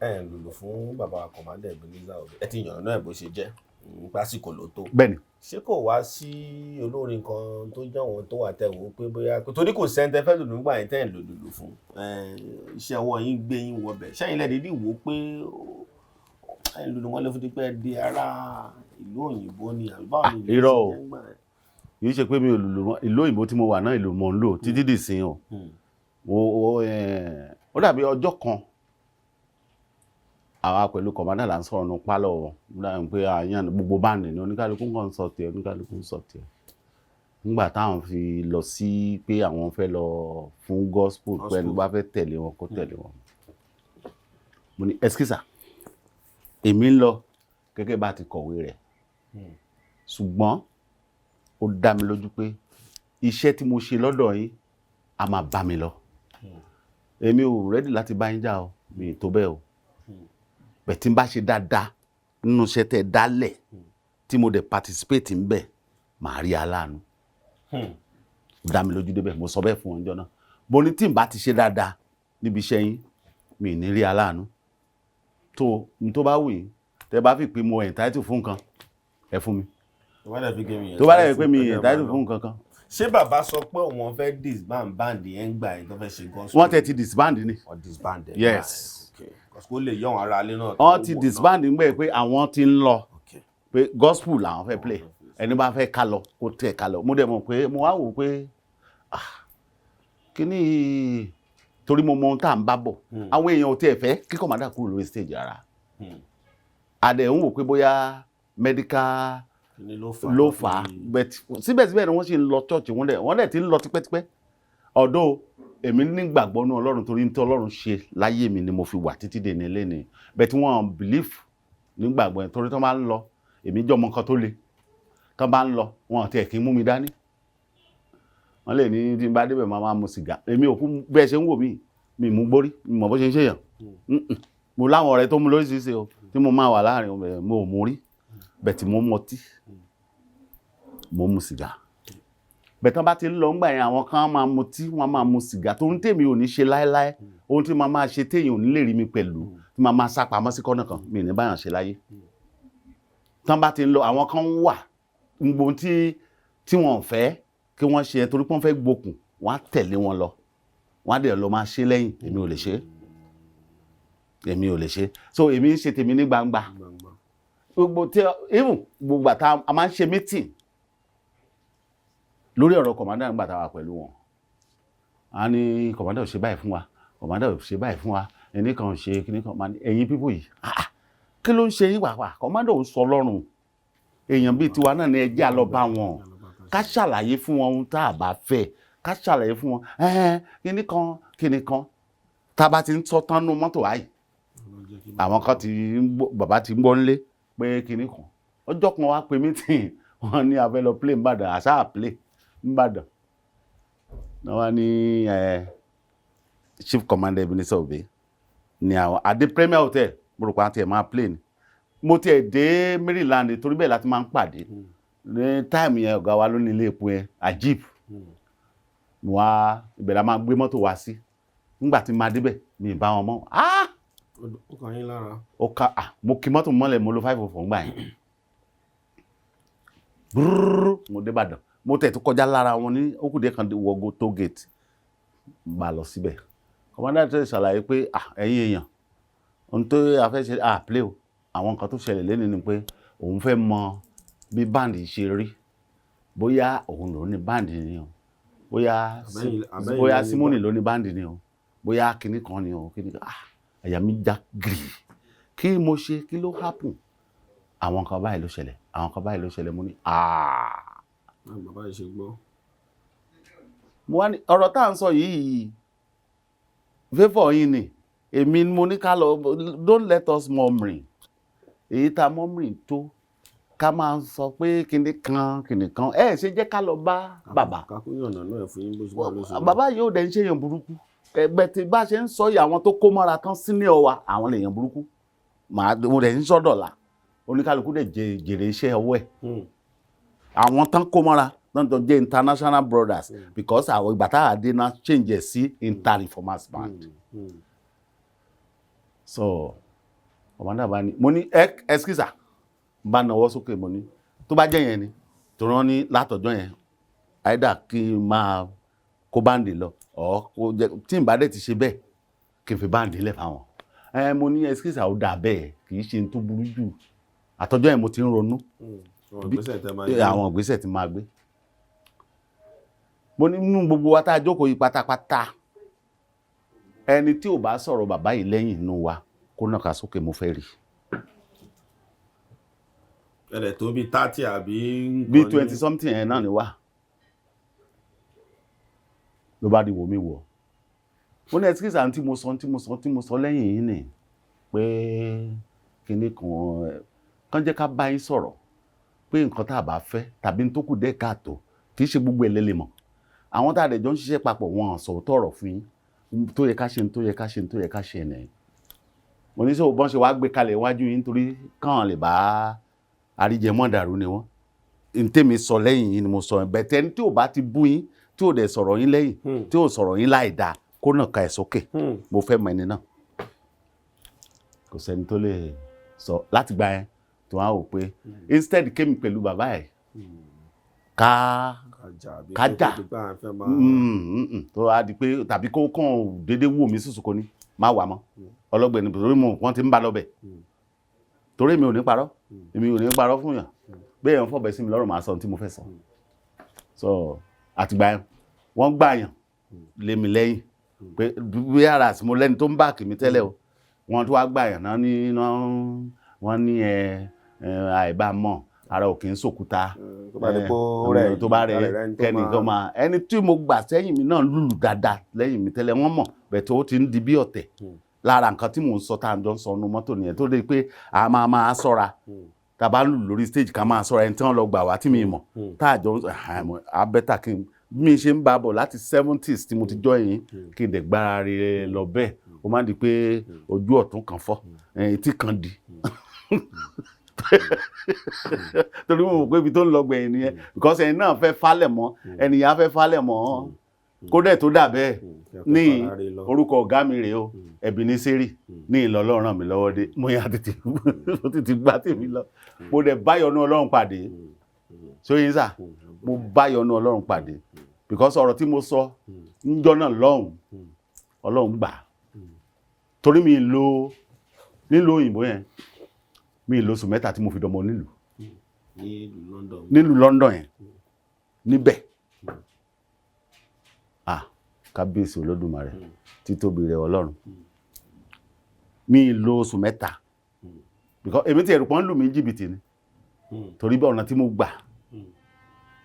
ẹ ń lùlù fún bàbá Commander Ebenezer Obey, ẹ ti yànnà náà bó ṣe jẹ́ pásìkò ló tó. Bẹ́ẹ̀ni. Ṣé kò wá sí olórin kan tó jẹ́ àwọn tó wà tẹ̀ wò pé bóyá torí kò sẹ́ńtẹ́ fẹ́ lùlù nígbà yẹn tẹ́ ẹ̀ ń lùlù fún, iṣẹ́ ọwọ́ yín gbé yín wọbẹ̀, ṣẹ́yìn lẹ́ẹ̀dídì wò pé ẹ̀ ń lùlù wọn lè fún ti pẹ́ di ará ìlú òyìnbó ni, àbí báwo ni ìlú Irọ́ ṣe o. jẹ́ ńgbà yẹn? Kì í ṣe pé mi ò lùlù mọ́. Ìlú òyìnbó tí mo wà náà, ìlú mò ń lò títí dì sí o. Ó dàbí ọjọ́ kan, àwa pẹ̀lú commander là ń sọ̀rọ̀ ní pálọ̀ wọn láàrin pé àyàn gbogbo band ní, oníkálukú nǹkan ń sọ tiẹ̀, oníkálukú ń sọ tiẹ̀. Nígbà táwọn fi lọ sí pé àwọn fẹ́ lọ fún gospel, pé ẹni bá fẹ́ tẹ̀lé wọn kó tẹ̀lé wọn, mo ní, "Excuse, èmi ń lọ gẹ́gẹ́ bá a ti kọ̀wé rẹ̀, ṣùgbọ́n ó dá mi lójú pé iṣẹ́ tí mo ṣe lọ́dọ̀ yín a máa bá mi lọ. Èmi ò ready láti bá yín jà o, mi ì tó bẹ́ẹ̀ o. Bẹ̀ tí n bá ṣe dáadáa nínú iṣẹ́ tẹ́ ẹ dálẹ̀, tí mo dẹ̀ participate ń bẹ̀, màá rí aláàánú." Ó dá mi lójú débẹ̀. Mo sọ bẹ́ẹ̀ fún wọn jọ náà. Mo ní tí n bá ti ṣe dáadáa níbi iṣẹ́ yín, mi ì ní rí aláàánú. Tó n tó bá wù yín, tẹ́ bá fi pé mo entitled fún nǹkan, ẹ fún mi. Tó bá dẹ̀ fi gé mi Tó bá dẹ̀ pé mi entitled fún nǹkan kan. Ṣé bàbá sọ pé òun fẹ́ disband band yẹn ń gbà yẹn tó fẹ́ ṣe gospel? Wọ́n tẹ̀ ti disband ni. Wọ́n disband ẹ̀? Yes. Okay, because kó lè yọ àwọn ará ilé náà. Wọ́n ti disband ń gbẹ pé àwọn ti ń lọ, pé gospel làwọn fẹ́ play, ẹni bá fẹ́ ká lọ kó tẹ̀ ká lọ. Mo dẹ̀ mọ̀ pé mo wá wò pé, ah, kíní yìí, torí mo mọ ohun tá à ń bá bọ̀, àwọn èèyàn ò tiẹ̀ fẹ́ kí Commander kúrò lórí stage rárá. Adẹ̀ ń wò pé bóyá medical Kíní ló fà á? Ló fà á, but síbẹ̀síbẹ̀ ni wọ́n sì ń lọ church. Wọ́n dẹ̀ ti ń lọ tipẹ́tipẹ́. Ọ̀dọ́ èmi nígbàgbọ́ ní Ọlọ́run, torí ní tí Ọlọ́run ṣe láyé mi ni mo fi wà títí dè ní lẹ́ni, but wọ́n believe nígbàgbọ́ yẹn, torí tó máa ń lọ, èmi jọ ọmọ kan tó le. Tó bá ń lọ, wọn tiẹ̀ kí ń mú mi dání. Wọ́n lè ní tí n bá débẹ̀, máa máa mu sìgá. Èmi ò kú bẹ́ẹ̀ ṣe ń wò mí, mi mú gbórí, mi mọ̀ bó ṣe ń ṣèyàn. Mo láwọn ọ̀rẹ́ tó mú lóríṣiríṣi o tí mo máa wà láàrin wọn. Mo ò mú rí, but mo mọtí, mo mu sìgá. Bẹ́ẹ̀ tán bá ti ń lọ ńgbà yẹn, àwọn kan máa mutí, wọ́n máa mu sìgá tó ń tèmi ò ní ṣe láéláé. Ohun tí màá máa ṣe téèyàn ò ní lè rí mi pẹ̀lú, tí màá máa sá pamọ́ sí kọ́nà kan, mi ò ní báyàn ṣe láyé. Tán bá ti ń lọ, àwọn kan wà, gbogbo tí wọ́n fẹ́ kí wọ́n ṣe torí pé wọ́n fẹ́ gbókùn, wọ́n á tẹ̀lé wọn lọ, wọ́n á dẹ̀ lọ máa ṣe lẹ́yìn. Èmi ò lè ṣe, èmi ò lè ṣe. So èmi ń ṣe tèmi ní gbangba. Gbogbo tí even gbogbo àtà a máa ń ṣe meeting lórí ọ̀rọ̀ Commander nígbà tá a wà pẹ̀lú wọn, a ní Commander ò ṣe báyìí fún wa, Commander ò ṣe báyìí fún wa, ẹni kan ò ṣe kíní kan. Máa ní, "Ẹ̀yin people yìí, ah, ah, kí ló ń ṣe yín wàwà? Commander ò ń sọ lọ́rùn, èèyàn bíi tiwa náà ni. Ẹ jẹ́ á lọ bá wọn, ká ṣàlàyé fún wọn ohun tá a bá fẹ́, ká ṣàlàyé fún wọn." Ẹ̀hẹ́n, kíní kan kíní kan, tá a bá ti ń sọ tán nú mọ́tò báyìí, àwọn kan ti ń gbọ́, bàbá ti ń gbọ́ nílé pé kinní kan. Ọjọ́ kan wá pé meeting, wọ́n ní a fẹ́ lọ play nìbàdàn, àṣà play nìbàdàn náà. Wá ní Chief Commander Ebenezer Obey ní àwọn Adé Premier Hotel. Mo rò pé àti ẹ̀ máa play ni. Mo tiẹ̀ dé Maryland, torí bẹ́ẹ̀ láti máa ń pàdé ní time yẹn. Ọ̀gá wa ló ní ilé epo yẹn, Ajib. Mo wá ibẹ̀ la máa gbé mọ́tò wá sí. Nígbà tí máa débẹ̀, mi ì bá wọn mọ́. Ah! Ó kàn yín lára. Ó ka, ah, mo kí mọ́tò mọ́lẹ̀, mo lo 504 ńgbà yẹn. Brrrr, mo dé Ìbàdàn, mo tẹ̀ tó kọjá lára wọn ní ókùdé kan wọgó toll gate, bá a lọ síbẹ̀. Commander tẹ̀ ṣàlàyé pé, ah, ẹ̀yin èèyàn, ohun tó a fẹ́ ṣe, ah, play o, àwọn nǹkan tó ṣẹlẹ̀ lẹ́nu ni pé òun fẹ́ mọ bí band ṣe rí, bóyá òun ló ní band ni o, bóyá Àbẹ́yìn bóyá ló ní Simoni band. ló ní band ni o, bóyá kinní kan ni o, kinní kan. Ah, àyà mi já gírì. Kí mo ṣe? Kí ló happen? Àwọn kan báyìí ló ṣẹlẹ̀, àwọn kan báyìí ló ṣẹlẹ̀. Mo ní, ah. Báwo bàbá yìí ṣe gbọ́? Mo wá ní ọ̀rọ̀ tá à ń sọ yìí, favour yín ni. Èmi ni mo ní ká lọ. Don't let us murmuring. Èyí tá murmuring tó ká máa sọ pé kinní kan kinní kan, ẹ ṣe jẹ́ ká lọ bá bàbá. Kakú yànnà náà fún yín bó ṣe bá ló ṣe lọ. Bàbá yìí ò dẹ̀ ń ṣèyàn burúkú. Ẹgbẹ́ tí bá ṣe ń sọ yìí, àwọn tó kó mọ́ra tán senior wa, àwọn lèèyàn burúkú. Màá mo dẹ̀ ń sọ́dọ̀là, oníkálukú dẹ̀ jèrè iṣẹ́ ọwọ́ ẹ̀. Àwọn tán kó mọ́ra tán tó jẹ́ International Brothers, because àwọn ìgbà tá a dé náà change ẹ̀ sí Inter-Reformers Band. So commander bá ní, mo ní excuse, bá nawọ́ sókè, mo ní tó bá jẹ́ yẹn ni tó rán ní látọjọ́ yẹn, either kí n máa kó band lọ ọ̀ kó jẹ́ tí n bá dẹ̀ ti ṣe bẹ́ẹ̀, kí n fi band lẹ̀ fáwọn. Ẹ mo ní excuse, ó dà bẹ́ẹ̀, kì í ṣe n tó burú jù. Àtọjọ́ yẹn mo ti ń ronú Àwọn ìgbésẹ̀ tẹ́ máa gbé. Àwọn ìgbésẹ̀ tí máa gbé. Mo ní nínú gbogbo wa tá a jókòó yìí pátápátá, ẹni tí ò bá sọ̀rọ̀ bàbá yìí lẹ́yìn inú wa, kó nàka sókè, mo fẹ́ rí. Ẹ̀rẹ̀ tó bíi 30 àbí bí nǹkan ní- 20 something ẹ̀ náà ni wá. Ló bá di wò mí wọ̀. Mo ní excuse, àǹtí, mo sọ tí mo sọ tí mo sọ lẹ́yìn yìí ni pé kinní kan kàn jẹ́ ká bá yín sọ̀rọ̀ pé nǹkan tá a bá fẹ́ tàbí tó kù dé káàtó, kì í ṣe gbogbo ẹ̀ lẹ́lẹ̀ mọ̀. Àwọn tá a dẹ̀ jọ ń ṣiṣẹ́ papọ̀, wọn sọ tọ̀rọ̀ fún yín tó yẹ ká ṣe, tó yẹ ká ṣe, tó yẹ ká ṣe nìyẹn. Mo ní sọ bọ́n ṣe wá gbé kalẹ̀ iwájú yín nítorí káwọn lè bá àríjẹmọ́ dàrú ni wọ́n. Ntẹ́mi sọ lẹ́yìn yín ni mo sọ bẹ̀tẹ̀. Ẹni tí ò bá ti bú yín, tí ò dẹ̀ sọ̀rọ̀ yín lẹ́yìn, tí ò sọ̀rọ̀ yín láì dáa, kó nà ka ẹ̀ sókè, mo fẹ́ mọ ẹni náà. Kò sẹ́ni tó lè sọ. Láti gba yẹn tó wá wò pé instead kémi pẹ̀lú bàbá ẹ̀. Ká ká jà. Tó a di pé tàbí kó kàn déédéé wò mí sùsù, kò ní má wà mọ́ ọlọ́gbẹ̀ni, torí mo wọ́n ti ń bá lọ́bẹ̀, torí èmi ò ní parọ́, èmi ò ní parọ́ fún yàn. Bẹ́ẹ̀ yẹn fọ̀bẹ sí mi lọ́rùn, màá sọ ohun tí mo fẹ́ sọ. So àtìgbà yẹn, wọ́n gbà yàn lé mi lẹ́yìn pé bí ara àti mo lẹ́ni tó ń back mi tẹ́lẹ̀ o, wọ́n tó wá gbà yàn náà ní wọ́n ní ẹ àìbámọ̀ ara ò kì í sòkúta. Tó bá di pé ó rẹ̀, tó bá rẹ̀ kẹ́nìkan máa ẹni tí mo gbà sẹ́yìn mi náà lùlù dáadáa lẹ́yìn mi tẹ́lẹ̀, wọ́n mọ̀ bẹ̀ tó ti ń di bí ọ̀tẹ̀. Lára nǹkan tí mò ń sọ tá à ń jọ ń sọ nu mọ́tò nìyẹn, tó dé pé a máa máa ṣọ́ra tá a bá lù lórí stage, ká máa ṣọ́ra ẹni tí wọ́n lọ gbà wá tí mi mọ̀ tá a jọ a better kí n bí mi ṣe ń bá a bọ̀ láti 70s tí mo ti join yín, kí n dẹ̀ gbára rẹ̀ lọ bẹ́ẹ̀. Ó má di pé ojú ọ̀tún kan fọ́, etí kan di, torí mo mọ̀ pé ibi tó ń lọ gbẹ̀yìn nìyẹn, because ẹni náà fẹ́ falẹ̀ mọ́, ẹni yẹn á fẹ́ falẹ̀ mọ́ kódẹ̀ tó dà bẹ́ẹ̀. Ní orúkọ ọ̀gá mi rèé o, Ebenezer, ní ìlọlọ́run ràn mí lọ́wọ́ dé, mo yà tètè mo tètè gbá tèmi lọ. Mo dẹ̀ báyọ̀nù Ọlọ́run pàdé sóyún sà, mo báyọ̀nù Ọlọ́run pàdé, because ọ̀rọ̀ tí mo sọ níjọ́ náà lọ́hùn, Ọlọ́run gbà, torí mi lo nílùú òyìnbó yẹn, mi lo oṣù 3 tí mo fi dọmọ nílùú nílùú London yẹn níbẹ̀. Ah, kábíyèsí Olódùmarè, títóbi rẹ̀ Ọlọ́run. Mi lo oṣù 3 because èmi ti ẹ̀rù pọ́n lù mí jìbìtì ni, torí bí ọ̀nà tí mo gbà,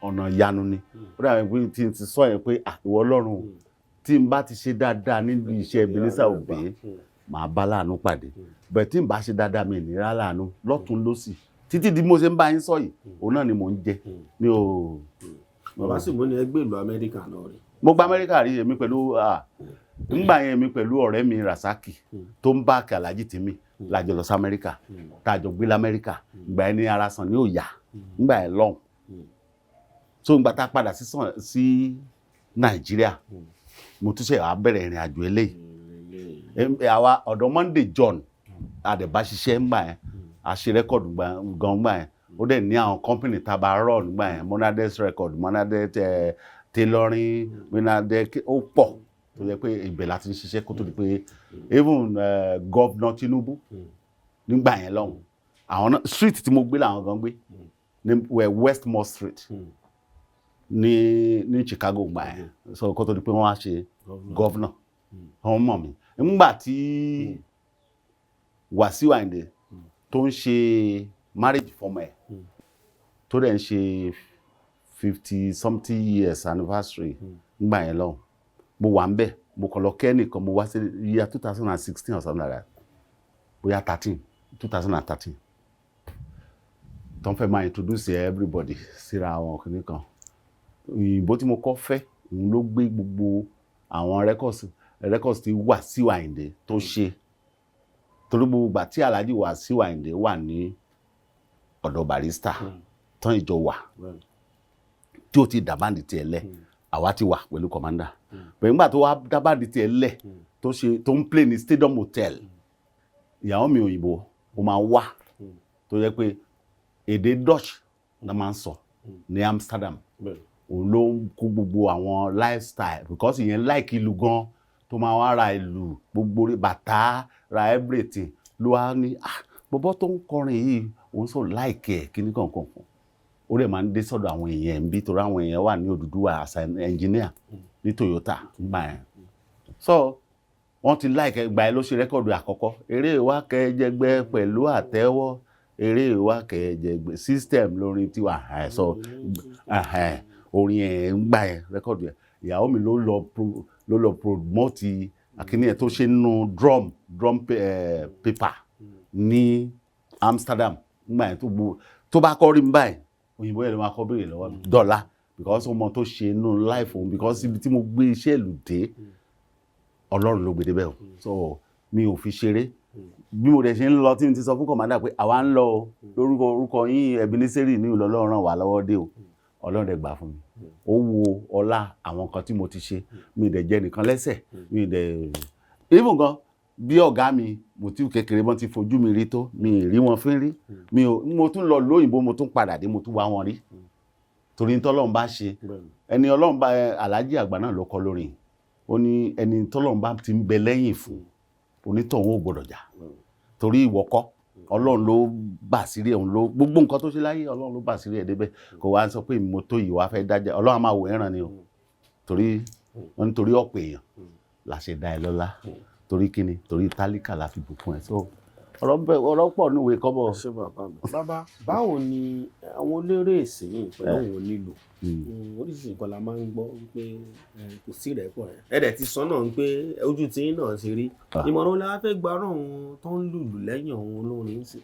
ọ̀nà ìyanu ni. Ó dàbí pé tí n ti sọ yẹn pé, ah, ìwọ Ọlọ́run, tí n bá ti ṣe dáadáa níbi iṣẹ́ Ebenezer Obey, màá bá láàánú pàdé bẹ́ẹ̀. Tí n bá ṣe dáadáa, mi ní rá láàánú lọ́tún lọ́sì. Títí di mo ṣe ń bá yín sọ yìí, òun náà ni mò ń jẹ, mi ò. Bàbá sì mú ní ẹgbẹ́ ìlú Amẹ́ríkà náà rí. Mo gba Amẹ́ríkà rí, èmi pẹ̀lú ngbà yẹn, èmi pẹ̀lú ọ̀rẹ́ mi Rasaki tó ń bá Alhaji Tìmí lájọ lọ sí Amẹ́ríkà, tá a jọ gbé lamẹ́ríkà. Ìgbà yẹn ní ara sàn ní òyà ngbà yẹn lọ́hùn. So ngbà tá a padà sí Nàìjíríà, mo tún ṣe wá bẹ̀rẹ̀ ìrìn àjò eléyìí. Àwa ọ̀dọ̀ Monday John àdẹ̀bá ṣiṣẹ́ ńgbà yẹn, a ṣe record gan ńgbà yẹn. Ó dẹ̀ ní àwọn company tá a bá rọ̀ nígbà yẹn, Monades Record, Monades Tailoring, Monades, ó pọ̀ tó yẹ pé ibẹ̀ la ti ń ṣiṣẹ́ kó tó di pé even Governor Tinubu nígbà yẹn lọ́hùn, àwọn náà, street tí mo gbé làwọn gan gbé ní Westmore Street ní Chicago gbà yẹn. So kó tó di pé wọ́n wá ṣe governor, wọ́n mọ̀ mí nígbà tí Wàsíù Àyìndé tó ń ṣe marriage fọmọ ẹ̀, tó dẹ̀ ń ṣe 50 something years anniversary nígbà yẹn lọ́hùn. Mo wà ń bẹ̀, mo kàn lọ kẹ́ nìkan. Mo wá sí year 2016 or something like that, bóyá 13, 2013, tó ń fẹ́ máa introduce everybody síra àwọn kìnnì kan. Òyìnbó tí mo kọ́ fẹ́, òun ló gbé gbogbo àwọn records tí Wàsíù Àyìndé tó ṣe, torí gbogbo ìgbà tí Alhaji Wàsíù Àyìndé wà ní ọ̀dọ̀ Barrister tán, ìjọ wà tí ó ti dá band tiẹ̀ lẹ̀, àwa ti wà pẹ̀lú Commander pẹ̀lú. Nígbà tó wá dá band tiẹ̀ lẹ̀, tó ṣe tó ń play ní Stadium Hotel, ìyàwó mi òyìnbó ó máa wá, tó yẹ pé èdè Dutch la máa ń sọ ní Amsterdam. Òun ló ń kó gbogbo àwọn lifestyle, because ìyẹn like ìlú gan, tó máa wá ra ìlú gbogbo bàtà, ra everything. Ló wá ní, ah, bọ́bọ́ tó ń kọrin yìí, òun sọ like ẹ̀ kíní kankan kan. Ó dẹ̀ máa ń dé sọ́dọ̀ àwọn èèyàn ń bí, torí àwọn èèyàn wà ní Odùduwà as an engineer ní Toyota nígbà yẹn. So wọ́n ti like ìgbà yẹn ló ṣe record àkọ́kọ́, eré wa kẹjẹgbẹ́ pẹ̀lú àtẹ́wọ́, eré wa kẹjẹgbẹ́ system lórin tiwa. So orin ẹ̀ ń gbà yẹn, record yẹn, ìyàwó mi ló lọ promote àkíní ẹ̀ tó ṣe nínú drum paper ní Amsterdam nígbà yẹn. Tó gbó tó bá kọ́ rí mi báyìí, òyìnbó yẹn ló máa kọ́ béèrè lọ́wọ́ mi dọ́là, because ọmọ tó ṣe nínú life òun, because ibi tí mo gbé iṣẹ́ ìlú dé, Ọlọ́run ló gbé débẹ̀ o. So mi ò fi ṣeré. Bí mo dẹ̀ ṣe ń lọ, tí mo ti sọ fún Commander pé àwa ń lọ o, lórúkọ orúkọ yín Ebenezer ní ìlú, Ọlọ́run ràn wá lọ́wọ́ dé o. Ọlọ́run dẹ̀ gbà fún mi. Ó wo ọlá àwọn nǹkan tí mo ti ṣe, mi dẹ̀ jẹ́ nìkan lẹ́sẹ̀, mi dẹ̀ even gan bí ọ̀gá mi Mutiu kékeré bọ́n ti fojú mi rí tó, mi ì rí wọn fín rí. Mi ò, mo tún lọ lóyìnbó, mo tún padà dé, mo tún wá wọn rí. Torí tọ́lọ́run bá ṣe, ẹni Ọlọ́run bá, Alhaji Àgbà náà ló kọ lórí, ó ní ẹni tọ́lọ́run bá ti ń bẹ lẹ́yìn fún, onítọ̀hún ò gbọ́dọ̀ jà, torí ìwọ kọ́, Ọlọ́run ló bà sírí ẹ̀, òun ló gbogbo nǹkan tó ṣe láyé, Ọlọ́run ló bà sírí ẹ̀ débẹ̀. Kò wá sọ pé mo tó yìí wá fẹ́ dájà, Ọlọ́run á máa wò ẹ̀ràn ni o, torí wọ́n ní torí ọ̀pọ̀ èèyàn la ṣe dá ẹ lọ́lá, torí kíni, torí tálíkà la fi bùkún ẹ. So ọ̀rọ̀ pọ̀ níwèé kọ́bọ̀. Ṣé bàbá mi, bàbá, báwo ni àwọn eléré ìsìn pẹ̀lú àwọn onílù? Oríṣiríṣi nǹkan la máa ń gbọ́ wípé kò sí ìrẹ́pọ̀ rẹ̀. Ẹ dẹ̀ ti sọ náà pé ojú tí yín náà ṣe rí. Ìmọ̀ràn wo la wá fẹ́ gba ọ̀rọ̀ àwọn tó ń lùlù lẹ́yìn àwọn olórin sí?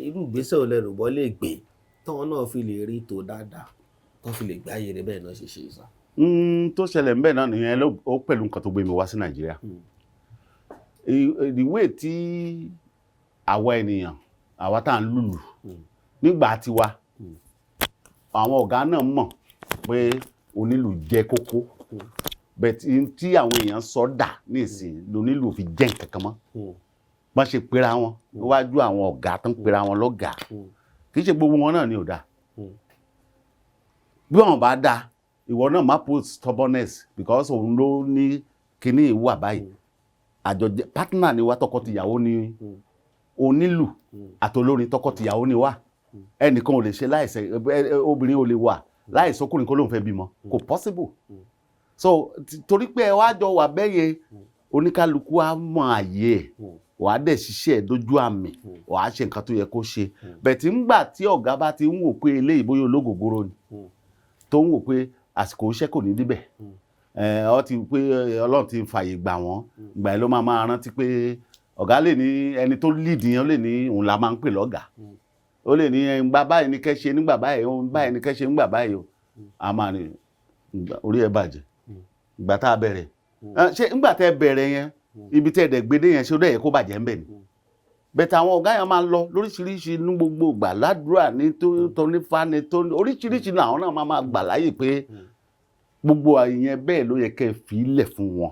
Irú ìgbésẹ̀ wo lẹ rò bọ́ lè gbé táwọn náà fi lè rí tò dáadáa, tó fi lè gbáyé rẹ̀ bẹ́ẹ̀ náà ṣe ṣe sá? Tó ṣẹlẹ̀ ńbẹ̀ náà nìyẹn, ó pẹ̀lú nǹkan tó gbé mi wá sí Nàìjíríà. Ìwé tí àwa ènìyàn, àwa tá à ń lùlù nígbà tiwa, àwọn ọ̀gá náà mọ̀ pé onílù jẹ́ kókó, but tí àwọn èèyàn sọ dà nísìn, lónílù fi jẹ́ nǹkan kan mọ́. Bọ́n ṣe pera wọn níwájú àwọn ọ̀gá tó ń pera wọn lọ́gàá, kì í ṣe gbogbo wọn náà ni ò dáa. Bí wọn bá dáa, ìwọ náà má put stubbornness, because òun ló ní kíní ìwà báyìí. Àjọjẹ partner ni wá, tọkọtìyàwó ni onílù àtolórin, tọkọtìyàwó ni wá. Ẹnìkan ò lè ṣe láìsẹ, obìnrin ò lè wà láìsọkùnrin kó lóun fẹ́ bímọ, kò possible. So torí pé ẹ wá jọ wà bẹ́yẹn, oníkálukú á mọ àyè ẹ̀, wàá dẹ̀ ṣiṣẹ́ ẹ̀ dójú àmì, wàá ṣe nǹkan tó yẹ kó ṣe. Bẹ̀tí ńgbà tí ọ̀gá bá ti ń wò pé eléyìí bóyá ológògóró ni, tó ń wò pé àsìkò iṣẹ́ kò ní débẹ̀, ọ ti pé Ọlọ́run ti fàyè gbà wọ́n, ìgbà yẹn ló máa máa rántí pé ọ̀gá lè ní ẹni tó lead yẹn, ó lè ní òun la máa ń pè lọ́gàá, ó lè ní ìgbà báyìí ní kẹ́ ṣe nígbà báyìí, òun báyìí ní kẹ́ ṣe nígbà báyìí o. A máa ní orí ẹ bàjẹ́. Ìgbà tá a bẹ̀rẹ̀, ṣé ńgbà tẹ́ bẹ̀rẹ̀ yẹn, ibi tẹ́ ẹ̀dẹ̀ gbédé yẹn, ṣé ó dẹ̀ yẹ kó bàjẹ́ ńbẹ̀ ni? Bẹ̀tẹ̀ àwọn ọ̀gá yẹn máa ń lọ lóríṣiríṣi ní gbogbo ìgbà ládùúrà ní tó nífa ní tó oríṣiríṣi ní, àwọn náà máa máa gbà láyè pé gbogbo ìyẹn bẹ́ẹ̀ ló yẹ kẹ́ ẹ fi í lẹ̀ fún wọn,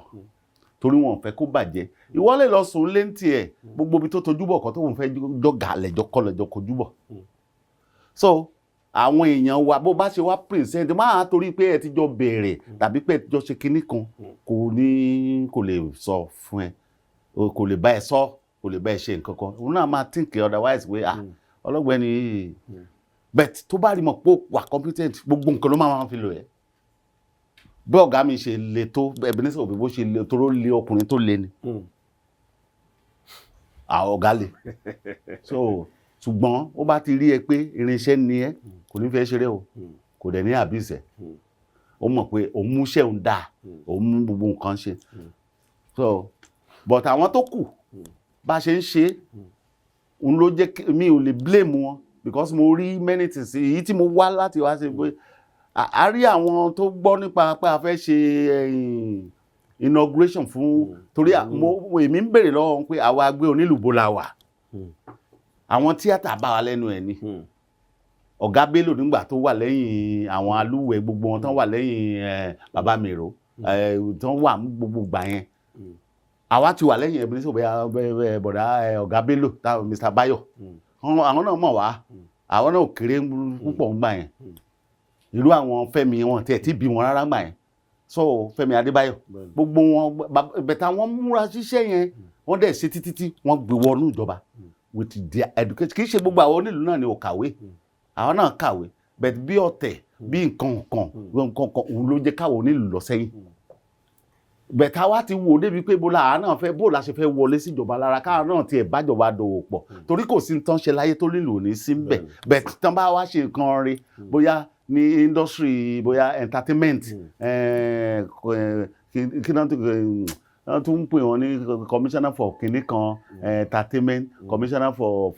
torí wọn ò fẹ́ kó bàjẹ́. Ìwọ lè lọ sùn lé ní tiẹ̀, gbogbo ibi tó tojú bọ̀ kọ́ tó ń fẹ́ jọ̀gà lẹ́jọ́ kọ́ lẹ́jọ́ kojú bọ̀. So àwọn èèyàn wa, bó bá ṣe wá present máa, torí pé ẹ ti jọ bẹ̀rẹ̀ tàbí pé ẹ ti jọ ṣe kinní kan, kò ní kò lè sọ fún ẹ, kò lè bá ẹ sọ, kò lè bá ẹ ṣe nǹkan kan, òun náà máa think otherwise pé, ah, ọlọ́gbẹ́ni yìí. But tó bá rí mọ̀ pé ó wà competent, gbogbo nǹkan ló máa fi lò ẹ́. Bí ọ̀gá mi ṣe le tó, Ebenezer Obey, bó ṣe le tó, ló le ọkùnrin tó le ni àwọn ọ̀gá le. So ṣùgbọ́n ó bá ti rí ẹ pé irinṣẹ́ ni ẹ, kò ní fẹ́ ṣeré o, kò dẹ̀ ní àbíṣẹ́. Ó mọ̀ pé òun múṣẹ́ òun dáa, òun mú gbogbo nǹkan ṣe. So but àwọn tó kù, bá ṣe ń ṣe òun ló jẹ́ mi ò lè blame wọn, because mo rí many things. Èyí tí mo wá láti wá ṣe pé a rí àwọn tó gbọ́ nípa pé a fẹ́ ṣe inauguration fún, torí èmi ń béèrè lọ́wọ́ wọn pé àwa gbé onílùbó la wà, àwọn tíátà bá wa lẹ́nu ẹ̀ ni. Ọ̀gá Bello nígbà tó wà lẹ́yìn àwọn alúwẹ̀, gbogbo wọn tán wà lẹ́yìn bàbá Mèrò tán wà gbogbo gbà yẹn, àwa ti wà lẹ́yìn Ebenezer Obey, bọ̀dá ọ̀gá Bello, Mr. Bayo, àwọn náà mọ̀ wá, àwọn náà kéré púpọ̀ ń gbà yẹn. Irú àwọn Fẹ́mi, wọn tiẹ̀ tí bí wọn rárá gbà yẹn. So Fẹ́mi Adébáyọ̀, gbogbo wọn bẹ̀tẹ̀, àwọn múra ṣiṣẹ́ yẹn, wọ́n dẹ̀ ṣe títí tí wọ́n gbé wọnú ìjọba with their education. Kì í ṣe gbogbo àwọn onílù náà ni ò kàwé, àwọn náà kàwé, but bí ọ̀tẹ̀, bí nǹkan kan nǹkan kan, òun ló jẹ́ káwọn onílù lọ sẹ́yìn. Bẹ̀tà wa ti wò débi pé bó la náà fẹ́, bó la ṣe fẹ́ wọlé síjọba lára, káwọn náà tiẹ̀ bájọba dòwò pọ̀, torí kò sí tán ṣe láyé tó nílò ní sí ń bẹ̀. Bẹ̀t tán bá wá ṣe nǹkan rí, bóyá ní industry, bóyá entertainment, kí náà tún ń pè wọ́n ní commissioner for kinní kan entertainment, commissioner for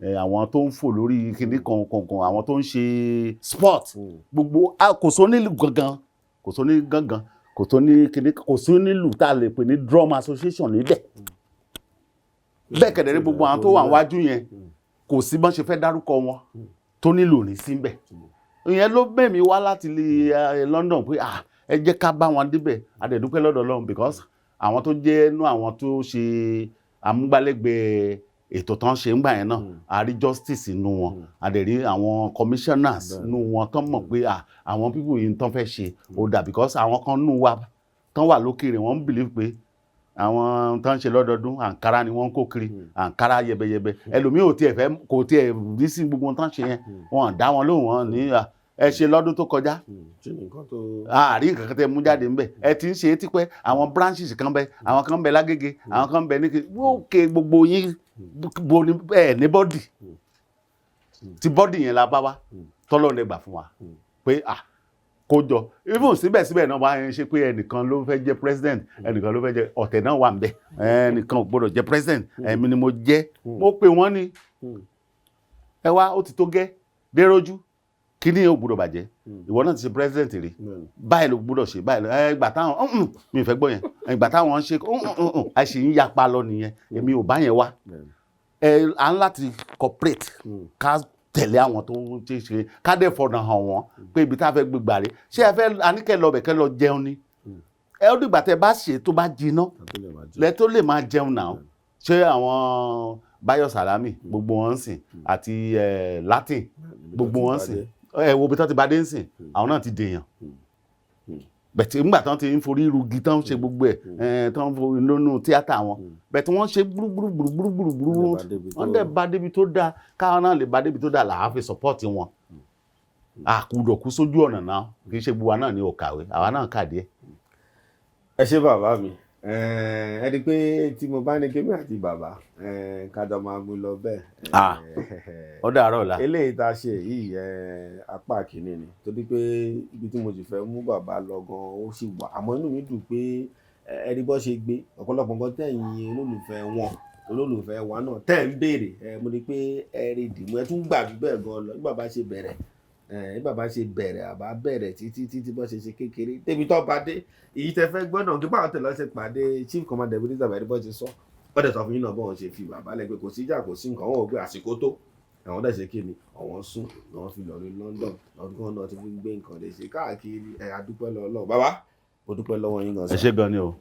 àwọn tó ń fò lórí kinní kan kankan, àwọn tó ń ṣe sport, gbogbo kò sọ nílùú gangan, kò sọ ní gangan, kò tó ní kinní, kò sí nílùú tá a lè pè ní drum association níbẹ̀. Bẹ́ẹ̀ kẹ̀dẹ̀rẹ́, gbogbo àwọn tó wà wájú yẹn, kò sí bọ́n ṣe fẹ́ dárúkọ wọn tó nílò ní síbẹ̀. Ìyẹn ló bẹ̀ mí wá láti lè London pé, ah, ẹ jẹ́ ká bá wọn débẹ̀. A dẹ̀ dúpẹ́ lọ́dọ̀ Ọlọ́run, because àwọn tó jẹ́ inú àwọn tó ṣe amúgbálẹ́gbẹ̀ẹ́ Ètò tán ṣe ńgbà yẹn náà, a rí justice inú wọn, a dẹ̀ rí àwọn commissioners inú wọn tán mọ̀ pé àwọn people yìí tán fẹ́ ṣe ó dà, because àwọn kan nù wa tán wà lókèrè, wọ́n ń believe pé àwọn tán ń ṣe lọ́dọọdún, àǹkárá ni wọ́n ń kó kiri, àǹkárá yẹbẹyẹbẹ. Ẹlòmíì ò tiẹ̀ fẹ́, kò tiẹ̀ rí sí gbogbo ohun tán ṣe yẹn. Wọn dá wọn lóhùn, wọn ní ẹ ṣe lọ́dún tó kọjá. Kí ni nǹkan tó? Àárín nǹkan kan tẹ mú jáde ńbẹ. Ẹ ti ń ṣe é tipẹ́. Àwọn branches kan bẹ, àwọn kan bẹ lágége, àwọn kan bẹ ní òkè. Gbogbo yín bo ní ẹ ní body tí body yẹn la bá wá tọ́lọ́ lè gbà fún wa pé kó jọ. Even síbẹ̀síbẹ̀ náà, wá ń ṣe pé ẹnìkan ló fẹ́ jẹ́ president, ẹnìkan ló fẹ́ jẹ́, ọ̀tẹ̀ náà wà ń bẹ. Ẹnìkan ò gbọ́dọ̀ jẹ́ president, ẹ̀mí ni mo jẹ́. Mo pè wọ́n ní ẹ wá, ó ti tó gẹ́ dérójú, kíní yóò gbọ́dọ̀ bàjẹ́. Ìwọ náà ti ṣe president rí, báyìí ló gbọ́dọ̀ ṣe báyìí lọ. Ẹ gbà táwọn mi ò fẹ́ gbọ́ yẹn, ìgbà táwọn ń ṣe a sì ń yapa lọ nìyẹn. Èmi ò bá yẹn wá. Ẹ à ń láti cooperate, ká tẹ̀lé àwọn tó ń ṣe ṣe, ká dẹ̀ fọ̀nà hàn wọ́n pé ibi tá a fẹ́ gbé gbàre. Ṣé ẹ fẹ́ àníkẹ́ lọ bẹ̀ kẹ́ lọ jẹun ni? Ẹ ó dìgbà tẹ bá ṣe tó bá jiná lẹ tó lè máa jẹun náà. Ṣé àwọn Báyọ̀ Sàlámì gbogbo wọn ń sìn àti Latin gbogbo wọn ń sìn, ẹ wo ibi tó ti bá dé ń sìn, àwọn náà ti dèèyàn bẹ̀tẹ̀ ńgbà tán ti ń forí rugi, tán ń ṣe gbogbo ẹ̀, tán ń forí lónú tíátà wọn bẹ̀tẹ̀, wọ́n ṣe gbúrúgbúrúgbúrúgbúrú, wọ́n dẹ̀ bá débi tó dáa. Káwọn náà lè bá débi tó dáa làá fi support wọn. Àkùdọ̀kú sójú ọ̀nà náà, kì í ṣe gbogbo wa náà ní ò kàwé, àwa náà kà díẹ̀. Ẹ ṣé bàbá mi. Ẹ rí i pé tí mo bá ní kémi àti bàbá kájọ máa mú lọ bẹ́ẹ̀. Ó dàárọ̀ ọ̀la. Eléyìí tá a ṣe yìí, apá kìíní ni, torí pé ibi tí mo sì fẹ́ mú bàbá lọ gan ó sì wà. Àmọ́ inú mi dùn pé ẹ rí bọ́ ṣe gbé ọ̀pọ̀lọpọ̀ nǹkan tẹ̀yìn olólùfẹ́ wọn, olólùfẹ́ wa náà tẹ̀ ń béèrè. Mo rí i pé ẹ rí dìmú, ẹ tún gbà jù bẹ́ẹ̀ gan lọ. Bí bàbá ṣe bẹ̀rẹ̀, àbá bẹ̀rẹ̀ títí títí, bọ́ ṣe ṣe kékeré débi tó bá dé, èyí tẹ fẹ́ gbọ́dọ̀ kí báwọn tẹ̀lé ṣe pàdé Chief Commander Ebenezer Obey, bọ́ ṣe sọ, wọ́n dẹ̀ sọ fún yín náà bọ́n ṣe fi bàbá lẹ́gbẹ̀ẹ́. Kò sí ìjà, kò sí nǹkan. Wọn ò gbé àsìkò tó àwọn dẹ̀ ṣe kí ni àwọn sún làwọn fi lọ ní London lọ́dún náà ti fi gbé nǹkan lè ṣe káàkiri. Ẹ̀ adúpẹ́ lọ́wọ́ bàbá, mo dúpẹ́ lọ́wọ́ yín gan. Ẹ ṣé gan ni o.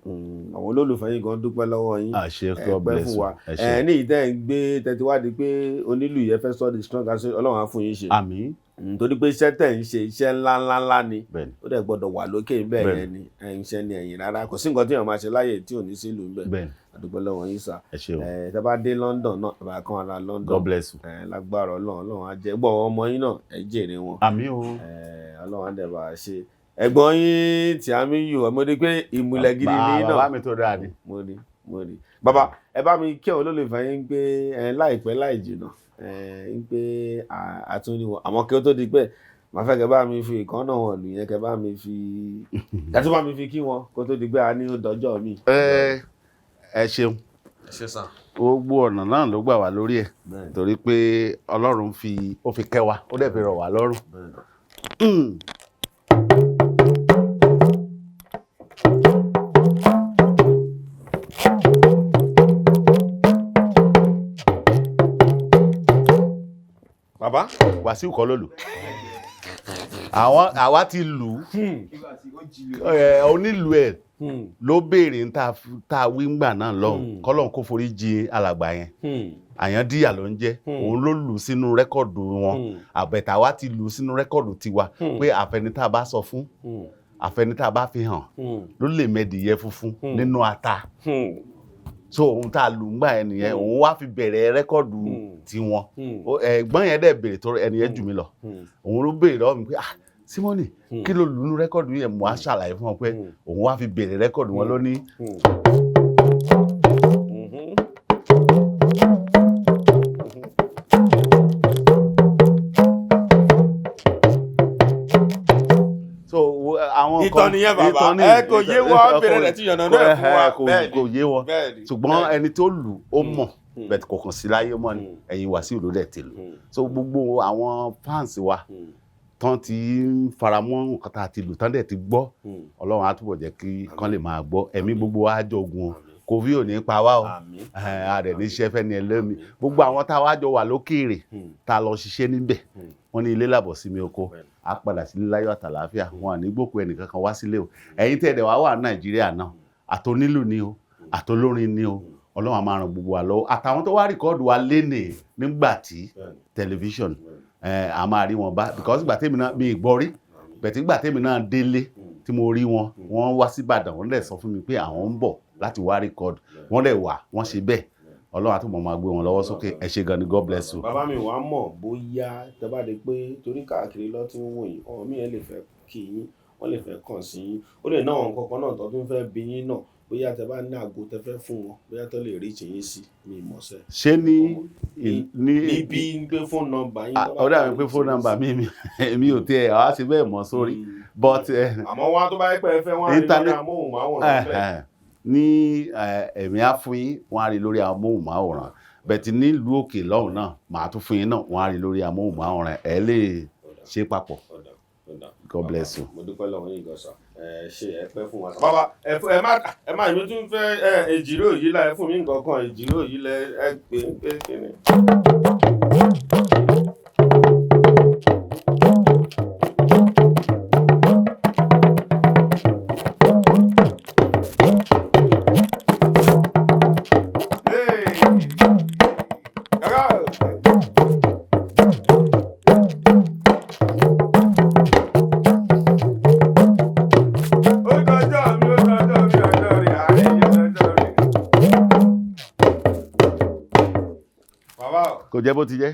Àwọn olólùfẹ́ yín gan dúpẹ́ lọ́wọ́ yín. Àṣẹ. Ẹ God pẹ́ bless fún you. wa. Ẹ ṣé. Ẹ ní ìtẹ́ ń gbé tẹ́tí pé onílù yẹn fẹ́ sọ di strong, àṣẹ Ọlọ́run á fún yín ṣe. Àmín. Torí pé iṣẹ́ tẹ̀ ń ṣe, iṣẹ́ ńlá ńlá ńlá ni. Bẹ́ẹ̀ni. Ó dẹ̀ gbọ́dọ̀ wà lókè bẹ́ẹ̀. Bẹ́ẹ̀ni. Yẹn ni ẹ̀ ń ṣe ni ẹ̀yìn rárá, kò sí nǹkan tí èèyàn máa ṣe láyè tí ò ní sí ìlú ńbẹ̀. Bẹ́ẹ̀ni. Àdúpẹ́ lọ́wọ́ yín sà. Ẹ ṣé o. Ẹ tẹ́ bá dé London náà, ẹ bá kán ara London. God bless you. Ẹ lágbára Ọlọ́run, Ọlọ́run á jẹ́ gbọ́ àwọn ọmọ yín náà, ẹ jèrè wọn. Àmín o. Ẹ Ọlọ́run á dẹ̀ bá a ṣe ẹ̀gbọ́n yín tí a mi yù ọ. Mo rí i pé ìmùlẹ̀ gidi ní náà. Bàbá mi tó dáa ni. Mo rí, mo rí. Bàbá, ẹ bá mi kí àwọn olólùfẹ́ yín pé ẹ láìpẹ́ láì jìnnà, ẹ ń pé àtúndì wọn. Àmọ́ kí ó tó di pé màá fẹ́ kẹ́ bá mi fi ìkan náà wọn lù yẹn, kẹ́ bá mi fi ẹ tún bá mi fi kí wọn kó tó di pé a ní ó dọjọ́ mi. Ẹ ẹ ṣeun. Ẹ ṣé sàn. Gbogbo ọ̀nà náà ló gbà wá lórí ẹ̀, torí pé Ọlọ́run fi ó fi kẹ́ wa, ó dẹ̀ fi rọ̀ wá lọ́rùn. Bàbá. Wàsíù kọ́ ló lù, àwọn àwa ti lù ú. Ẹ, onílù ẹ̀ ló béèrè ń tá a wí ńgbà náà lọ́hùn. Kọ́lọ́hún kó forí jì alàgbà yẹn, Àyàndíyà ló ń jẹ́. Òun ló lù sínú record wọn. Àbẹ̀tà wa ti lù sínú record tiwa pé àfẹni tá a bá sọ fún, àfẹni tá a bá fi hàn ló lè mẹ́dìyẹ funfun nínú ata. So ohun tá a lù ńgbà yẹn nìyẹn. Òun wá fi bẹ̀rẹ̀ record tiwọn. Ẹ̀gbọ́n yẹn dẹ̀ béèrè tó ẹni yẹn jù mí lọ. Òun ló béèrè lọ́wọ́ mi pé, "Ah, Símọ́nì, kí ló lù nínú record yẹn?" Mo á ṣàlàyé fún wọn pé òun wá fi bẹ̀rẹ̀ record wọn lónìí. So àwọn Ìtàn nìyẹn bàbá. Ìtàn ni. Ẹ kò yé wọn, bèrè rẹ̀ tí yànnà náà fún wa. Kò Bẹ́ẹ̀ni. kò yé wọn. Bẹ́ẹ̀ni. Ṣùgbọ́n ẹni tó lù ó mọ̀ bẹ́ẹ̀, kò kàn sí láyé mọ́ ni. Ẹ̀yin Wàsíù ló dẹ̀ ti lù. So gbogbo àwọn fans wa tán ti ń faramọ́ nǹkan tá a ti lù, tán dẹ̀ ti gbọ́, Ọlọ́run á túbọ̀ jẹ́ kí kán lè máa gbọ́. Ẹ̀mí gbogbo wa á jọgun o, Covid ò ní pa wá o. Àmín. A dẹ̀ ní iṣẹ́ fẹ́ ni ẹlẹ́mi. Gbogbo àwọn tá a wá jọ wà lókèèrè, tá a lọ ṣiṣẹ́ níbẹ̀, wọ́n ní ilé làbọ̀ sí mi oko, á padà sílé láyọ̀ àtàlàáfíà. Wọn à ní gbókù ẹnìkan kan wá sílé o. Ẹ̀yin tẹ́ ẹ̀ dẹ̀ wá wà Nàìjíríà náà, àtonílù ni o, àtolórin ni o. Ọlọ́run á máa ràn gbogbo wa lọ́wọ́, àtàwọn tó wá record wa lénìí nígbà tí tẹlifíṣọ̀n a máa rí wọn bá, because ìgbà tèmi náà mi ì gbọ́ rí bẹ̀tí, ìgbà tèmi náà délé tí mo rí wọn, wọ́n wá sí Ìbàdàn, wọ́n dẹ̀ sọ fún mi pé àwọn ń bọ̀ láti wá record. Wọ́n dẹ̀ wá, wọ́n ṣe bẹ́ẹ̀. Ọlọ́run á túbọ̀ máa gbé wọn lọ́wọ́ sókè. Ẹ ṣé gan ni, God bless you. Bàbá mi, wàá mọ̀ bóyá tẹ bá di pé torí káàkiri lọ tí ń wò yín, ọmọ mi yẹn lè fẹ́ kí yín, wọ́n lè fẹ́ kàn sí yín, ó lè ná àwọn kankan náà tó tún fẹ́ bí yín náà, bóyá tẹ bá ní àgbo tẹ fẹ́ fún wọn, bóyá tó lè reach yín sí, mi mọ̀ sẹ́. Ṣé ní ní Níbi pé phone number yín. Ah, ó dàbí pé phone number mi ò tiẹ̀ wá sí bẹ́ẹ̀ mọ́ sórí, but Àmọ́ wá tó bá yẹ pé ẹ fẹ́, wọ́n á rí lórí amóhùnmáwòrán bẹ́ẹ̀. Ní ẹ̀mí á fún yín, wọ́n á rí lórí amóhùnmáwòrán bẹ̀tì. Nílùú òkè lọ́hùn náà, màá tún fún yín náà, wọ́n á rí lórí amóhùnmáwòrán. Ẹ lè ṣe papọ̀. God bless you. Mo dúpẹ́ lọ́wọ́ yín gan sir. Ẹ ṣe, ẹ pẹ́ fún wa. Bàbá, ẹ fún ẹ má èmi tún fẹ́ ẹ èjìrò yìí la, ẹ fún mi nǹkan kan, èjìrò yìí lẹ ẹ pè é pé kí ni. Hey! Kàkà! Ó dọjọ́ mi, ó dọjọ́ mi, ọjọ́ rí, àárẹ̀ yìí, ọjọ́ rí. Bàbá o. Kò jẹ́ bó ti jẹ́.